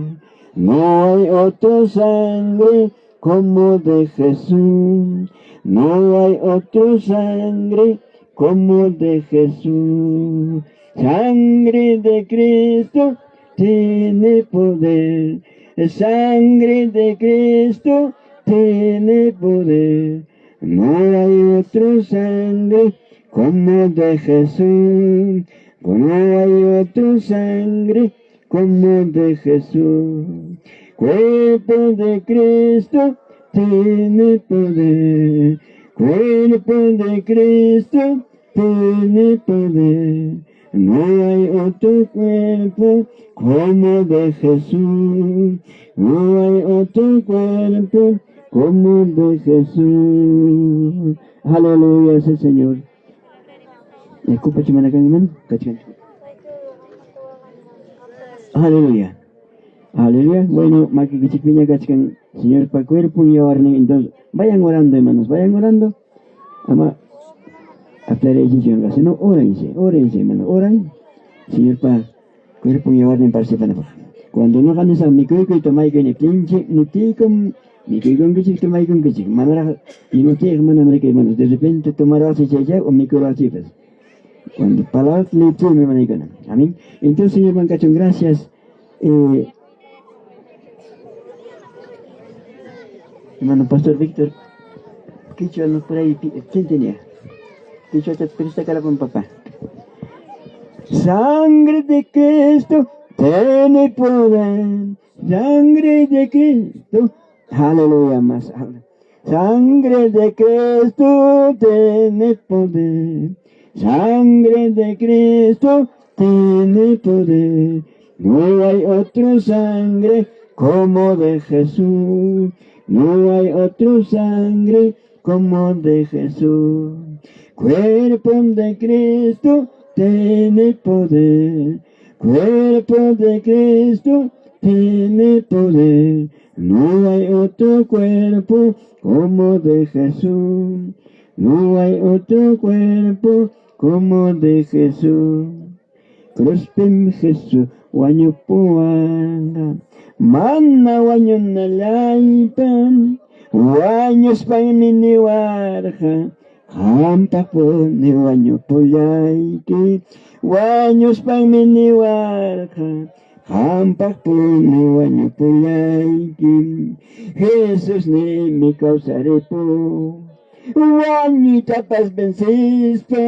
No hay otra sangre como de Jesús. No hay otra sangre como de Jesús. Sangre de Cristo tiene poder. Sangre de Cristo tiene poder. No hay otra sangre como de Jesús. No hay otra sangre como de Jesús. Cuerpo de Cristo tiene poder. Cuerpo de Cristo tiene poder. No hay otro cuerpo como de Jesús. No hay otro cuerpo como de Jesús. Aleluya, ese Señor. Aleluya. Aleluya. Bueno, makikichikpiña kachkan Señor pa cuerpo yawarnin. Entonces, vayan orando, hermanos, vayan orando. Ama no, órense, órense, hermano, oran. Señor pa cuerpo yawarnin participana. Cuando no ganes a mikuykuy tomaykuy niptinchik niptiykum mikuykunkichik tomaykunkichik manaraq nimuptiyqa manam riki hermanos de repente tomarasi chaycha o mikurasipas. Cuando palabras leiptiymi hermano. Amén. Entonces, Señor Bancachón, gracias. Hermano Pastor Víctor, Quichua no por ahí, ¿quién tenía? Quichua te presta cara con papá. Sangre de Cristo tiene poder. Sangre de Cristo, aleluya más. Sangre de Cristo tiene poder. Sangre de Cristo tiene poder. No hay otra sangre como de Jesús. No hay otra sangre como de Jesús. Cuerpo de Cristo tiene poder. Cuerpo de Cristo tiene poder. No hay otro cuerpo como de Jesús. No hay otro cuerpo como de Jesús. Cruzpim Jesús, wañupuwanga. Mana wañunalaypam, wañuspaymi niwarqa. Qampaqpuni wañupullayki, wañuspaymi niwarqa. Qampaqpuni wañupullayki. Jesús nimi kawsaripu, wañuytapas vencispa,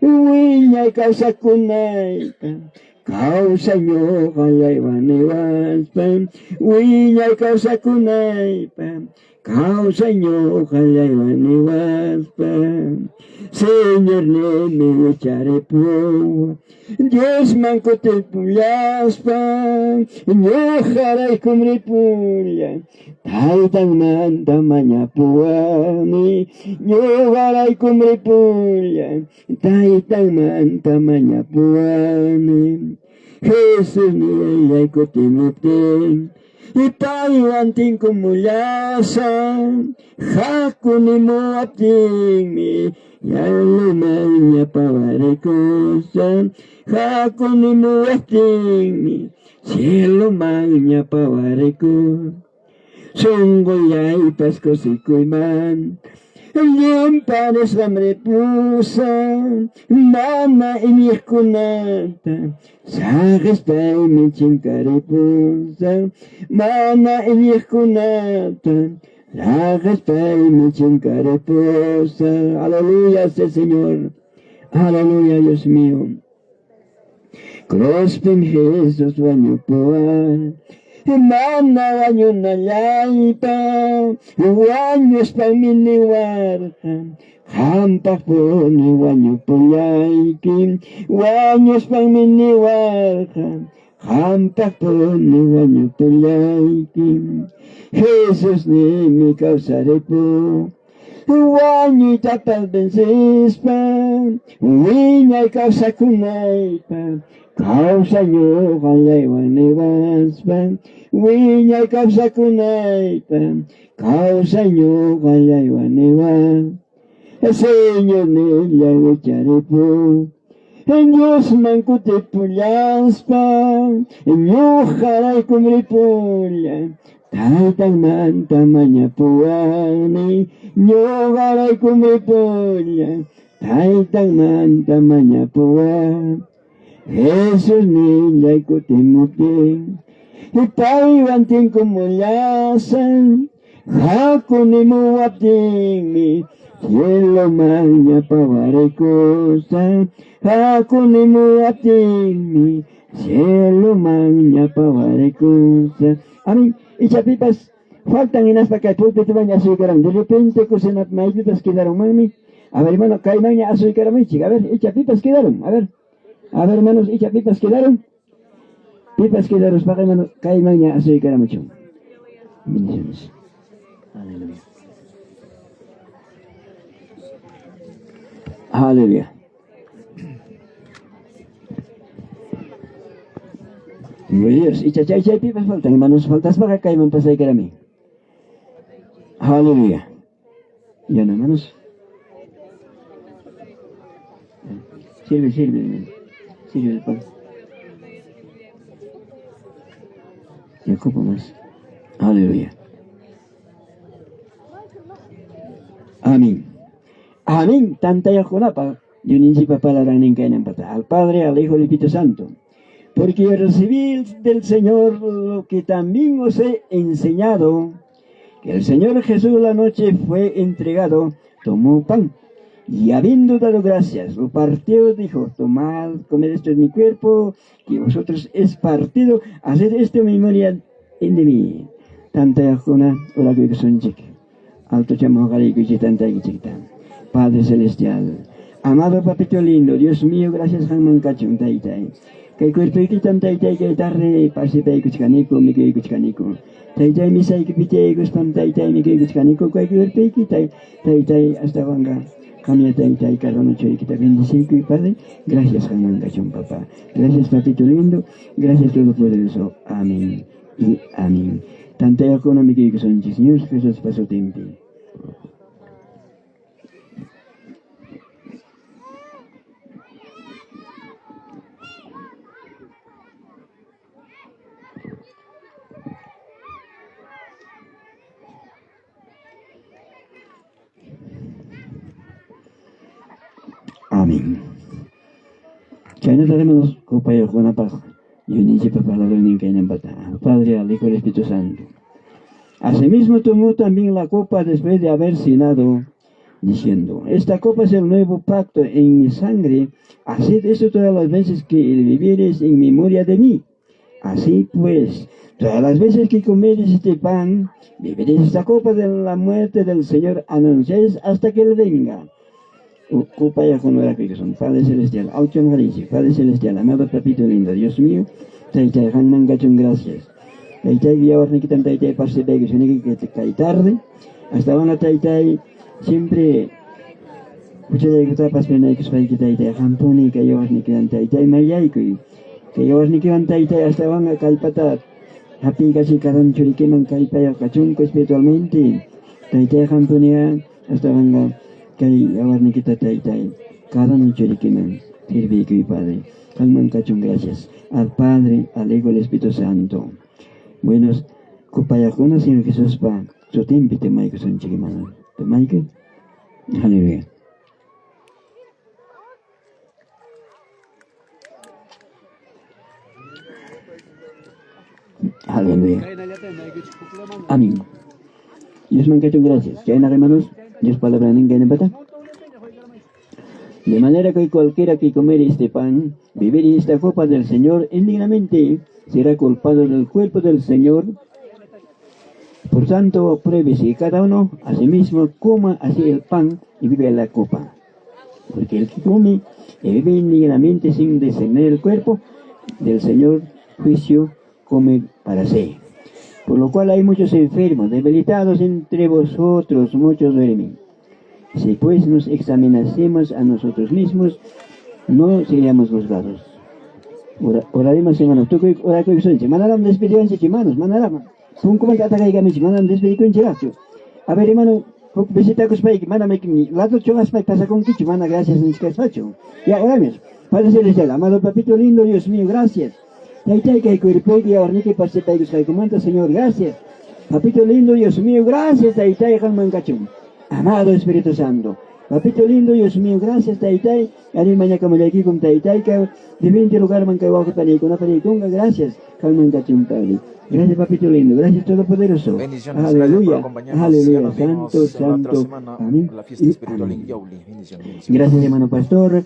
wiñay kawsakunayta. Kawsay ñuqallaywan niwaspa, wiñay kawsakunaypa, kawsay ñuqallaywan niwaspa. Señor nimi wicharipuwan, Diosman kutipullaspa, ñuqaraykum ripulla, Taytanmanta mañapuwani, ñuqaraykum ripulla, Taytanmanta mañapuwani. Jesús niyay kutimuptin, paywan tinkumullasaq, hakunimuwaptinmi, yalumanña pawarikusaq, hakunimuwaptinmi, cielomanña pawarikusaq. Sunqullaypas kusikuyman, llamparisqam ripusaq, mana iñiqkunata saqispaymi chinkaripusaq, mana iñiqkunata saqispaymi chinkaripusaq. Aleluya, Señor. Aleluya, Dios mío. Cruzpim Jesús wañupuwan, mana wañunallaypa, wañuspaymi niwarqa, qampaqpuni wañupullayki, wañuspaymi niwarqa, qampaqpuni wañupullayki. Jesús nimi kawsaripu, Wañuytapas vencespa, wiñay kawsakunaypaq, kawsay ñuqallaywan niwaspa, wiñay kawsakunaypaq, kawsay ñuqallaywan niwan. Señornillay wicharipun, Diosman kutipullaspa, ñuqaraykum ripulla, Taytanmanta mañapuwanmi, ñuqaraykum ripulla, Taytanmanta mañapuwan. Jesusnillay kutimuptin, paywan tinkumullasaq, haku nimuwaptinmi, cielomanña pawarikusaq, haku nimuwaptinmi, cielomanña pawarikusaq. Amén. Ichapipas faltan hinaspa kay pulpitomanña asuykaran. De repente kusina maypipas quedaronmanmi. A ver, hermano, kaymanña asuykaramuychik. A ver, ichapipas quedaron. A ver. A ver, hermanos, ichapipas quedaron. Pipas quedaruspaqa, hermano, kaymanña asuykaramuchun. Bendiciones. Aleluya. Aleluya. Dios, icha chay chaypipas faltan, hermanos, faltaspaqa kayman pasaykarami. Aleluya. Ya no, hermanos. Sirve, sirve, hermano. Sirve el pan. Ya ocupo más. Aleluya. Amén. Amén. Tantayaqkunapa Diosninchikpa palabrannin kaynampata. Al Padre, al Hijo, al Espíritu Santo. Porque yo recibí del Señor lo que también os he enseñado, que el Señor Jesús la noche fue entregado, tomó pan y habiendo dado gracias, lo partió, dijo, tomad, comed, esto es mi cuerpo, que vosotros es partido, haced esto en memoria de mí. Tantayaqkuna orakuykusunchik. Altochaman hoqariykuchik tantaykichikta. Padre Celestial, amado Papito lindo, Dios mío, gracias qanman kachun, Taytay. Kay cuerpoykitam, Taytay, kay tarde participaykuchkaniku, mikuykuchkaniku. Taytay, misaykipi tiyaykuspam, Taytay, mikuykuchkaniku, kay cuerpoykita, Taytay, astawanqa qamya, Taytay, cada churiykita bendeciykuy, Padre. Gracias qanman kachun, papá. Gracias, Papito lindo. Gracias, Todopoderoso. Amén y amén. Tantayaqkuna mikuykusunchik, Señor Jesuspa sutinpi. Amén. Chaynata hermanos, copayuqkunapaq Diosninchikpa palabrannin kaynampata. Al Padre, al Hijo, al Espíritu Santo. Asimismo tomó también la copa después de haber cenado, diciendo, esta copa es el nuevo pacto en mi sangre, haced esto todas las veces que bebiereis en memoria de mí. Así pues, todas las veces que comeréis este pan, beberéis esta copa de la muerte del Señor, anunciáis hasta que Él venga. Copayaqkuna Padre Celestial, Padre Celestial, amado Papito lindo, Dios mío, Taytay, qanman kachun gracias. Taytay, yawarnikitam Taytay participaykusuniki kay tarde. Hasta ahora Taytay, siempre huchallaykutapas penaykuspayki Taytay, qampuni kay yawarnikiwan Taytay mayaykuy. Kay yawarnikiwan Taytay astawanqa kallpata hapiykachiy cada churikiman kallpayuq kachunku espiritualmente. Taytay qampuniya astawanqa kay yawarnikita Taytay cada churikiman sirviykuy Padre. Qanman kachun gracias. Al Padre, al Hijo, al Espíritu Santo. Buenos copayaqkuna Señor Jesuspa sutinpi tomaykusunchik hermano. Tomaykuy. Aleluya. Aleluya. Amén. Diosman kachun gracias. Chayna hermanos, Dios palabra nin kaynampata. De manera que cualquiera que comiere este pan, bebiere esta copa del Señor indignamente, será culpado del cuerpo del Señor. Por tanto, pruébese cada uno a sí mismo, coma así el pan y bebe la copa. Porque el que come y bebe indignamente sin discernir el cuerpo del Señor, juicio come para sí. Por lo cual hay muchos enfermos, debilitados entre vosotros, muchos duermen. Si pues nos examinásemos a nosotros mismos, no seríamos juzgados. Oraremos, hermanos. Tukuy orakuykusunchik. Manaram despediwanchik, hermanos. Manaram. Punkumanta atakaykamichik. Manam despedikunchikchu. A ver, hermano, huk visitakuspayki, manam lado chuqaspay pasakunkichu, mana gracias nichkaspachu. Ya, oramos. Padre Celestial, amado Papito lindo, Dios mío, gracias. Taytay kay cuerpoyki yawarniki participaykusqaykumanta, Señor, gracias. Papito lindo, Dios mío, gracias, Taytay qanman kachun. Amado Espíritu Santo. Papito lindo, Dios mío, gracias, Taytay. Ari mañakamullaykikum, Taytay, kay diferente lugarman kay wawqi paniykuna paniykunqa, gracias. Qanman kachun, Padre. Gracias, Papito lindo, gracias, Todopoderoso. Bendiciones, gracias por Aleluya, acompañarnos. Ya aleluya, nos Santo, vemos la otra Santo. semana Amén la fiesta y espiritual amén. en Yauli. Bendiciones, bendiciones. Gracias, hermano pastor.